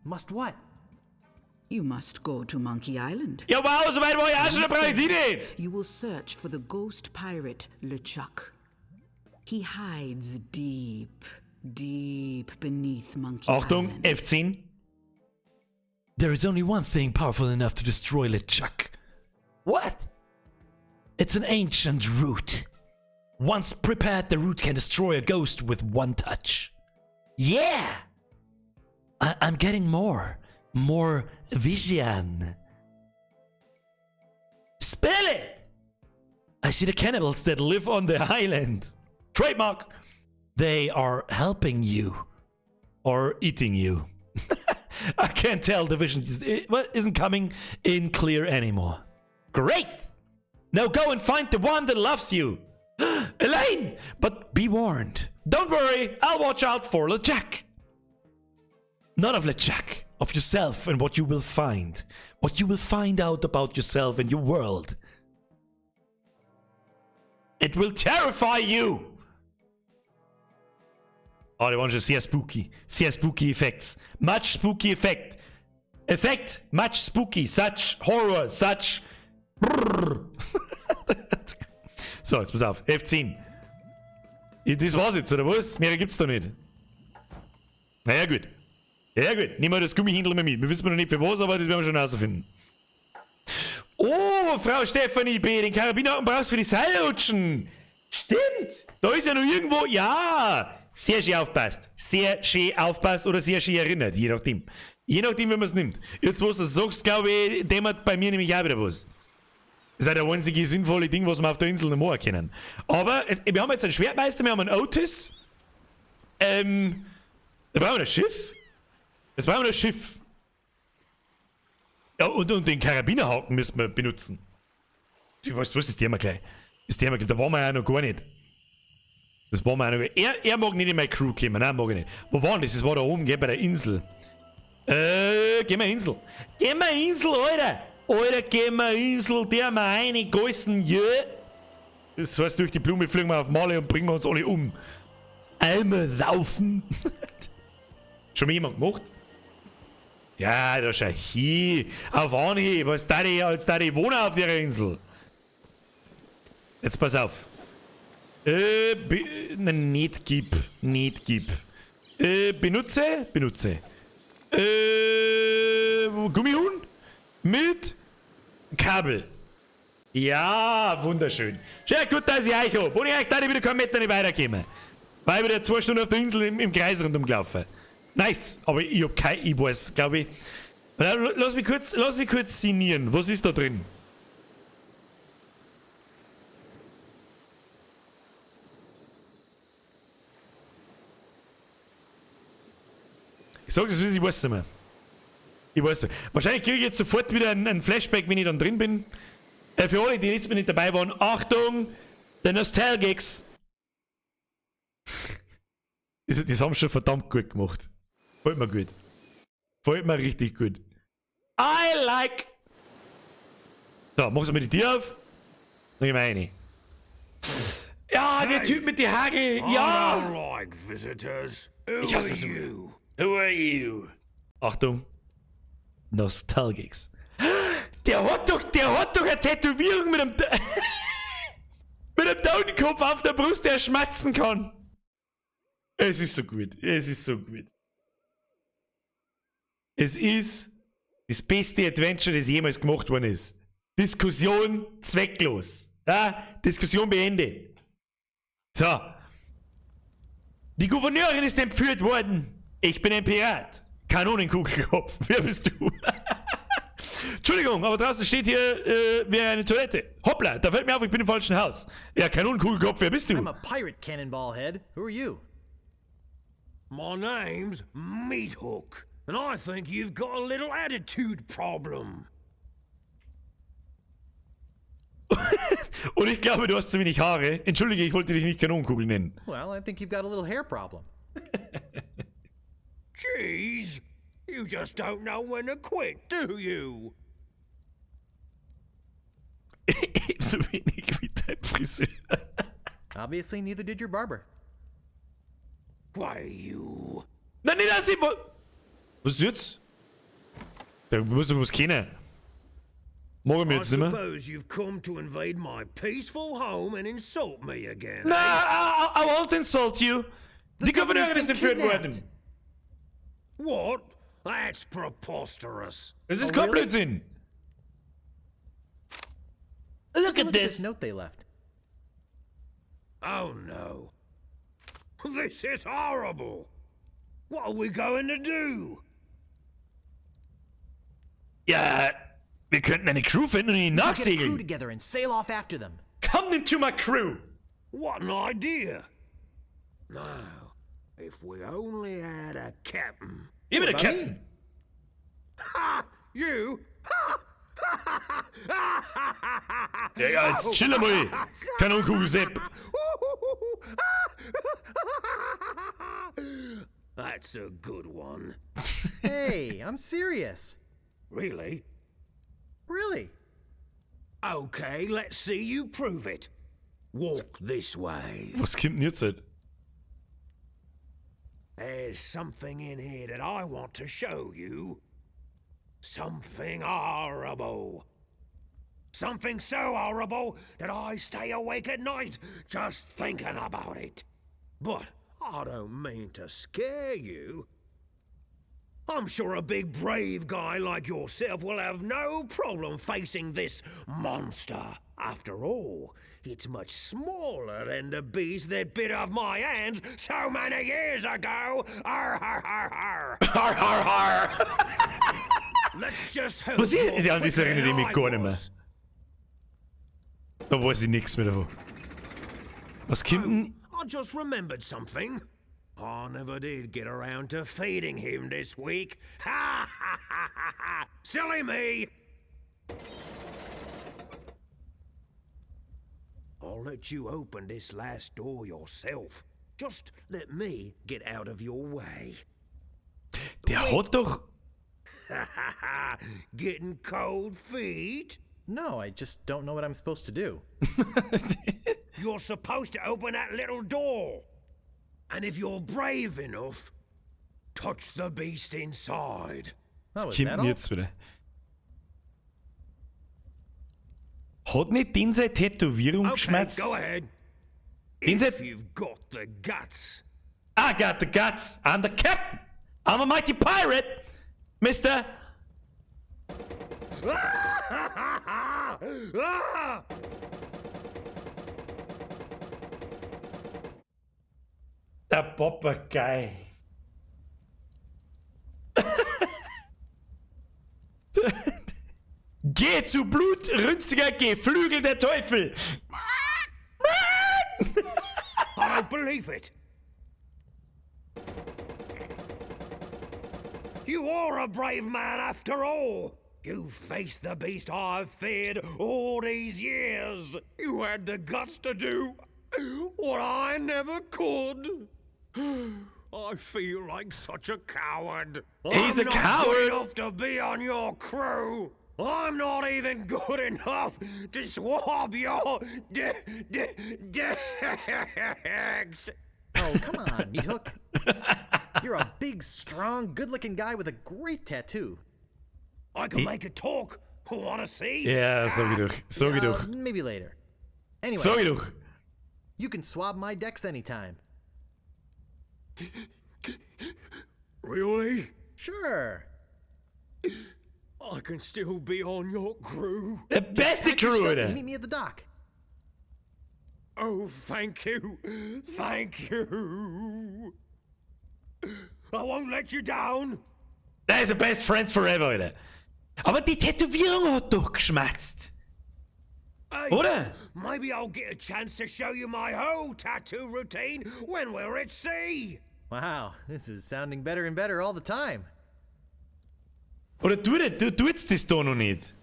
Must what? You must go to Monkey Island. Ja, wow, so weit war ich auch schon, da brauch ich die nicht. You will search for the ghost pirate LeChuck. He hides deep, deep beneath Monkey Achtung, Island. F10. There is only one thing powerful enough to destroy LeChuck. What? It's an ancient root. Once prepared, the root can destroy a ghost with one touch. Yeah! I'm getting more. More vision. Spell it! I see the cannibals that live on the island. Trademark! They are helping you. Or eating you. I can't tell. The vision isn't coming in clear anymore. Great! Now go and find the one that loves you. Elaine! But be warned. Don't worry, I'll watch out for LeChuck. None of LeChuck. Of yourself and what you will find. What you will find out about yourself and your world. It will terrify you! Oh, die waren schon sehr spooky. Sehr spooky effects. Much spooky effect. Effect, much spooky, such horror, such. Brrr. So, jetzt pass auf. F10. Das war's jetzt, oder was? Mehr gibt's da nicht. Naja, gut. Ja, gut. Nehmen wir das Gummihändel mal mit. Wir wissen noch nicht für was, aber das werden wir schon rausfinden. Oh, Frau Stefanie B., den Karabinerhaken brauchst du für die Seilrutschen. Stimmt. Da ist ja noch irgendwo. Ja. Sehr schön aufpasst. Sehr schön aufpasst oder sehr schön erinnert. Je nachdem. Je nachdem, wie man es nimmt. Jetzt, wo du das sagst, glaube ich, dämmert bei mir nämlich auch wieder was. Das ist ja der einzige sinnvolle Ding, was wir auf der Insel noch machen können. Aber wir haben jetzt einen Schwertmeister, wir haben einen Otis. Da brauchen wir ein Schiff. Jetzt brauchen wir ein Schiff. Ja, und den Karabinerhaken müssen wir benutzen. Du weißt, was ist der mal gleich? Ist der mal gleich? Da waren wir ja noch gar nicht. Das war wir auch noch gar nicht. Er mag nicht in meine Crew kommen, nein, mag ich nicht. Wo war denn das? Das war da oben, gell, bei der Insel. Gehen wir Insel. Gehen wir Insel, Alter! Alter, gehen wir Insel, der mal eine Geißen, jö! Das heißt, durch die Blume fliegen wir auf Male und bringen wir uns alle um. Einmal laufen. Schon mal jemand gemacht? Ja, da schau hin. Auf Anhieb, als da die wohnen auf der Insel. Jetzt pass auf. Nicht gib. Nicht gib. Benutze. Benutze. Gummihuhn? Mit Kabel. Ja, wunderschön. Sehr gut, dass ich euch hab. Ohne euch da ich wieder keinen Meter nicht weiterkommen. Weil ich wieder 2 Stunden auf der Insel im Kreis rundum gelaufen. Nice, aber ich hab kein, ich weiß, glaub ich. Lass mich kurz sinnieren. Was ist da drin? Ich sag das, ich weiß nicht mehr. Ich weiß nicht. Wahrscheinlich kriege ich jetzt sofort wieder einen Flashback, wenn ich dann drin bin. Für alle, die letztes Mal nicht dabei waren, Achtung! Der Nostalgix! Das haben sie schon verdammt gut gemacht. Gefällt mir gut. Gefällt mir richtig gut. I like! So, machst du mal die Tür auf? Dann gehen wir rein. Ja, der Typ mit den Hagel! Ja! I don't like visitors. Who Ich hasse are so. you? Who are you? Achtung. Nostalgix. Der hat doch eine Tätowierung mit einem mit einem Totenkopf auf der Brust, der schmatzen kann. Es ist so gut. Es ist so gut. Es ist das beste Adventure, das jemals gemacht worden ist. Diskussion zwecklos. Ja, Diskussion beendet. So. Die Gouverneurin ist entführt worden. Ich bin ein Pirat. Kanonenkugelkopf. Wer bist du? Entschuldigung, aber draußen steht hier, wäre eine Toilette. Hoppla, da fällt mir auf, ich bin im falschen Haus. Ja, Kanonenkugelkopf, wer bist du? I'm a pirate, Cannonball Head. Who are you? My name's Meathook, and I think you've got a little attitude problem. Und ich glaube, du hast zu wenig Haare. Entschuldige, ich wollte dich nicht Kanonenkugel nennen. Well, I think you've got a little hair problem. Jeez, you just don't know when to quit, do you? Ebenso wenig wie dein Friseur. Obviously, neither did your barber. Why, you? Nein, nicht das, ich Was ist jetzt? Da muss ich was kennen. Mag ich mir I jetzt nicht mehr. suppose you've come to invade my peaceful home and insult me again. Na, I won't insult you. Die Gouverneurin ist entführt worden. What? That's preposterous. Das ist Oh, kein really? Blödsinn. Look at Look at this this. note they left. Oh no. This is horrible. What are we going to do? Ja, wir könnten eine Crew finden und ihnen We could get a crew nachsegeln. together and sail off after them. Come into my crew. What an idea. Now, if we only had a captain. Ich bin der What about Captain. me? Ha! You? Ja, ja, jetzt chill mal. Kanonenkugel Sepp. That's a good one. Hey, I'm serious. Really? Really? Okay, let's see you prove it. Walk this way. Was kommt denn jetzt? Halt? There's something in here that I want to show you. Something horrible. Something so horrible that I stay awake at night just thinking about it. But I don't mean to scare you. I'm sure a big brave guy like yourself will have no problem facing this monster. After all, it's much smaller than the beast that bit off my hands so many years ago. Arr, har, har, har. Har, har, har. Let's just hope. Was ist? you're An das quicker erinnere ich than mich I gar nicht mehr. was. Da weiß ich nichts mehr davon. Was kommt denn? I just remembered something. I never did get around to feeding him this week. Ha ha ha ha ha! Silly me! I'll let you open this last door yourself. Just let me get out of your way. Der hat doch. Ha ha ha! Getting cold feet? No, I just don't know what I'm supposed to do. You're supposed to open that little door. And if you're brave enough, touch the beast inside. Was Oh, is kommt that denn all? jetzt wieder? Hat nicht den seine Tätowierung Okay, geschmerzt? go ahead. Den If sein. you've got the guts. I got the guts. I'm the captain. I'm a mighty pirate, Mister. Ah! Der Papagei. Geh zu blutrünstiger Geflügel der Teufel. I don't believe it. You are a brave man after all. You faced the beast I've feared all these years. You had the guts to do what I never could. I feel like such a coward. He's I'm a not coward. Good enough to be on your crew. I'm not even good enough to swab your dicks. Oh, come on, Meat Hook. You're a big, strong, good looking guy with a great tattoo. I can make it talk. Wanna see? Ja, sag ich doch. Sag ich doch. Maybe later. Anyway, Sag ich doch. you can swab my decks anytime. Really? Sure. I can still be on your crew. Der beste Pack your Crew, stuff and Alter. meet me at the dock. Oh, thank you. Thank you. I won't let you down. Der ist the best friends forever, Alter. Aber die Tätowierung hat doch geschmerzt. Hey, Oder? Maybe I'll get a chance to show you my whole tattoo routine when we're at sea. Wow, this is sounding better and better all the time. Oder du, tut's das da noch nicht?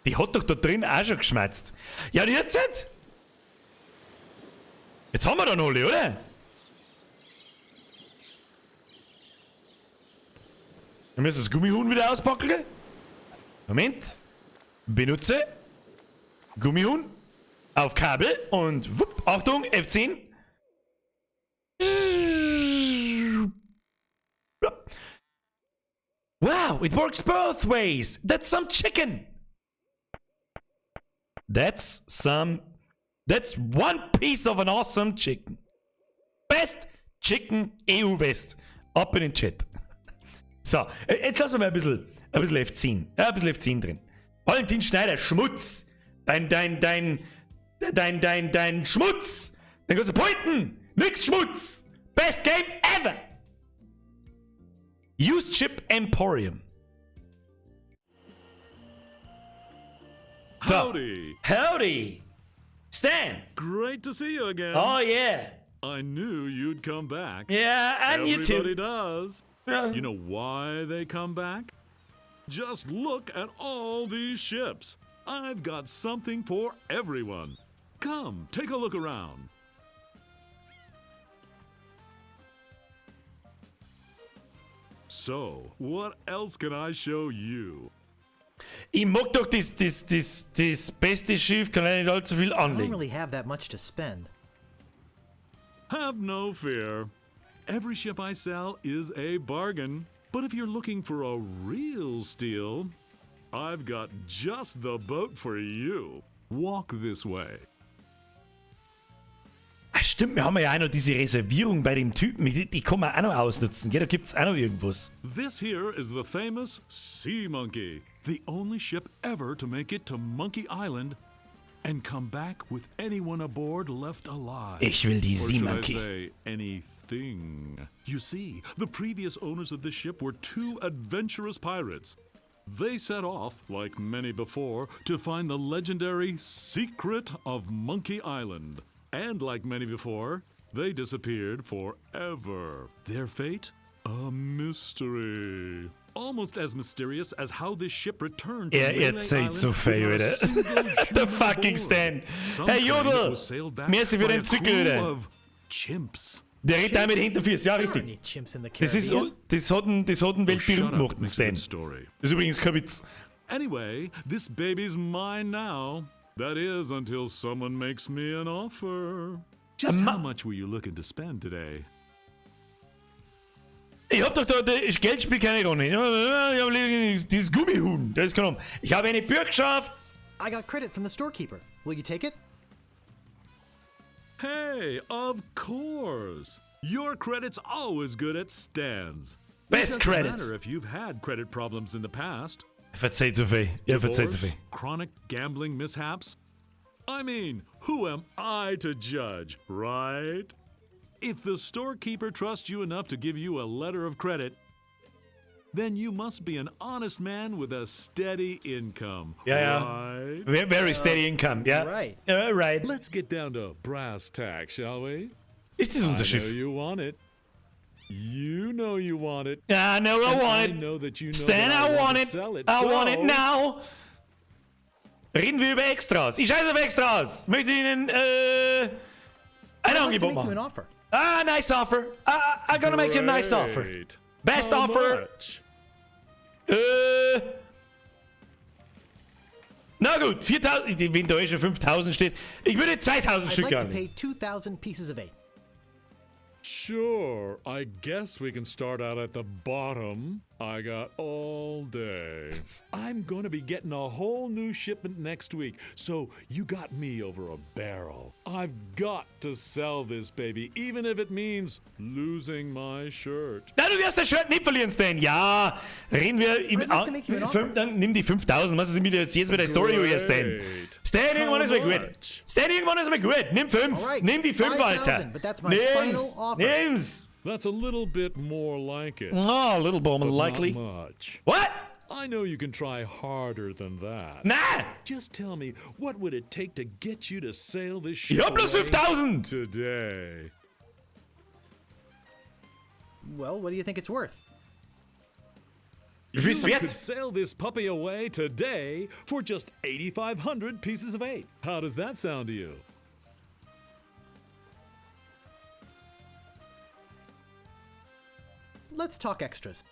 Die hat doch da drin auch schon geschmerzt. Ja, und jetzt? Jetzt, jetzt haben wir dann alle, oder? Wir müssen das Gummihuhn wieder auspacken. Moment. Benutze. Gummihuhn. Auf Kabel und wupp, Achtung, F10. Wow, it works both ways. That's some chicken. That's one piece of an awesome chicken. Best Chicken EU West. Ab in den Chat. So, jetzt lassen wir mal ein bisschen F10. Ja, ein bisschen F10 drin. Valentin Schneider, Schmutz. Dein Schmutz. Dein ganzer Pointen. Nix Schmutz. Best Game ever. Used Ship Emporium. So. Howdy. Howdy. Stan. Great to see you again. Oh, yeah. I knew you'd come back. Yeah, and you too. Everybody does. Yeah. You know why they come back? Just look at all these ships. I've got something for everyone. Come, take a look around. So, what else can I show you? Ich mag doch das beste Schiff, kann leider nicht allzu viel I don't anlegen. really have that much to spend. Have no fear. Every ship I sell is a bargain. But if you're looking for a real steal, I've got just the boat for you. Walk this way. Ah, stimmt, wir haben ja auch noch diese Reservierung bei dem Typen. Die kann man auch noch ausnutzen. Gell? Da gibt's auch noch irgendwas. This here is the famous Sea Monkey, the only ship ever to make it to Monkey Island and come back with anyone aboard left alive. Ich will die Or Sea should I Monkey. say anything. You see, the previous owners of this ship were two adventurous pirates. They set off, like many before, to find the legendary secret of Monkey Island. And like many before, they disappeared forever. Their fate? A mystery. Almost as mysterious as how this ship returned to Er Melee erzählt so Island viel, without a Alter. single The human fucking aboard. Stan. Some Hey claim it Jodl! was sailed back Merci für by den a Zückel, crew Alter. of chimps. Der redet auch mit Hinterfüßen, ja There aren't richtig. any chimps in the Das ist, Caribbean. das hat ihn Oh, weltberühmt shut up, gemacht, den makes a Stan. good story. Das ist übrigens kein Witz. Anyway, this baby's mine now. That is until someone makes me an offer. Just how much were you looking to spend today? Ich hab doch da, das Geld spielt keine Rolle. Ich hab dieses Gummihuhn, das ist genommen. Ich habe eine Bürgschaft. I got credit from the storekeeper. Will you take it? Hey, of course. Your credit's always good at Stan's. Best It doesn't credits. matter if you've had credit problems in the past. Verzeiht so viel. Ja, verzeiht so Divorce, viel. chronic gambling mishaps. I mean, who am I to judge, right? If the storekeeper trusts you enough to give you a letter of credit, then you must be an honest man with a steady income. Ja. Right? Very steady income, ja. Right. Right. Let's get down to brass tacks, shall we? Ist das unser I know Schiff? you want it. You know you want it. I know I And want I it. know that you know Stan, that I want to it. sell it. I want it so- now. Reden wir über Extras. Ich scheiße auf Extras. Möchte Ihnen ein I'd like to Angebot make you an machen. offer. Ah, nice offer. I'm gonna make you a nice offer. Great. Best How offer. much? Na gut, 4000, wenn da eh schon 5000 steht. Ich würde 2000 I'd Stück like to pay annehmen. 2,000 pieces of eight. Sure, I guess we can start out at the bottom. I got all day. I'm going to be getting a whole new shipment next week, so you got me over a barrel. I've got to sell this baby, even if it means losing my shirt. Nein, du wirst das Shirt nicht verlieren, Stan. Ja, reden wir im I'd like to make you an offer. fünf, dann nimm die 5000. Was ist denn mit jetzt, jetzt mit der Story hier, Stan? Great. Stan, irgendwann How ist mal gut. much? Stan, irgendwann ist mal gut. Nimm 5. Alright, Nimm die 5, Alter. 5,000, but that's my final Nimm's. offer. Nimm's. That's a little bit more like it. Oh, a little bit more but likely. Not much. What? I know you can try harder than that. Na! Just tell me, what would it take to get you to sail this ship Ich hab bloß away 5000. today? Well, what do you think it's worth? Wie viel ist You wert? could sail this puppy away today for just 8,500 pieces of eight. How does that sound to you? Let's talk extras.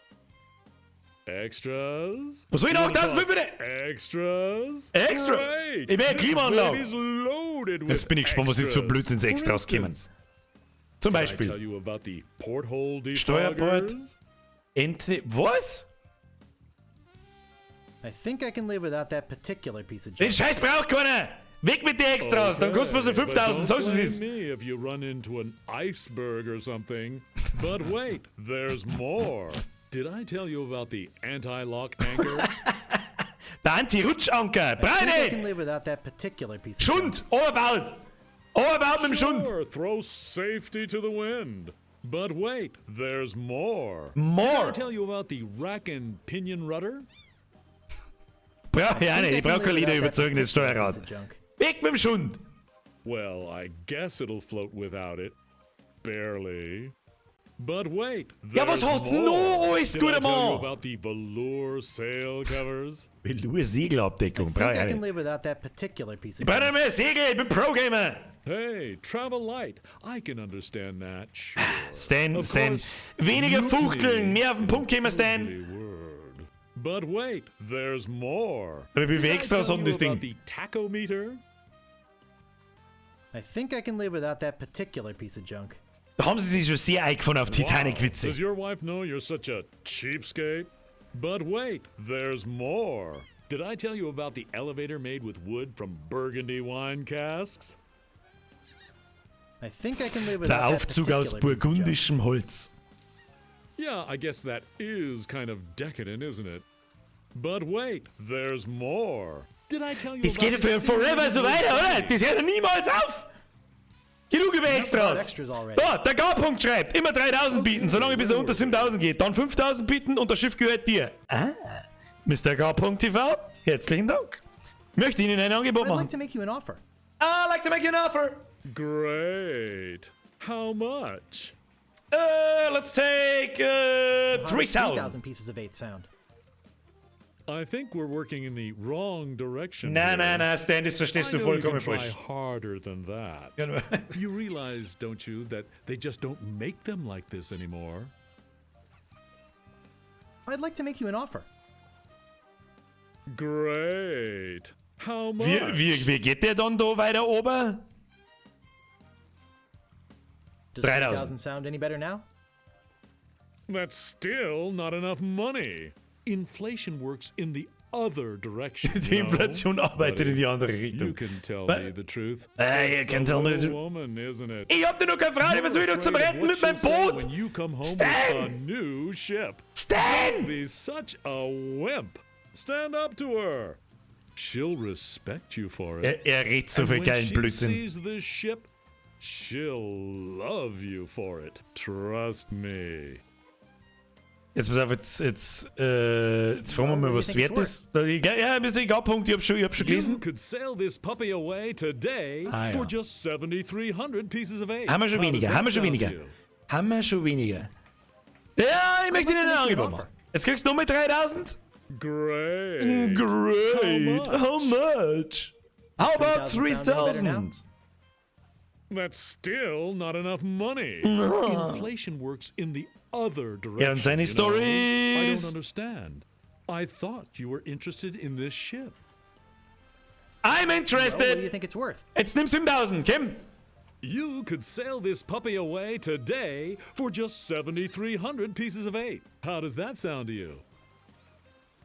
Extras? Was soll ich You noch? wanna Das talk fünf Extras? Extras. Great. Ich will eine This Klimaanlage. baby's loaded with Jetzt bin ich gespannt, was jetzt für extras. Blödsinns-Extras For kommen. instance, Zum Did I Beispiel. tell you about the porthole Steuerbord. defoggers? Ente. Was? I think I can live without that particular piece of Den junk. Scheiß braucht keiner! Weg mit den Extras, dann kostet man so Okay, but 5000, don't sagst du blame es ist. me if you run into an iceberg or something. But wait, there's more. Did I tell you about the anti-lock anchor? Der Anti-Rutschanker, I think I can Breine! live without that particular piece of junk. Schund! Overbaut! Overbaut mit dem Schund! Sure, throw safety to the wind. But wait, there's more. More. Did I tell you about the rack and pinion rudder? Brauch ich auch I nicht, think ich I can brauch live kein without that lederüberzogenes particular piece Steuerrad. of junk. Weg mit dem Schund! Well, I guess it'll float without it. Barely. But wait, Ja, was there's hat's more. noch alles, Did I guter tell you Mann? about the velour sail covers? Velour-Segelabdeckung, I brauch think ich I auch can nicht. live without that particular piece Ich of brauch nicht junk. mehr Segel, ich bin Pro-Gamer. Hey, travel light. I can understand that. Sure. Stan, Of Stan. course, Weniger mutiny Fuchteln, mehr auf den is Punkt kommen, a Stan. ugly word. But wait, there's more. Aber wie Did viel I Extras tell hat denn you das Ding? about the tachometer? I think I can live without that particular piece of junk. Da haben sie sich schon sehr eingefahren auf Wow. Titanic-Witze. Does your wife know you're such a cheapskate? But wait, there's more. Did I tell you about the elevator made with wood from Burgundy wine casks? I think I can live Der without that Aufzug aus particular piece of junk. burgundischem Holz. Yeah, I guess that is kind of decadent, isn't it? But wait, there's more. Did I tell you Das about geht ja the für forever so weiter, oder? Das hört ja niemals auf! Genug über Extras. extras already. Da, der K-Punkt schreibt, immer 3000 bieten, solange bis er unter 7000 geht. Dann 5000 bieten und das Schiff gehört dir. Ah, Mr. K.TV, herzlichen Dank. Möchte Ihnen ein Angebot I'd machen. like to make you an offer. I'd like to make you an offer. Great. How much? Let's take How does 3000. 3,000 pieces of eight sound. I think we're working in the wrong direction. Na, here. na, na, Stan, das verstehst I du know you vollkommen can try falsch. harder than that. Genau. You realize, don't you, that they just don't make them like this anymore? I'd like to make you an offer. Great. How much? Wie geht der dann da weiter oben? Does 3,000. 3,000 sound any better now? That's still not enough money. Inflation works in the other direction. Die you know? Inflation arbeitet in die andere Richtung. You can tell But- me the truth. You It's can the tell me the little truth. woman, isn't it? Ich hab dir noch keine Frau, die versuche ich noch zum Afraid of Retten what mit meinem she'll say Boot. When you come home Stan! with a new ship. Stan! Don't be such a wimp. Stand up to her. She'll respect you for it. Er redet so And viel when geilen she Blödsinn. sees this ship, she'll love you for it. Trust me. Jetzt pass auf, jetzt fragen wir mal, was wert ist. Ja, Mr. K-Punkt, ich hab schon You gelesen. could sail this puppy away today Ah, for ja. just 7,300 pieces of eight. Haben wir schon How does weniger, that haben wir schon sound weniger. to you? Haben wir schon weniger. Ja, ich möchte Ihnen ein Angebot machen. Jetzt kriegst du nochmal 3000. Great. Great. How How much? How about 3,000 sound any better now? 3000? That's still not enough money. Inflation works in the other direction. Ja, und seine you know? I Stories. don't understand. I thought you were interested in this ship. I'm Well, what do you interested. think it's worth? Jetzt nimm 7000, Kim. You could sail this puppy away today for just 7,300 pieces of eight. How does that sound to you?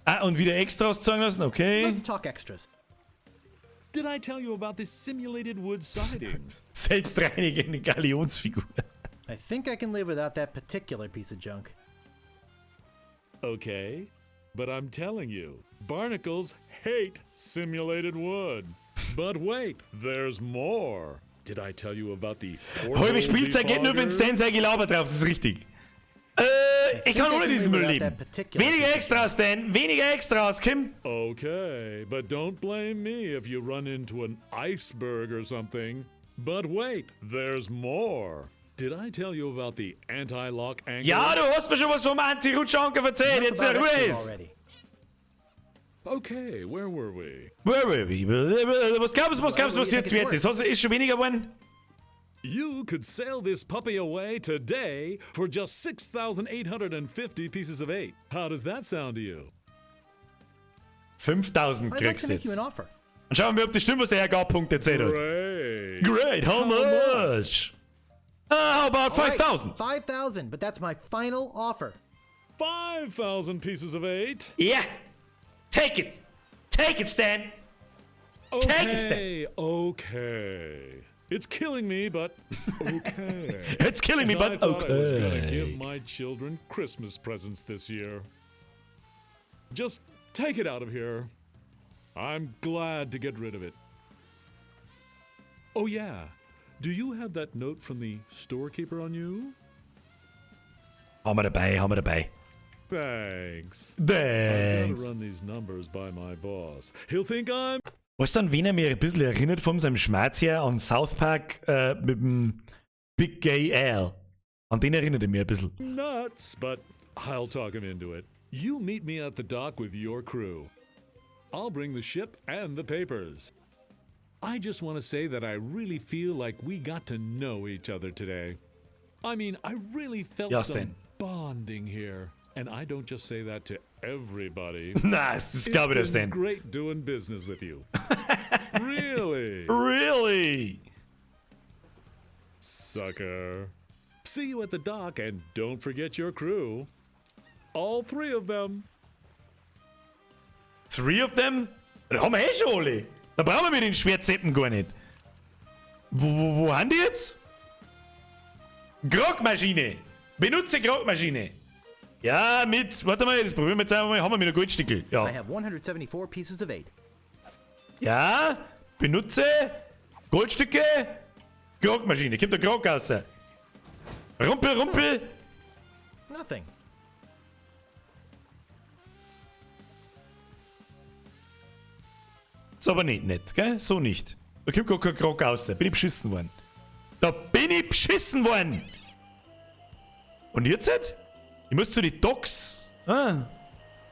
Ah, und wieder Extras zeigen lassen, okay. Let's talk extras. Did I tell you about this simulated wood siding? Selbstreinigende Galionsfigur. I think I can live without that particular piece of junk. Okay, but I'm telling you, barnacles hate simulated wood. But wait, there's more. Did I tell you about the Halbe Spielzeit geht nur, wenn defogger? Stan sein Gelaber drauf, das ist richtig. Ich kann ohne diesen Müll leben. Weniger Extras, Stan, weniger Extras, Kim. Okay, but don't blame me if you run into an iceberg or something. But wait, there's more. Did I tell you about the anti-lock anchor? Ja, du hast mir schon was vom Anti-Rutschanker erzählt, Enough jetzt about Ruhe extras ist. already. Okay, where were we? Was glaubst du, was jetzt wert ist? Ist schon weniger geworden? You could sail this puppy away today for just 6,850 pieces of eight. How does that sound to you? 5000 I'd like kriegst to du make you jetzt. an offer. Und schauen wir, ob das stimmt, was der Herr K-Punkt erzählt hat. Great. Great, how much? How about All right, 5000? 5,000, but that's my final offer. 5,000 pieces of eight? Yeah. Take it. Take it, Stan. Take it, Stan. Okay. It's killing me, but okay. It's killing me, And but I thought I was gonna okay. give my children Christmas presents this year. Just take it out of here. I'm glad to get rid of it. Oh yeah. Do you have that note from the storekeeper on you? Haben wir dabei, haben wir dabei. Thanks. Thanks. I've gotta run these numbers by my boss. He'll think I'm Weißt du, an wen er mich ein bisschen erinnert von seinem Schmerz her? An South Park mit dem Big Gay Al. An den erinnert er mich ein bisschen. Nuts, but I'll talk him into it. You meet me at the dock with your crew. I'll bring the ship and the papers. I just want to say that I really feel like we got to know each other today. I mean, I really felt Ja, some Stan. bonding here. And I don't just say that to everybody. Na, das glaube ich dir, It's been Stan. great doing business with you. Really? Really? Sucker. See you at the dock and don't forget your crew. All three of them. Three of them? Da haben wir eh schon alle. Da brauchen wir den Schwertzeppen gar nicht. Wo haben die jetzt? Grogmaschine. Benutze Grogmaschine. Ja, mit. Warte mal, das probieren wir jetzt einfach mal. Haben wir mit der Goldstückel. Ja. I have 174 pieces of eight. Ja, benutze Goldstücke. Grogmaschine. Kommt der Grog raus. Rumpel, rumpel. Nothing. Ist aber nicht nett, gell? So nicht. Da kommt gar kein Grog raus. Bin ich beschissen worden. Da bin ich beschissen worden. Und jetzt? Ich muss zu den Docks. Ah.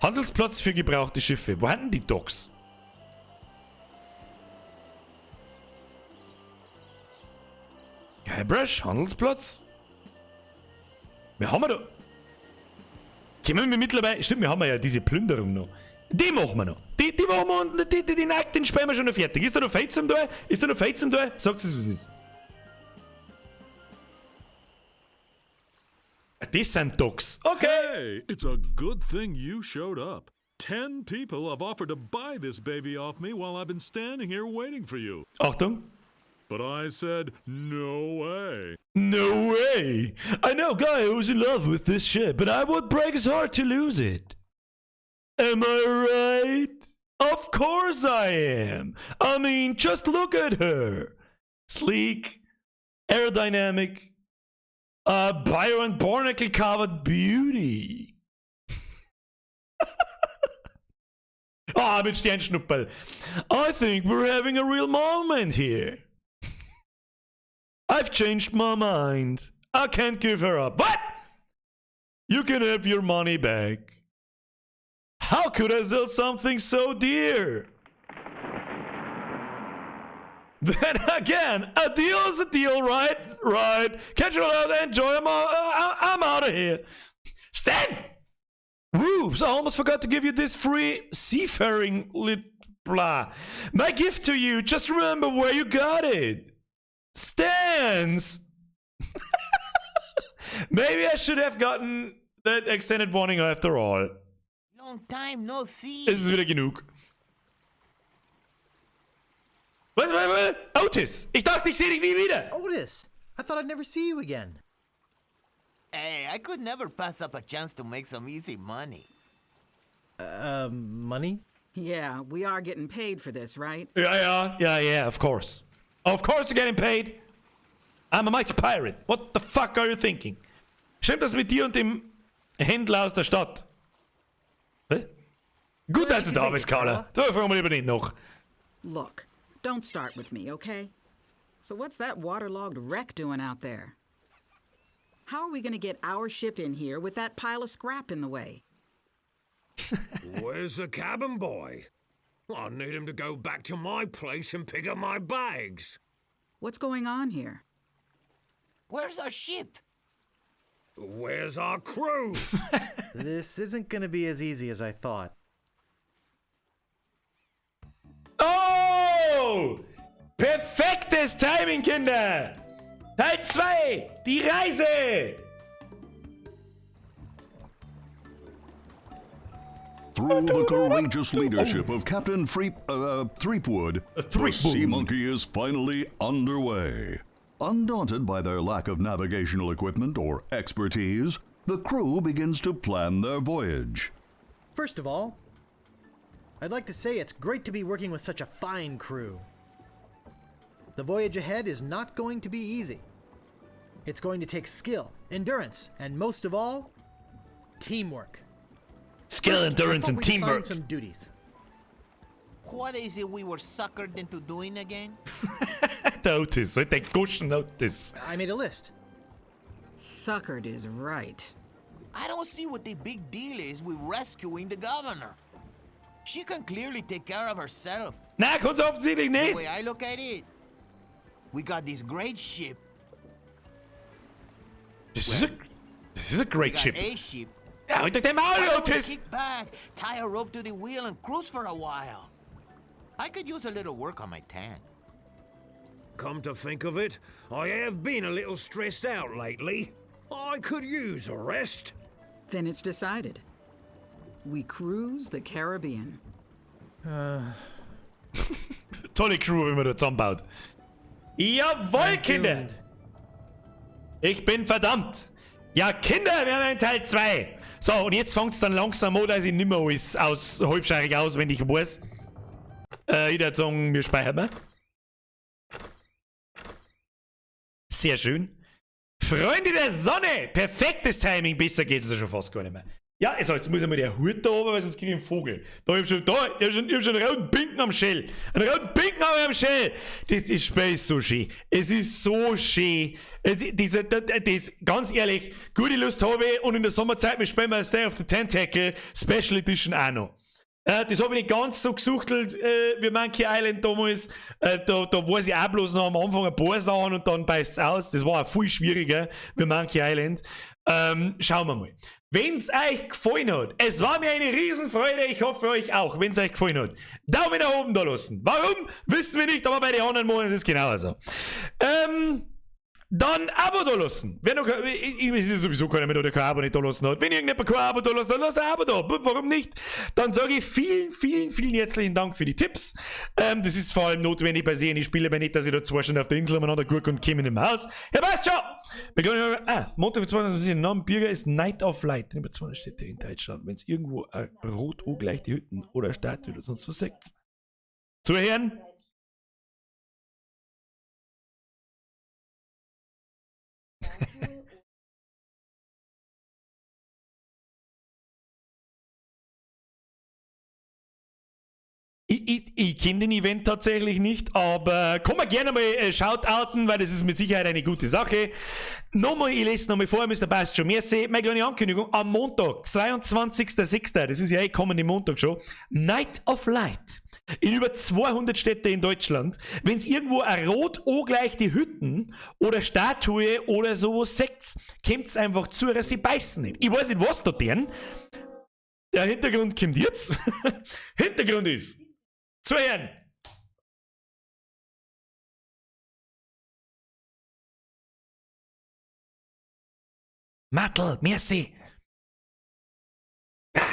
Handelsplatz für gebrauchte Schiffe. Wo sind denn die Docks? Guybrush, Handelsplatz? Wir haben wir da. Kommen wir mittlerweile. Stimmt, wir haben ja diese Plünderung noch. Die machen wir noch. Die machen wir und die nackten spielen wir schon noch fertig. Ist da noch Feld zum Tor? Ist da noch Feld zum Tor? Sagt es, was es ist. Das sind Docks. Okay. Hey, it's a good thing you showed up. 10 people have offered to buy this baby off me while I've been standing here waiting for you. Achtung. But I said, no way. No way! I know a guy who's in love with this ship, but I would break his heart to lose it. Am I right? Of course I am! I mean, just look at her! Sleek, aerodynamic, bio and barnacle covered beauty. Ah, mit Sternschnupperl. I think we're having a real moment here. I've changed my mind. I can't give her up. What? You can have your money back. How could I sell something so dear? Then again, a deal is a deal, right? Right. Catch you later. Enjoy. I'm out of here. Stan! Rubes, I almost forgot to give you this free seafaring lit blah. My gift to you. Just remember where you got it. Stans! Maybe I should have gotten that extended warning after all. Long time no see. Es ist wieder genug. Was, was, was? Otis! Ich dachte, ich sehe dich nie wieder! Otis! I thought I'd never see you again. Hey, I could never pass up a chance to make some easy money. Money? Yeah, we are getting paid for this, right? Ja, ja, ja, yeah, of course. Of course you're getting paid. I'm a mighty pirate. What the fuck are you thinking? Stimmt das mit dir und dem Händler aus der Stadt? Hä? Gut, dass du da bist, Carla. Da fragen wir lieber nicht noch. Look, don't start with me, okay? So what's that waterlogged wreck doing out there? How are we gonna get our ship in here with that pile of scrap in the way? Where's the cabin boy? I need him to go back to my place and pick up my bags. What's going on here? Where's our ship? Where's our crew? This isn't gonna be as easy as I thought. Oh! Perfektes Timing, Kinder! Teil 2! Die Reise! Through the courageous leadership of Captain Threepwood, the Sea Monkey is finally underway. Undaunted by their lack of navigational equipment or expertise, the crew begins to plan their voyage. First of all, I'd like to say it's great to be working with such a fine crew. The voyage ahead is not going to be easy. It's going to take skill, endurance, and most of all, teamwork. Skill, First, endurance, I thought and we'd assign teamwork. Some duties. What is it we were suckered into doing again? Der Otis, der Guschen Otis. I made a list. Suckered is right. I don't see what the big deal is with rescuing the governor. She can clearly take care of herself. Na, kann's offensichtlich The nicht. way I look at it, we got this great ship. This is a We great got ship. a ship. Ja, halt doch dein Maul, Why don't we Otis! kick back, tie a rope to the wheel, and cruise for a while? I could use a little work on my tan. Come to think of it, I have been a little stressed out lately. I could use a rest. Then it's decided. We cruise the Caribbean. Tolle Crew, wie man da zusammenbaut. Jawohl, Kinder! Ich bin verdammt! Ja, Kinder, wir haben einen Teil 2. So, und jetzt fängt's dann langsam an, dass ich nimmer alles aus, halbscheirig auswendig weiß. Ich würde sagen, wir speichern mal. Sehr schön. Freunde der Sonne! Perfektes Timing, besser geht's ja schon fast gar nicht mehr. Ja, also jetzt muss ich mal der Hut da oben, weil sonst krieg ich einen Vogel. Da, ich hab schon, da, ich hab schon einen roten Pinken am Schell. Einen roten Pinken hab ich am Schell. Das Spiel ist so schön. Es ist so schön. Das, ganz ehrlich, gute Lust habe ich und in der Sommerzeit, wir spielen mal Day of the Tentacle Special Edition auch noch. Das habe ich nicht ganz so gesuchtelt wie Monkey Island damals. Da weiß ich auch bloß noch am Anfang ein paar Sachen und dann beißt's aus. Das war auch viel schwieriger wie Monkey Island. Schauen wir mal. Wenn's euch gefallen hat, es war mir eine Riesenfreude, ich hoffe euch auch, wenn's euch gefallen hat, Daumen nach oben da lassen. Warum? Wissen wir nicht, aber bei den anderen Monaten ist es genauso. Dann Abo da lassen. Wer noch, es ist sowieso keiner mehr da, der kein Abo nicht da lassen hat. Wenn irgendjemand kein Abo da lassen hat, lasst ein Abo da. Warum nicht? Dann sage ich vielen, vielen, vielen herzlichen Dank für die Tipps. Das ist vor allem notwendig bei sehen. Ich spiele aber nicht, dass ich da 2 Stunden auf der Insel umeinander gucke und käme nicht mehr aus. Ja, passt schon! Wir können, Montag für 2020, Namen Birger ist Night of Light. Über 200 Städte in Deutschland. Wenn's irgendwo rot gleich die Hütten oder Statue oder sonst was sagt. Zuhören! Ich kenne den Event tatsächlich nicht, aber kann man gerne mal shoutouten, weil das ist mit Sicherheit eine gute Sache. Nochmal, ich lese nochmal vor, Mister Passt schon. Merci, meine kleine Ankündigung, am Montag, 22.06., das ist ja eh kommende Montag schon, Night of Light. In über 200 Städte in Deutschland. Wenn's irgendwo ein rot gleich die Hütten oder Statue oder sowas seht, kommt's einfach zu, sie beißen nicht. Ich weiß nicht, was da deren. Der Hintergrund kommt jetzt. Hintergrund ist, zuhören! Mattel, merci! Ah.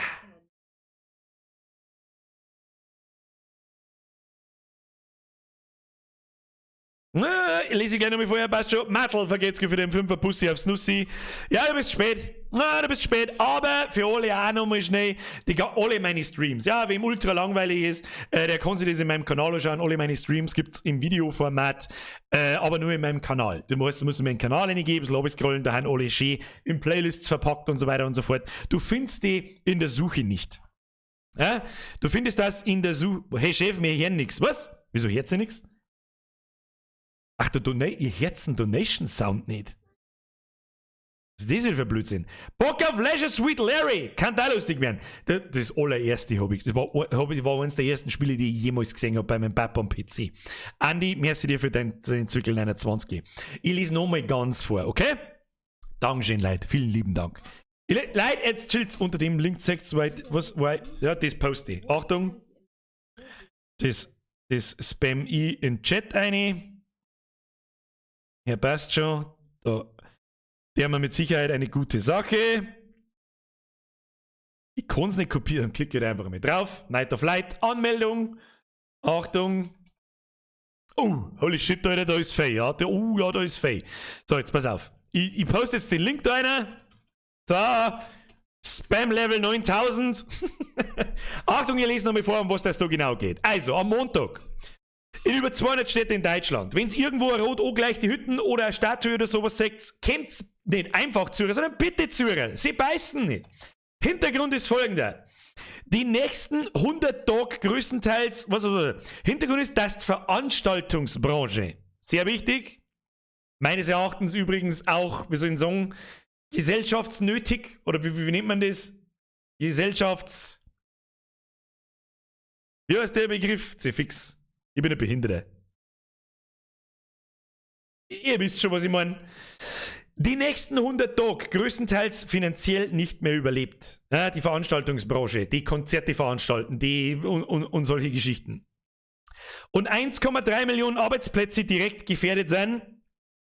Lese ich gerne nochmal vorher, passt schon. Mattel, vergeht's für den 5er Pussy aufs Nussi. Ja, du bist spät. Na, du bist spät. Aber für alle auch nochmal schnell. Die, alle meine Streams. Ja, wem ultra langweilig ist, der kann sich das in meinem Kanal anschauen. Alle meine Streams gibt's im Videoformat, aber nur in meinem Kanal. Du musst mir einen Kanal reingeben, das Lobby scrollen, da haben alle schön in Playlists verpackt und so weiter und so fort. Du findest die in der Suche nicht. Ja? Du findest das in der Suche. Hey Chef, wir hören nix. Was? Wieso hört ihr nix? Ach, ihr hört den Donation-Sound nicht. Was ist das wieder für Blödsinn? Bock auf Leisure Suit Larry! Kann da lustig werden. Das allererste hab ich. Das war eines der ersten Spiele, die ich jemals gesehen hab bei meinem Papa am PC. Andi, merci dir für deinen Zwickel 29. Ich lese nochmal ganz vor, okay? Dankeschön, Leute. Vielen lieben Dank. Leute, jetzt chillt's unter dem Link 6, was, ja, das poste ich. Achtung. Das spam ich in den Chat rein. Ja, passt schon. Da der haben wir mit Sicherheit eine gute Sache. Ich kann's nicht kopieren, klicke da einfach mit drauf. Night of Light, Anmeldung. Achtung. Oh, holy shit, Alter, da ist Fei. Ja, ja, da ist Fei. So, jetzt pass auf. Ich poste jetzt den Link da rein. Da. Spam Level 9000. Achtung, ihr lest nochmal vor, um was das da genau geht. Also, am Montag. In über 200 Städten in Deutschland. Wenn's irgendwo ein rot gleich die Hütten oder eine Statue oder sowas seht, kommt's nicht einfach zu, sondern bitte zu. Sie beißen nicht. Hintergrund ist folgender. Die nächsten 100 Tage größtenteils, was, Hintergrund ist, dass die Veranstaltungsbranche, sehr wichtig, Meines Erachtens übrigens auch, wie soll ich sagen, gesellschaftsnötig, oder wie nennt man das? Gesellschafts... Wie heißt der Begriff? C-fix. Ich bin ein Behinderter. Ihr wisst schon, was ich meine. Die nächsten 100 Tage größtenteils finanziell nicht mehr überlebt. Ja, die Veranstaltungsbranche, die Konzerte veranstalten, die und solche Geschichten. Und 1,3 Millionen Arbeitsplätze direkt gefährdet sind.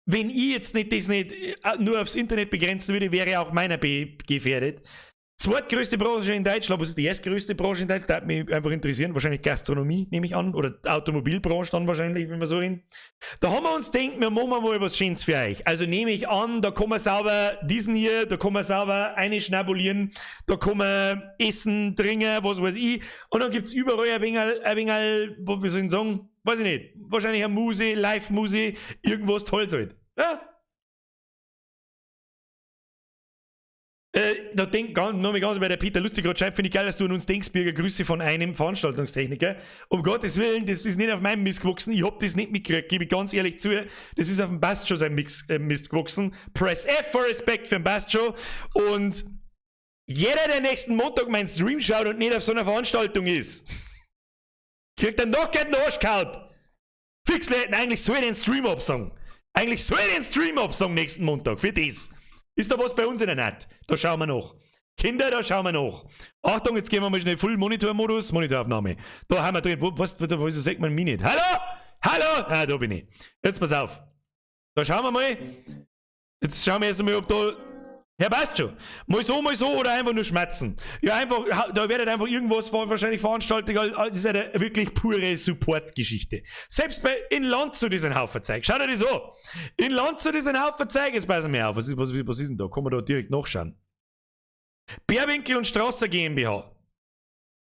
Wenn ich jetzt nicht das nicht nur aufs Internet begrenzen würde, wäre auch meiner gefährdet. Zweitgrößte Branche in Deutschland, was ist die erstgrößte Branche in Deutschland? Da würde mich einfach interessieren. Wahrscheinlich Gastronomie, nehme ich an. Oder Automobilbranche dann wahrscheinlich, wenn wir so reden. Da haben wir uns gedacht, wir machen mal was Schönes für euch. Also nehme ich an, da kann man sauber diesen hier, da kann man sauber eine schnabulieren, da kann man essen, trinken, was weiß ich. Und dann gibt's überall ein wenig, wie soll ich sagen, weiß ich nicht, wahrscheinlich eine Muse, Live-Muse, irgendwas Tolles halt. Ja? Da denk ganz, noch mal ganz bei der Peter Lustig gerade schreibt, finde ich geil, dass du an uns denkst, Birger, Grüße von einem Veranstaltungstechniker. Um Gottes Willen, das ist nicht auf meinem Mist gewachsen, ich hab das nicht mitgekriegt, gebe ich ganz ehrlich zu, das ist auf dem Bastjo sein Mist gewachsen. Press F for Respect für den Bastjo. Und jeder, der nächsten Montag meinen Stream schaut und nicht auf so einer Veranstaltung ist, kriegt dann noch keinen Arsch gehauen. Fix, Leute, eigentlich soll ich den Stream absagen. Eigentlich soll ich den Stream absagen nächsten Montag, für das. Ist da was bei uns in der Nacht? Da schauen wir nach. Kinder, da schauen wir nach. Achtung, jetzt gehen wir mal schnell Full Monitor-Modus, Monitoraufnahme. Da haben wir drin. Wieso sagt man mich nicht? Hallo? Hallo? Ah, da bin ich. Jetzt pass auf. Da schauen wir mal. Jetzt schauen wir erst einmal, ob da... Ja, passt schon. Mal so oder einfach nur schmerzen. Ja, einfach, da werdet einfach irgendwas wahrscheinlich veranstaltet. Das ist eine wirklich pure Support-Geschichte. Selbst bei in Landshut ist ein Haufen Zeug. Schaut euch das an. In Landshut ist ein Haufen Zeug. Jetzt passen wir auf. Was ist denn da? Kann man da direkt nachschauen? Bärwinkel und Strasser GmbH.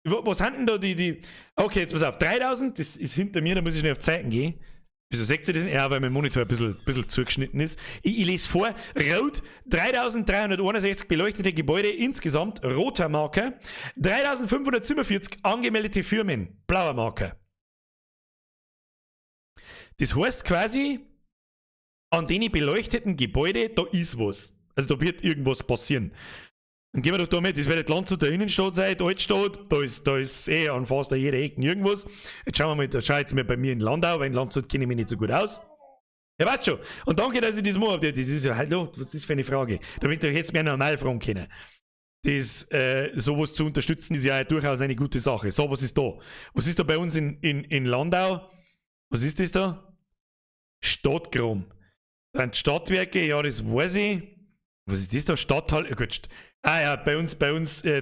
Was haben denn da die... Okay, jetzt pass auf. 3000, das ist hinter mir, da muss ich schnell auf Zeiten gehen. Wieso seht ihr das? Ja, weil mein Monitor ein bisschen zugeschnitten ist. Ich lese vor. Rot, 3361 beleuchtete Gebäude insgesamt, roter Marker. 3547 angemeldete Firmen, blauer Marker. Das heißt quasi, an den beleuchteten Gebäude, da ist was. Also da wird irgendwas passieren. Dann gehen wir doch da mit, das wird Landshut der Innenstadt sein, die Altstadt, da ist eh an fast jeder Ecke irgendwas. Jetzt schauen wir mal, da schau jetzt mal bei mir in Landau, weil in Landshut kenne ich mich nicht so gut aus. Ja, weißt schon. Und danke, dass ich das mache. Das ist ja, hallo, was ist das für eine Frage? Da bin ich jetzt mehr normal fragen können. Das, sowas zu unterstützen, ist ja durchaus eine gute Sache. So, was ist da? Was ist da bei uns in Landau? Was ist das da? Stadtgrom. Dann Stadtwerke, ja, das weiß ich. Was ist das da? Stadthalle? Oh Gott. Ah ja, bei uns,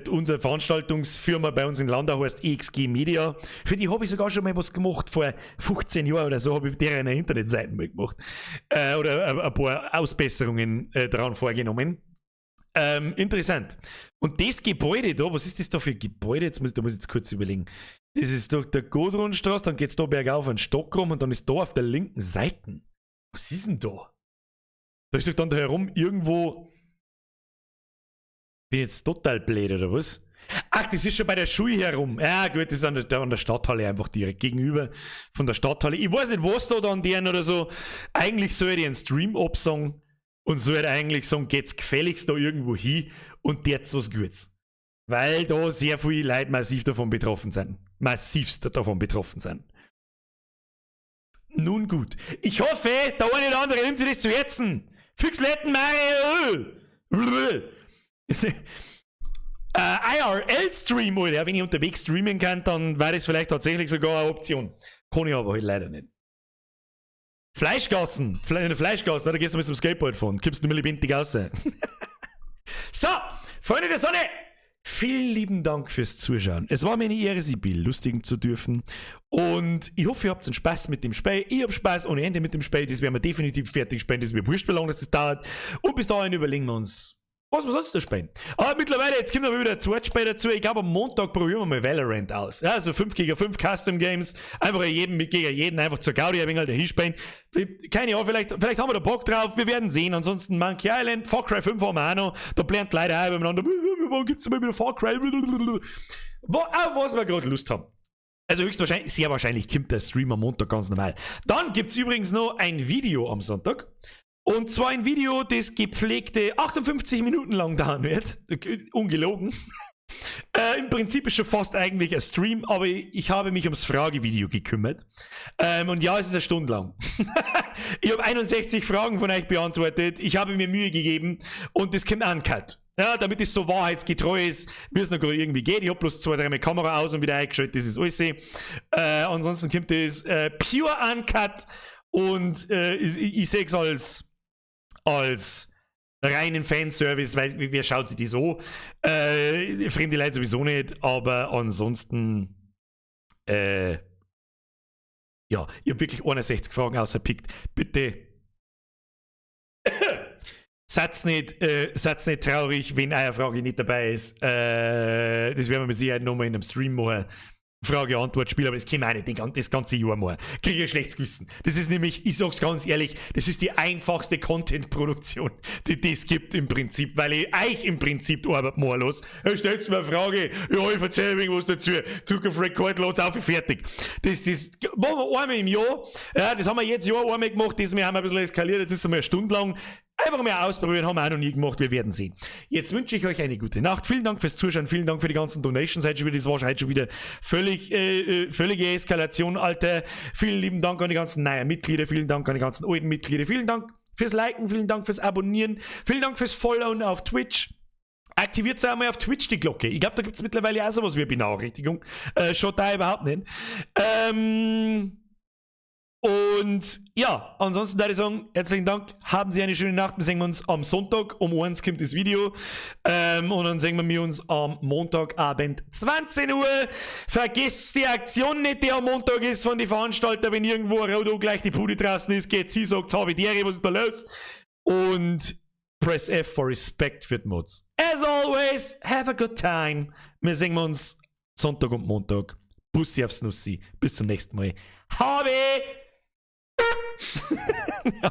unsere Veranstaltungsfirma bei uns in Landau heißt EXG Media. Für die habe ich sogar schon mal was gemacht, vor 15 Jahren oder so habe ich deren eine Internetseite mal gemacht. Oder ein paar Ausbesserungen dran vorgenommen. Interessant. Und das Gebäude da, was ist das da für ein Gebäude? Jetzt muss, da muss ich jetzt kurz überlegen. Das ist doch der Godrunstraße, dann geht's da bergauf an Stockrum und dann ist da auf der linken Seite. Was ist denn da? Da ist doch dann da herum irgendwo. Bin jetzt total blöd, oder was? Ach, das ist schon bei der Schule herum. Ja, gut, das ist an der Stadthalle einfach direkt gegenüber von der Stadthalle. Ich weiß nicht, was da dann deren oder so. Eigentlich soll ich einen Stream absagen und soll eigentlich sagen, geht's gefälligst da irgendwo hin und jetzt was Gutes. Weil da sehr viele Leute massiv davon betroffen sind. Massivst davon betroffen sind. Nun gut. Ich hoffe, der eine oder andere nimmt sich das zu Herzen. Füchsletten, Mario! IRL-Stream, Alter. Wenn ich unterwegs streamen kann, dann wäre das vielleicht tatsächlich sogar eine Option. Kann ich aber halt leider nicht. Fleischgassen. In der Fleischgassen, da gehst du mit dem Skateboard fahren. Kippst du nur lebendig raus. So, Freunde der Sonne, vielen lieben Dank fürs Zuschauen. Es war mir eine Ehre, Sie belustigen zu dürfen. Und ich hoffe, ihr habt einen Spaß mit dem Spiel. Ich hab Spaß ohne Ende mit dem Spiel. Das werden wir definitiv fertig spielen. Das ist mir wurscht, wie lange das dauert. Und bis dahin überlegen wir uns, was wir sonst noch spielen. Aber mittlerweile, jetzt kommt aber wieder ein zweites Spiel dazu. Ich glaube, am Montag probieren wir mal Valorant aus. Ja, also 5 gegen 5 Custom Games. Einfach jeden gegen jeden, einfach zur Gaudi ein wenig dahin spielen. Keine Ahnung, vielleicht haben wir da Bock drauf. Wir werden sehen. Ansonsten Monkey Island, Far Cry 5 haben wir auch noch. Da blernt leider auch übereinander. Wann gibt's mal wieder Far Cry? Auf was wir gerade Lust haben. Also höchstwahrscheinlich, sehr wahrscheinlich kommt der Stream am Montag ganz normal. Dann gibt's übrigens noch ein Video am Sonntag. Und zwar ein Video, das gepflegte 58 Minuten lang dauern wird. Ungelogen. Im Prinzip ist schon fast eigentlich ein Stream, aber ich habe mich ums Fragevideo gekümmert. Und ja, es ist eine Stunde lang. Ich habe 61 Fragen von euch beantwortet. Ich habe mir Mühe gegeben und das kommt uncut. Ja, damit es so wahrheitsgetreu ist, wie es noch gerade irgendwie geht. Ich habe bloß zwei, dreimal Kamera aus und wieder eingeschaltet, das ist alles. Ansonsten kommt das pure uncut und ich sehe es als reinen Fanservice, weil wer schaut sich die so? Fremde Leute sowieso nicht, aber ansonsten, ja, ich habe wirklich 61 Fragen ausgepickt. Bitte seid's nicht traurig, wenn eure Frage nicht dabei ist. Das werden wir mit Sicherheit nochmal in einem Stream machen. Frage-Antwort-Spiel, aber das können wir auch nicht das ganze Jahr machen. Kriege ich ein schlechtes Gewissen. Das ist nämlich, ich sag's ganz ehrlich, das ist die einfachste Content-Produktion, die es gibt im Prinzip, weil ich euch im Prinzip die Arbeit machen lasse. Stellt mir eine Frage, ja, ich erzähle irgendwas dazu, drück auf Record, lad's auf, fertig. Das machen wir einmal im Jahr, ja, das haben wir jetzt Jahr einmal gemacht, das wir haben ein bisschen eskaliert, jetzt ist es einmal eine Stunde lang. Einfach mal ausprobieren, haben wir auch noch nie gemacht, wir werden sehen. Jetzt wünsche ich euch eine gute Nacht. Vielen Dank fürs Zuschauen, vielen Dank für die ganzen Donations. Heute schon wieder, das war heute schon wieder völlige Eskalation, Alter. Vielen lieben Dank an die ganzen neuen Mitglieder, vielen Dank an die ganzen alten Mitglieder, vielen Dank fürs Liken, vielen Dank fürs Abonnieren, vielen Dank fürs Followen auf Twitch. Aktiviert einmal auf Twitch die Glocke. Ich glaube, da gibt es mittlerweile auch sowas wie eine Benachrichtigung. Schaut da überhaupt nicht. Und ja, ansonsten würde ich sagen, herzlichen Dank, haben Sie eine schöne Nacht. Wir sehen uns am Sonntag. Um 1 kommt das Video. Und dann sehen wir uns am Montagabend 20 Uhr. Vergesst die Aktion nicht, die am Montag ist von den Veranstaltern, wenn irgendwo ein Rodo gleich die Bude draußen ist, geht sie, sagt, habe die Ehre, was ist da los? Und press F for Respect für die Mods. As always, have a good time. Wir sehen uns Sonntag und Montag. Bussi aufs Nussi. Bis zum nächsten Mal. Habe!